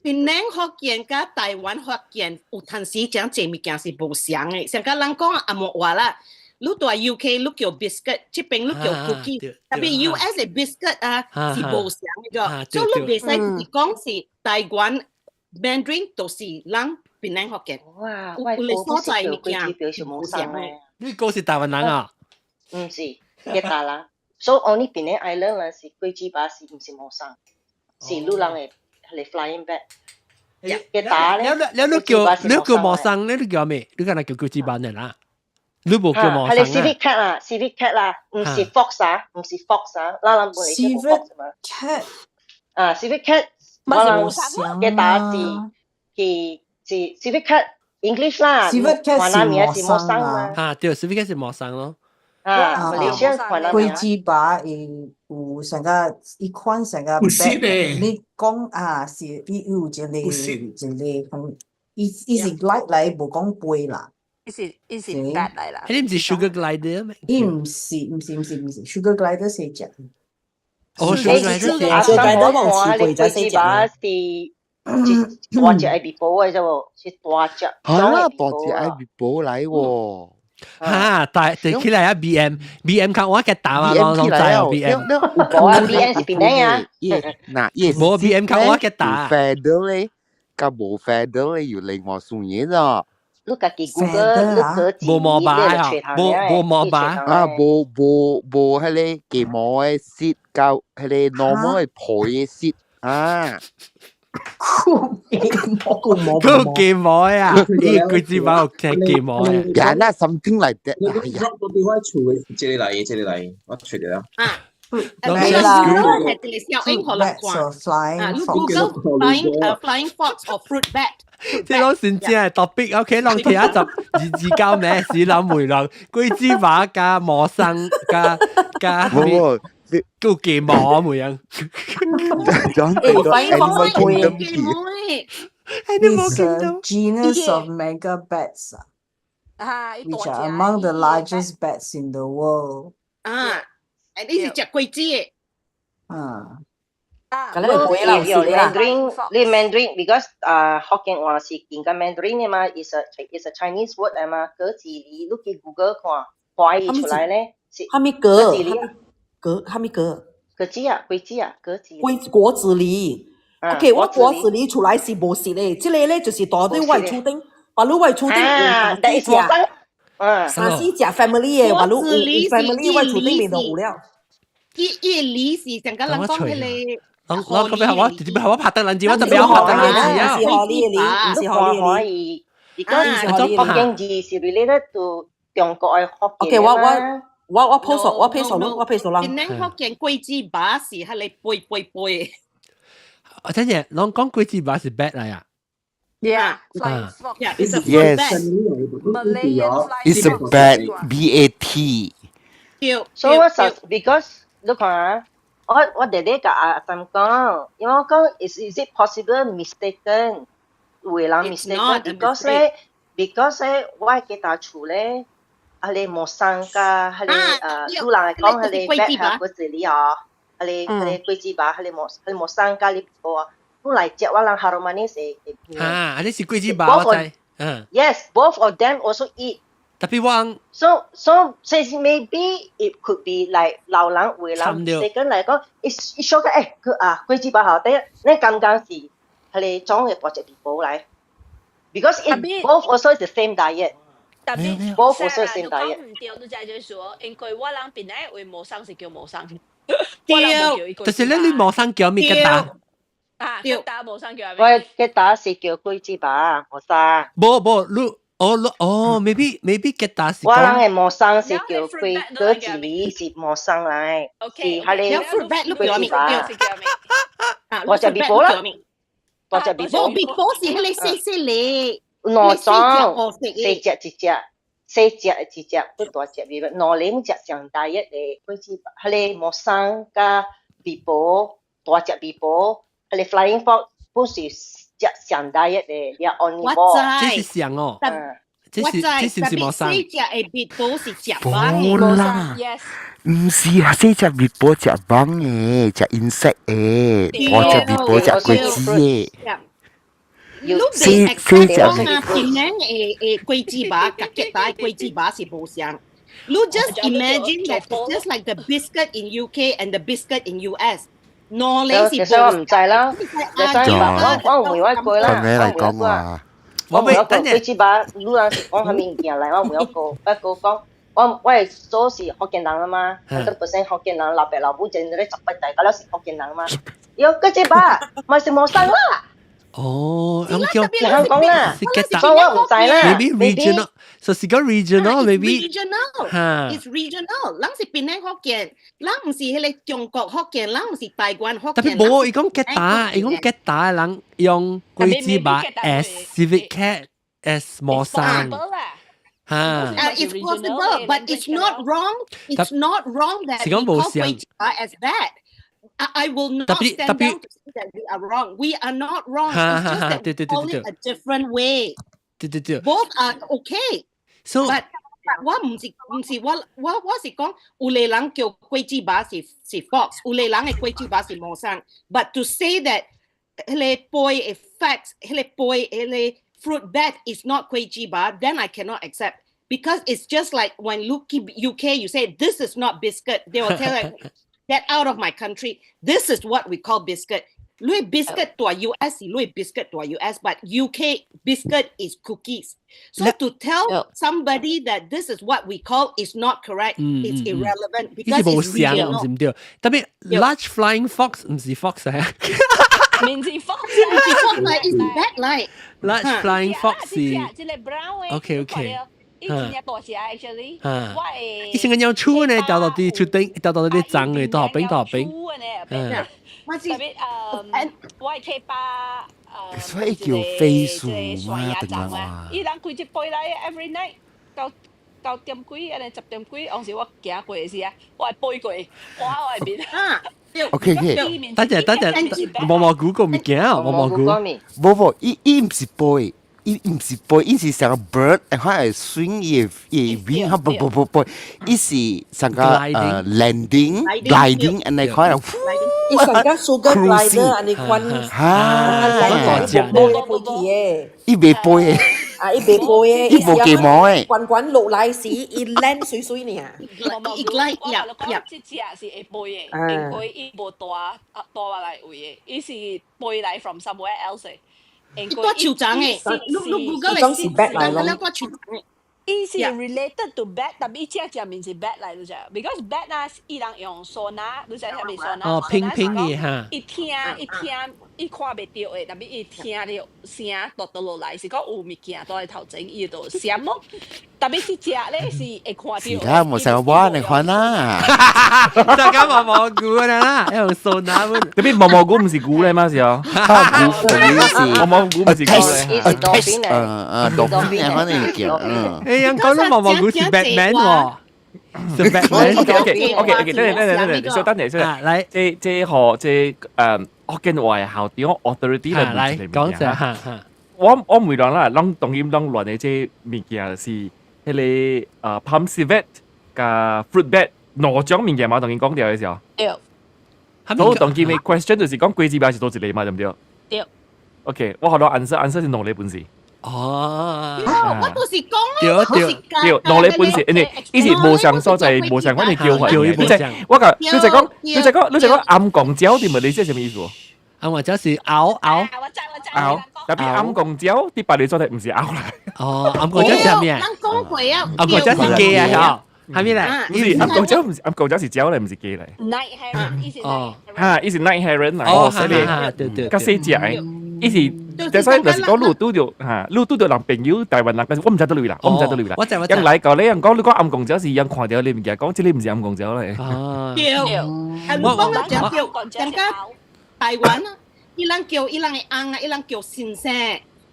檳城福建佮台灣福建有陣時講這物件是無相的，像佮人講紅毛話啦，你蹛 UK 你叫 biscuit，這邊你叫 cookie，特別 US 的 biscuit 啊是無相的咗，所以你袂使直講是台灣 Mandarin 就是人檳城福建。哇，有有所在物件無相的。你講是台灣人啊？毋是，吉打人。所以 only 檳城 island 人是果子耙是毋是無相，是女人的。係 flying bat。嘅打咧，你叫魔生咧，你叫咩？你敢若叫果子耙的啦？你無叫魔生啊？係 civet cat 啦，civet cat 啦，唔是 fox 啊，唔是 fox 啊，咱人本嚟叫 fox 嘛。 cat 啊，civet cat，我人嘅打字是是 civet cat English 啦， civet cat 華南名是魔生嘛。啊，對，civet cat 是魔生咯。啊，馬來西亞華南果子耙伊有成個一款成個白，你講啊是伊有一個一個，伊伊是 glide 來無講飛啦。伊是 bat 來啦。彼毋是 sugar glider 咩？伊毋是毋是毋是毋是 sugar glider 是食。哦，sugar glider ，sugar glider 冇試過，就細隻。是大隻愛面包的啫無，是大隻。啊，大隻愛面包來喎。哈，但係起來啊，B M B M 看我嘅打啊，攏攏知哦 B M。無啊，B M 是邊個啊？嗱，伊無 B M 看我嘅打。 feather 咧，佮無 feather 咧，有另外算嘢咋。你家己 Google 你個無毛把啊，無無毛把啊，無無無彼个雞毛的色，佮彼个 normal 的皮的色啊。毛毛佢雞毛啊！伊果子耙有聽雞毛啊！呀，那 something like that。你 drop 到啲我厝的，這裡來，這裡來，我揣著了。啊，係啦，係一個小英可能看。啊，你 Google flying fox or fruit bat。這攏真正的 topic，OK，攏聽十二字交咩？死諗回來，果子耙加魔生加加。冇。叫雞毛咁樣。講誒，flying fox 會。 It's a genus of mega bats which are among the largest bats in the world. 啊，誒，你是食果子的。啊。啊，咁你會啦，你 Mandarin，你 Mandarin because 啊福建話是見個 Mandarin 的嘛，is a Chinese word 來嘛，果子狸，你去 Google 看，翻譯出來咧是。哈咪果？果哈咪果？果子啊，果子啊，果子。果果子狸。OK，我果子狸出來是無實的，這個咧就是蹛佇我厝頂，把你我厝頂有三四隻，三四隻 family 的，把你有 family 我厝頂面就有了。伊伊狸是上個人講彼個。我我咁樣我直接我拍得兩字，我就俾我拍得兩字啊！唔是荷里的唔是荷里的，而家福建字是 related to 中國的福建 OK，我我。我我 post 我 post 我 post 啦。檳城福建果子耙是彼個飛飛飛。我聽見，攏講果子耙是 bat 來啊？ Yeah, yeah, it's a Yes. Malayan It's a bat, B A T. So 我實 because 你看啊，我我弟弟共阿阿三講，因為我講 is it possible mistaken？有的人 mistaken because 咧，because 咧，我其他厝咧，啊你無生甲彼个主人來講彼个 bat 下果子狸哦，彼个彼个果子耙，彼个無彼個無生甲你無，你來接我人 harum manis 會。啊，你是果子耙我知，嗯。 Yes, both of them also eat. 特別我 So so maybe it could be like 老人有的人 mistaken 來講，伊伊小個欸，佢啊果子耙好，第一你感覺是彼個種的大隻皮毛來，because it both also is the same diet。特別 both also same diet。唔對，你就係說，因為我人本來為無生是叫無生，對，就是你你無生叫咩吉打？啊，吉打無生叫咩？我吉打是叫果子耙，無生。無無，你。哦哦，maybe 吉打是我人的魔生是叫龜果子狸是魔生來，是彼個龜子吧？我食米波啦，大隻米波。米波是彼個細細粒，兩種，細隻一隻，細隻一隻，不大隻米波，兩個隻上大一個龜子，彼個魔生佮米波，大隻米波，彼個 flying fox 不是隻上大一個，你我知，這是上哦。這是這是唔是魔生？細隻的米波是食蚊的。啦，唔是啊，細隻米波食蚊的，食 insect 的，大隻米波食龜子的。你袂 expect 講啊，檳城的的龜子肉，佮吉打的龜子肉是無相。你 just imagine that it's just like the biscuit in UK and the biscuit in US。兩個是無。我唔知啦，我我唔會我過啦，嚟講話。我未等陣。龜子肉，你若是講啥物物件來，我唔曉過，不過講。我我的祖是福建人啊嘛，100% 福建人，老爸老母真咧十八代，到了是福建人嘛。喲，龜子肉嘛是無生啦。哦，咁叫香港啦，所以我唔知啦。 Maybe regional，所以是講 regional，maybe regional，it's regional。咱是檳城福建，咱毋是彼個中國福建，咱毋是台灣福建。特別無，伊講吉打，伊講吉打的人用龜子肉 as civet cat as 魔生。哈。 It's possible, but it's not wrong. It's not wrong that we call 龜子肉 as that. I will not stand down to say that we are wrong. We are not wrong. It's just that we call it a different way. 對對對。 Both are okay. So, but 我毋是毋是我我我是講有个人叫龜子肉是是 fox，有个人的龜子肉是魔生。But to say that 彼個飛的 fox，彼個飛彼個 fruit bat is not 龜子肉，then I cannot accept. Because it's just like when look UK, you say this is not biscuit, they will tell you get out of my country. This is what we call biscuit. 你 biscuit 佇 US 是你 biscuit 佇 US, but UK biscuit is cookies. So to tell somebody that this is what we call is not correct, it's irrelevant because it's regional. 唔是唔對，特別 large flying fox 毋是 fox 啊。毋是 fox，毋是 fox 來，is bat 來。 Large flying fox 是。這個 brown 的。 OK OK。伊真正大隻 actually，我會。伊成個鳥鼠呢，掉到佇厝頂，掉到佇髒的，大邊大邊。嗯。我是特別我會去把所以叫飛鼠嘛，定係話。伊人規隻飛來 every night 到9點幾，按呢10點幾，當時我行過的時啊，我會飛過，我外面。啊。 OK OK。等陣等陣，毛毛菇個物件啊，毛毛菇。無無，伊伊毋是飛。伊毋是飛，伊是成個 bird，會會 swing 伊伊 wing，哈不不不不，伊是成個landing gliding，按呢款，伊成個 sugar glider 按呢款，哈，大隻，無咧飛去的，伊袂飛的，啊，伊袂飛的，伊無雞毛的，懸懸落來時，伊 land 媠媠爾。伊 glide 入入，這隻是會飛的，因為伊無蹛啊蹛來位的，伊是飛來 from somewhere else 的。伊蹛樹叢的，你你 Google 來是 bat 來咯。蹛樹叢的。伊是 related to bat，但伊正正毋是 bat 來，你知？Because bat 啊，伊人用 sonar，你知啥物 sonar？哦，拼拼的哈。伊聽伊聽，伊看袂著的，但伊聽著聲落倒落來，是講有物件佇頭前，伊就閃咯。但這隻咧是會看著。是啦，無想我你看啦。大家毛毛菇啦，用 sonar。特別毛毛菇毋是菇咧嘛是哦？菇是毛毛菇毋是菇咧。嗯嗯，dolphin 可能叫嗯。哎，人講到毛毛菇是 Batman 喎。是 Batman。 OK OK OK OK，等陣等陣等陣，稍等陣，稍等。來，這這號這福建話校長 authority 來來講一下哈哈。我我每人啦，攏當然攏亂的這物件是彼個palm civet 佮 fruit bat 兩種物件嘛，當然講著的時候。對。所以當今的 question 就是講龜子肉是佗一個嘛，對毋對？對。 OK，我予你 answer answer 是兩個本事。哦。我就是講咯，對對對，兩個本事，因為伊是無相所在，無相款的叫法。你就我講，你就講，你就講，你就講暗公鳥佇馬來西亞啥物意思？暗公鳥是鷗鷗。鷗，特別暗公鳥佇別个所在毋是鷗啦。哦，暗公鳥是啥物啊？人講過啊。暗公鳥是雞啊，嗬？係咪咧？毋是暗公鳥，毋是暗公鳥是鳥來，毋是雞來。 Night heron，伊是哦，哈，伊是 night heron 來。哦，哈哈，對對。較細隻的，伊是但係就是講你拄著嚇，你拄著人朋友台灣人，但是我毋知佗位啦，我毋知佗位啦。我知我知。人來到你人講你講暗公蕉是人看著你物件，講這個毋是暗公蕉咧。啊。對，啊，你講得正對，人家台灣啊，伊人叫伊人的翁啊，伊人叫先生。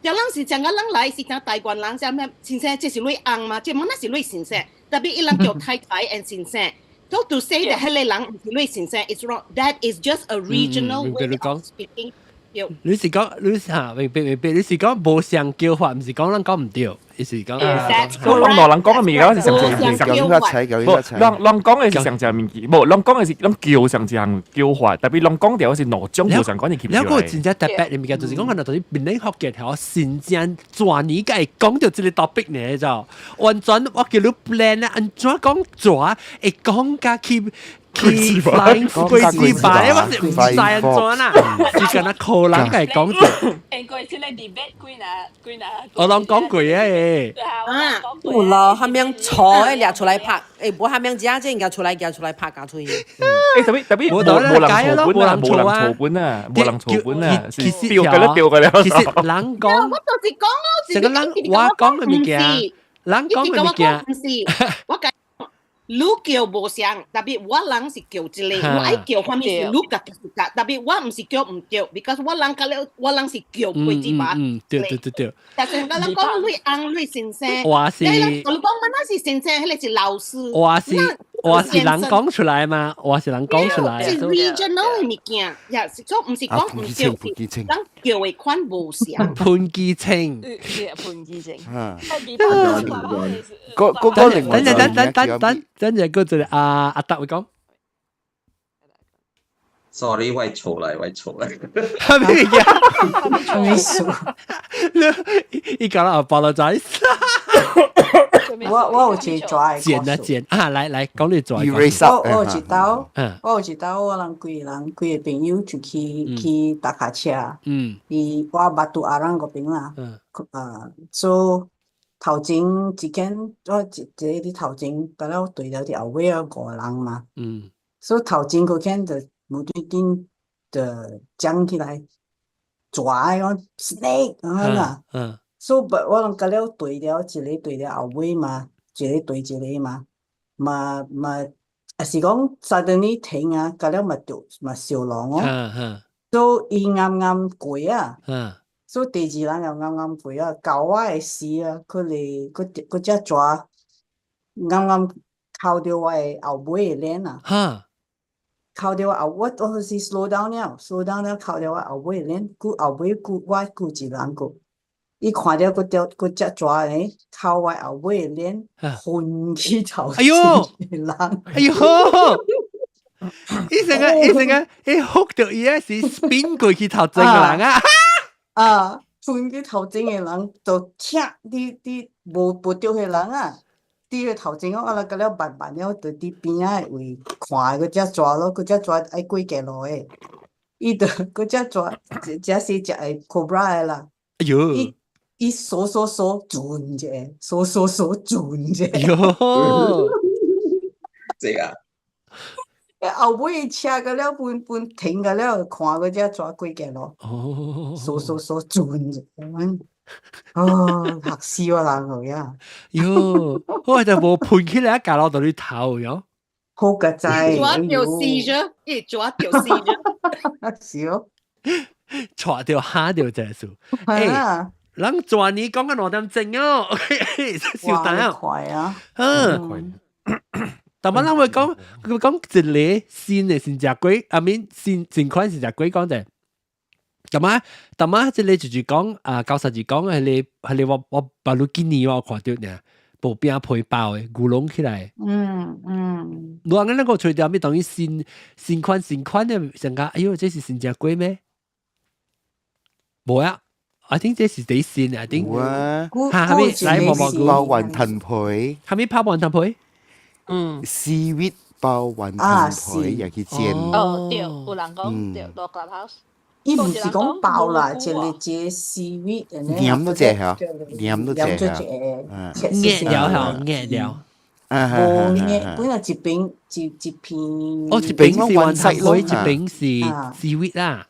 有人是講個人來是講台灣人，啥物先生，這是你翁嘛？這無那是你先生，特別伊人叫太太 and 先生。So to say that 彼个人毋是你先生，it's wrong. That is just a regional way of speaking. 你是講你嚇明白明白，你是講無相叫法，毋是講咱講毋對，伊是講。講人人講嘅物件是上正上一無，人人講嘅是上正物件，無人講嘅是攏叫上正叫法，特別人講著是兩種無相關嘅起來。兩個真正特別嘅物件，就是講可能就是閩南福建條新疆轉年會講著這個 topic 呢，就完全我叫你 plan 啊，按怎講轉會講甲去。去 flying 龜翅膀，我是毋知按怎啦，是敢若可能會講著。應該這個 debate 幾若幾若。我攏講過誒。啊，有咯，蝦米錯的掠出來拍，欸，無蝦米食，這應該出來夾出來拍夾出去。欸，特別特別無無人錯本啊，無人錯本啊，無人錯本啊，其實掉個了掉個了。其實人講，我就是講咯，成個人我講的物件，人講的物件，毋是，我講。你叫無相，特別我人是叫一個，我愛叫啥物是你家己自家，特別我毋是叫毋對，because 我人甲了，我人是叫幾子吧。嗯，對對對對。但是我人講你翁你先生，我是，你講乜那是先生，彼個是老師。我是我是人講出來嘛，我是人講出來。是 regional 的物件，也是說毋是講毋對，是人叫的款無相。潘基清。潘基清。嗰嗰個另外等等等等等。等陣嗰隻阿阿達會講，sorry，我錯啦，我錯啦，係咩嘢？咩事？你講啦，apologize。我我有一個蛇的剪啊剪啊，來來講你蛇。我我有一道，我有一道，我人幾個人幾個朋友就去去踏跤車。伊我 Batu Arang 嗰邊啦。啊，所以頭前一間我一一個佇頭前，敢若對了佇後尾啊五個人嘛。所以頭前嗰間就無端端就講起來，蛇講 snake 咁啦。所以我攏甲了對了，一個對了後尾嘛，一個對一個嘛，嘛嘛，也是講 suddenly 停啊，甲了嘛著嘛燒龍哦。所以伊啱啱過啊。所以第二人又啱啱過啊，到我的時啊，佢嚟嗰嗰隻蛇啱啱靠著我的後尾的鏈啊。靠著我後，我我是 slow down 了，slow down 了，靠著我後尾的鏈，佮後尾佮我佮一人閣，伊看著嗰條嗰隻蛇咧，靠我後尾的鏈，昏去頭哎喲前的人。哎喲！伊成個伊成個伊 hook 到伊是 spin 過去頭前個人啊！啊，噴去頭前的人就聽佇佇無無著彼人啊，佇個頭前我來甲了慢慢了，就佇邊仔的位看嗰隻蛇咯，嗰隻蛇愛過街路的，伊就嗰隻蛇這是食會 cobra 的啦。哎喲！伊伊踅踅踅轉一下，踅踅踅轉一下。喲！這個。後尾車個了，本本停個了，看嗰隻蛇過街路，踅踅踅轉一下，哦，嚇死我人個呀！喲，我就無噴起來，架落到你頭喲。好個仔，蛇著 seizure，伊蛇著 seizure，是哦，蛇著嚇著這數。欸，人蛇年講緊2點鐘哦，小等啊，快啊，嗯。但係咱會講，佢講一個新的新食鬼，I mean 新新款新食鬼講者。咁啊，但啊，這個就是講啊，92講彼個彼個我我巴魯今年我看著爾，薄餅皮包的牛籠起來。我按呢個揣著咪等於新新款新款的，上講哎喲，這是新食粿咩？無啊，I think 這是第新，I think。哈，蝦米來毛毛菇包雲吞皮，蝦米包雲吞皮？seaweed 包雲吞皮也去煎。哦，對，有人講對，落 Clubhouse。伊毋是講包啦，一個一個 seaweed 黏都隻嚇，黏都隻嚇，壓了嚇，壓了。無壓，本來一邊一一片。哦，一邊是雲吞皮，一邊是 seaweed 啦。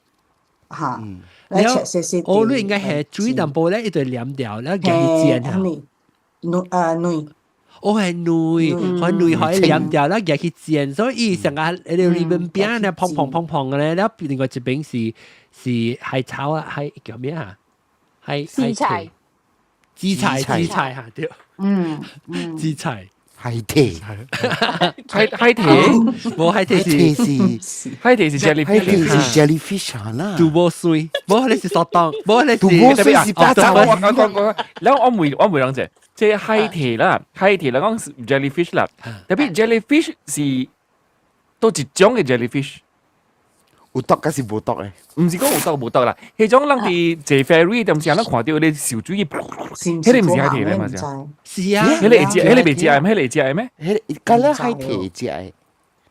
嚇。你切細細。哦，你應該係水淡薄咧，伊就黏掉，然後夾去煎嚇。卵啊卵。哦，係卵，係卵可以黏掉，然後夾去煎，所以成個你裏面餅咧，砰砰砰砰嘅咧，然後另外一邊是海草啊，海叫咩啊？海紫菜，紫菜，紫菜嚇對。紫菜。海提，海提，無海提是海提是 jellyfish，海提是 jellyfish 啦。杜波水，無你是索當，無你是杜波水是八爪。我講講講，然後我問人者，這海提啦，海提啦講 jellyfish 啦，特別 jellyfish 是都一種嘅 jellyfish。有毒還是無毒咧？毋是講有毒無毒啦，彼種人佇坐 ferry 踮時，咱看著咧受水，彼個毋是海提咧嘛？是是啊，彼個會食，彼個袂食的，彼個會食的咩？彼個敢若海提會食的，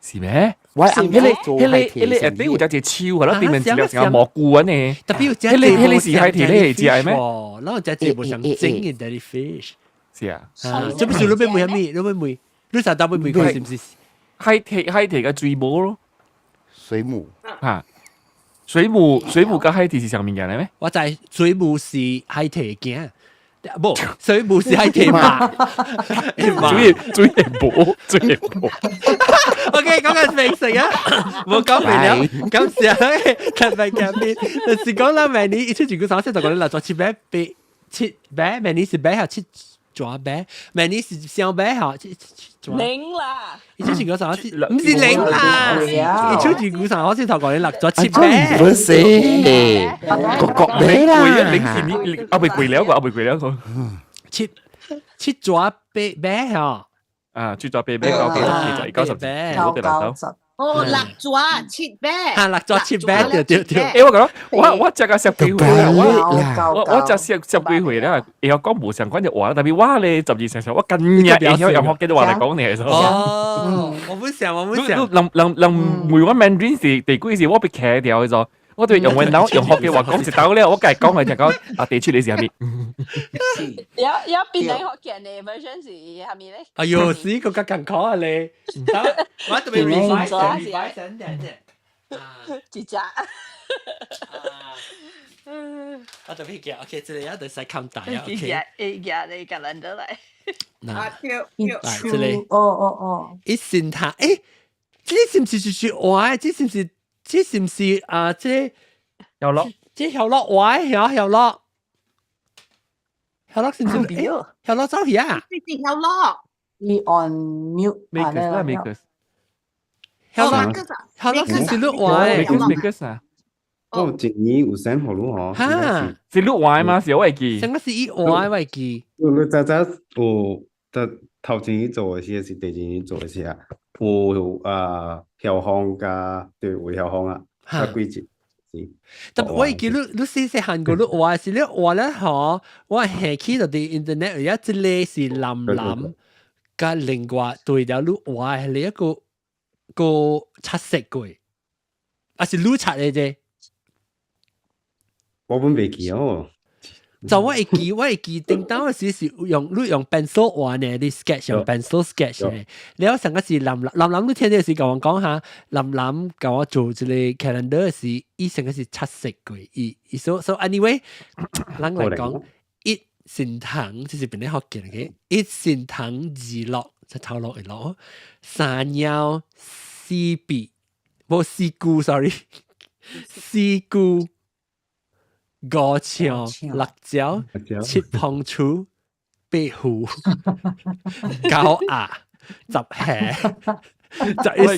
是咩？我彼個彼個彼個下底有隻隻樹，然後頂面一粒像蘑菇按呢。特別有隻彼個是海提咧會食的咩？然後隻隻無像整的 jellyfish。是啊，這不是你欲問啥物？你欲問？你實答欲問看是毋是？海提佮水母咯。水母嚇，水母佮海提是啥物件來咩？我知水母是海提囝，無水母是海提媽。水母水母。 OK，講緊美食啊，無講完了，感謝特別嘉賓。就是講啦，明年一出全個三色就講你六做七八八七八，明年是八號七抓八，明年是雙八號七七零啦！一出全個三色，毋是零啦，一出全個三色頭講你六做七八。不是，個個咩啦？零是你阿未攰了個，阿未攰了個。七七抓八八號。啊，七抓八八九九九十九十，九十。哦，六抓七八。嚇，六抓七八，對對對。欸，我講，我食過十幾歲啦，我食十幾歲啦，會曉講無相關的話，特別我咧12歲時，我今日會曉用福建話來講呢。哦，我不想，我不想。人問我 Mandarin 是第幾時，我被騎掉去咗。我對用阮腦用福建話講一道了，我家講係就講啊，地區你是啥物？有邊個福建的 version 是啥物咧？哎呦，死個較艱苦啊你！我特別 revise revise 點點。一隻。我特別記，OK，這個一定使看大啊，OK。會記你 calendar 來。嗱，來，這個，哦哦哦，一線塔，欸，這是毋是就是話？這是毋是？這是毋是啊？這有落，這曉落話曉曉落，曉落是毋是？曉落走去啊？是曉落。伊 on mute。 Makers 啦，Makers。曉落，曉落是毋是你話？ Makers 啊。哦，一年有 send 予你嗬？哈，是你話嗎？是我會記。上個是伊話我會記。你早早有，頭頭前年做的時，是第二年做的時啊？有啊，曉風佮對魏曉風啊，較幾節是。特別我會記你，你細細漢過你話是你話咧嗬，我下去就佇 internet 有一個是藍藍，佮另外對了你話係你一個個七色過，還是你刷的啫？我本袂記哦。就我會記，我會記，頂當時是用你用 pencil 畫呢，你 sketch 用 pencil sketch 呢。了上個是林林林，你聽這時共我講下，林林共我做一個 calendar 時，伊上個是七色過，伊伊所 so anyway，咱來講一善堂就是邊咧福建嘅，一善堂二樂就頭落一落，三鳥四筆，無四姑，sorry，四姑。五槍六蕉七碰柱八虎九鴨十下11歲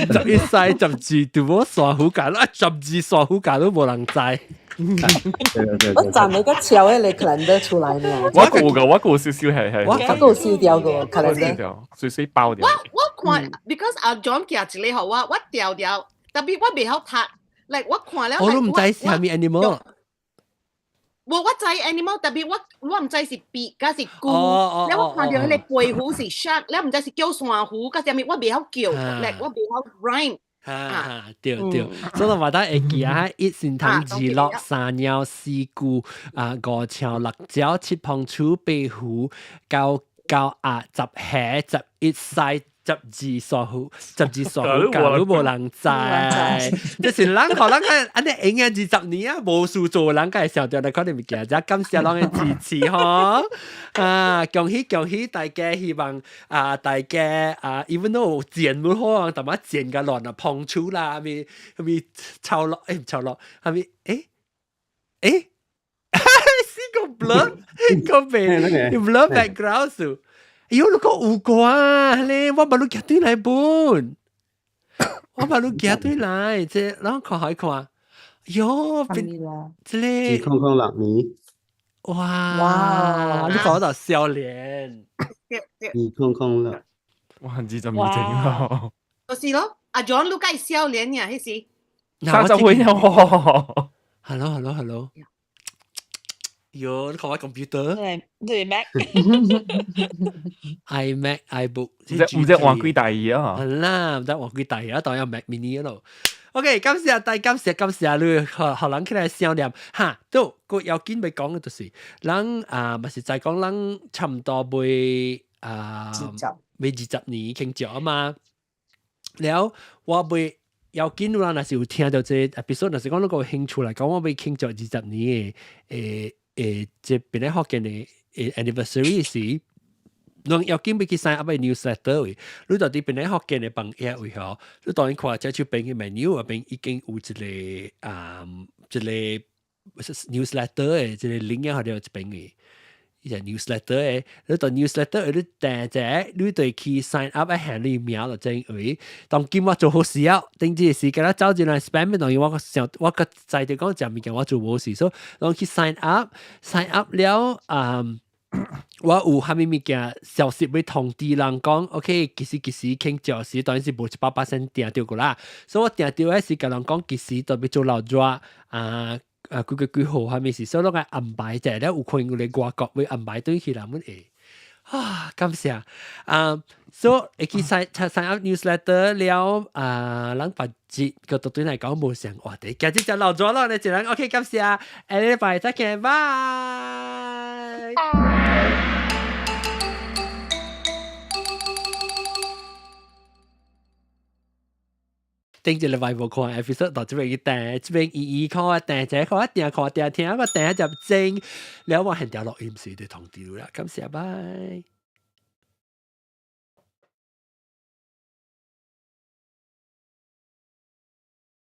11歲12拄好山虎架，啊12山虎架都無人知。我站你個超的 calendar 出來呢。我有個，我有少少係係。我有燒掉個 calendar，水水包掉。我看，because 阿 John 寄一個予我，我掉掉，特別我袂曉讀。like 我看了，我都毋知是啥物 animal。我知 animal，特別我毋知是鱉抑是龜。了我看著彼個白虎是 shark，了毋知是叫珊瑚，抑是啥物，我袂曉叫，like 我袂曉 rhyme。哈，對對，所以話得會記啊，一善堂二樂三鳥四姑啊五槍六蕉七碰柱八虎九九鴨十下11歲。十二傻虎，十二傻虎，假如無人知，就是人可能個按呢永遠20年啊，無事做，人會想著來看啲物件，就感謝攏的支持吼。啊，恭喜恭喜大家，希望啊大家啊，even though 剪唔好，但嘛剪個亂啊，碰觸啦，咪咪抄落，欸唔抄落，係咪？欸欸，是個 blur 個被 blur background 數。哎喲，你講有歌咧，我把你寄對來本，我把你寄對來，這咱看下看。喲，變這個2006年，哇哇，你講到笑臉，2006，哇，22年咯，就是咯，阿 John 你介少年呀，彼時30歲了。 Hello，hello，hello。喲，你看我 computer，對 Mac ，iMac iBook，唔知換幾大啊？係啦，唔知換幾大啊，當然 Mac Mini 咯。OK，感謝大感謝感謝你，予人起來想念哈。都個要緊欲講嘅就是，咱啊，嘛是在講咱差唔多欲啊，欲20年慶祝啊嘛。了我欲要緊有人若是有聽到這 episode，若是講你個有興趣來講，我欲慶祝20年嘅誒。這邊咧福建的 anniversary 時，攏要緊欲去 sign up newsletter 位，你到佇邊咧福建的網頁位吼，你當然看這手邊的 menu 嗰邊已經有一個啊一個 newsletter 的一個 link 喺度這邊嘅。伊個 newsletter 的，你到 newsletter 你訂者，你就去 sign up 一下你名就正位。當今我做好事啊，頂這個時間啦，走進來 spam 當然我個想我個知著講食物件我做無事，所以當去 sign up，sign up 了啊。我有蝦米物件消息欲通知人講，OK，幾時幾時慶祝時，當然是無100%訂著過啦。所以我訂著的是共人講幾時特別做老熱啊。啊，幾個幾號蝦米事，所以攏愛安排者咧，有可能有咧外國會安排轉去人們會啊，感謝啊，所以會去 sign up newsletter 了啊，咱別節個對來講無上話題，今日就老咗咯，你一人 OK，感謝，下禮拜再見，拜。頂一禮拜無看 episode 到這邊去訂，這邊伊伊看訂，這看訂看訂聽個訂就精，了我現條錄音時就通知啦，感謝，拜。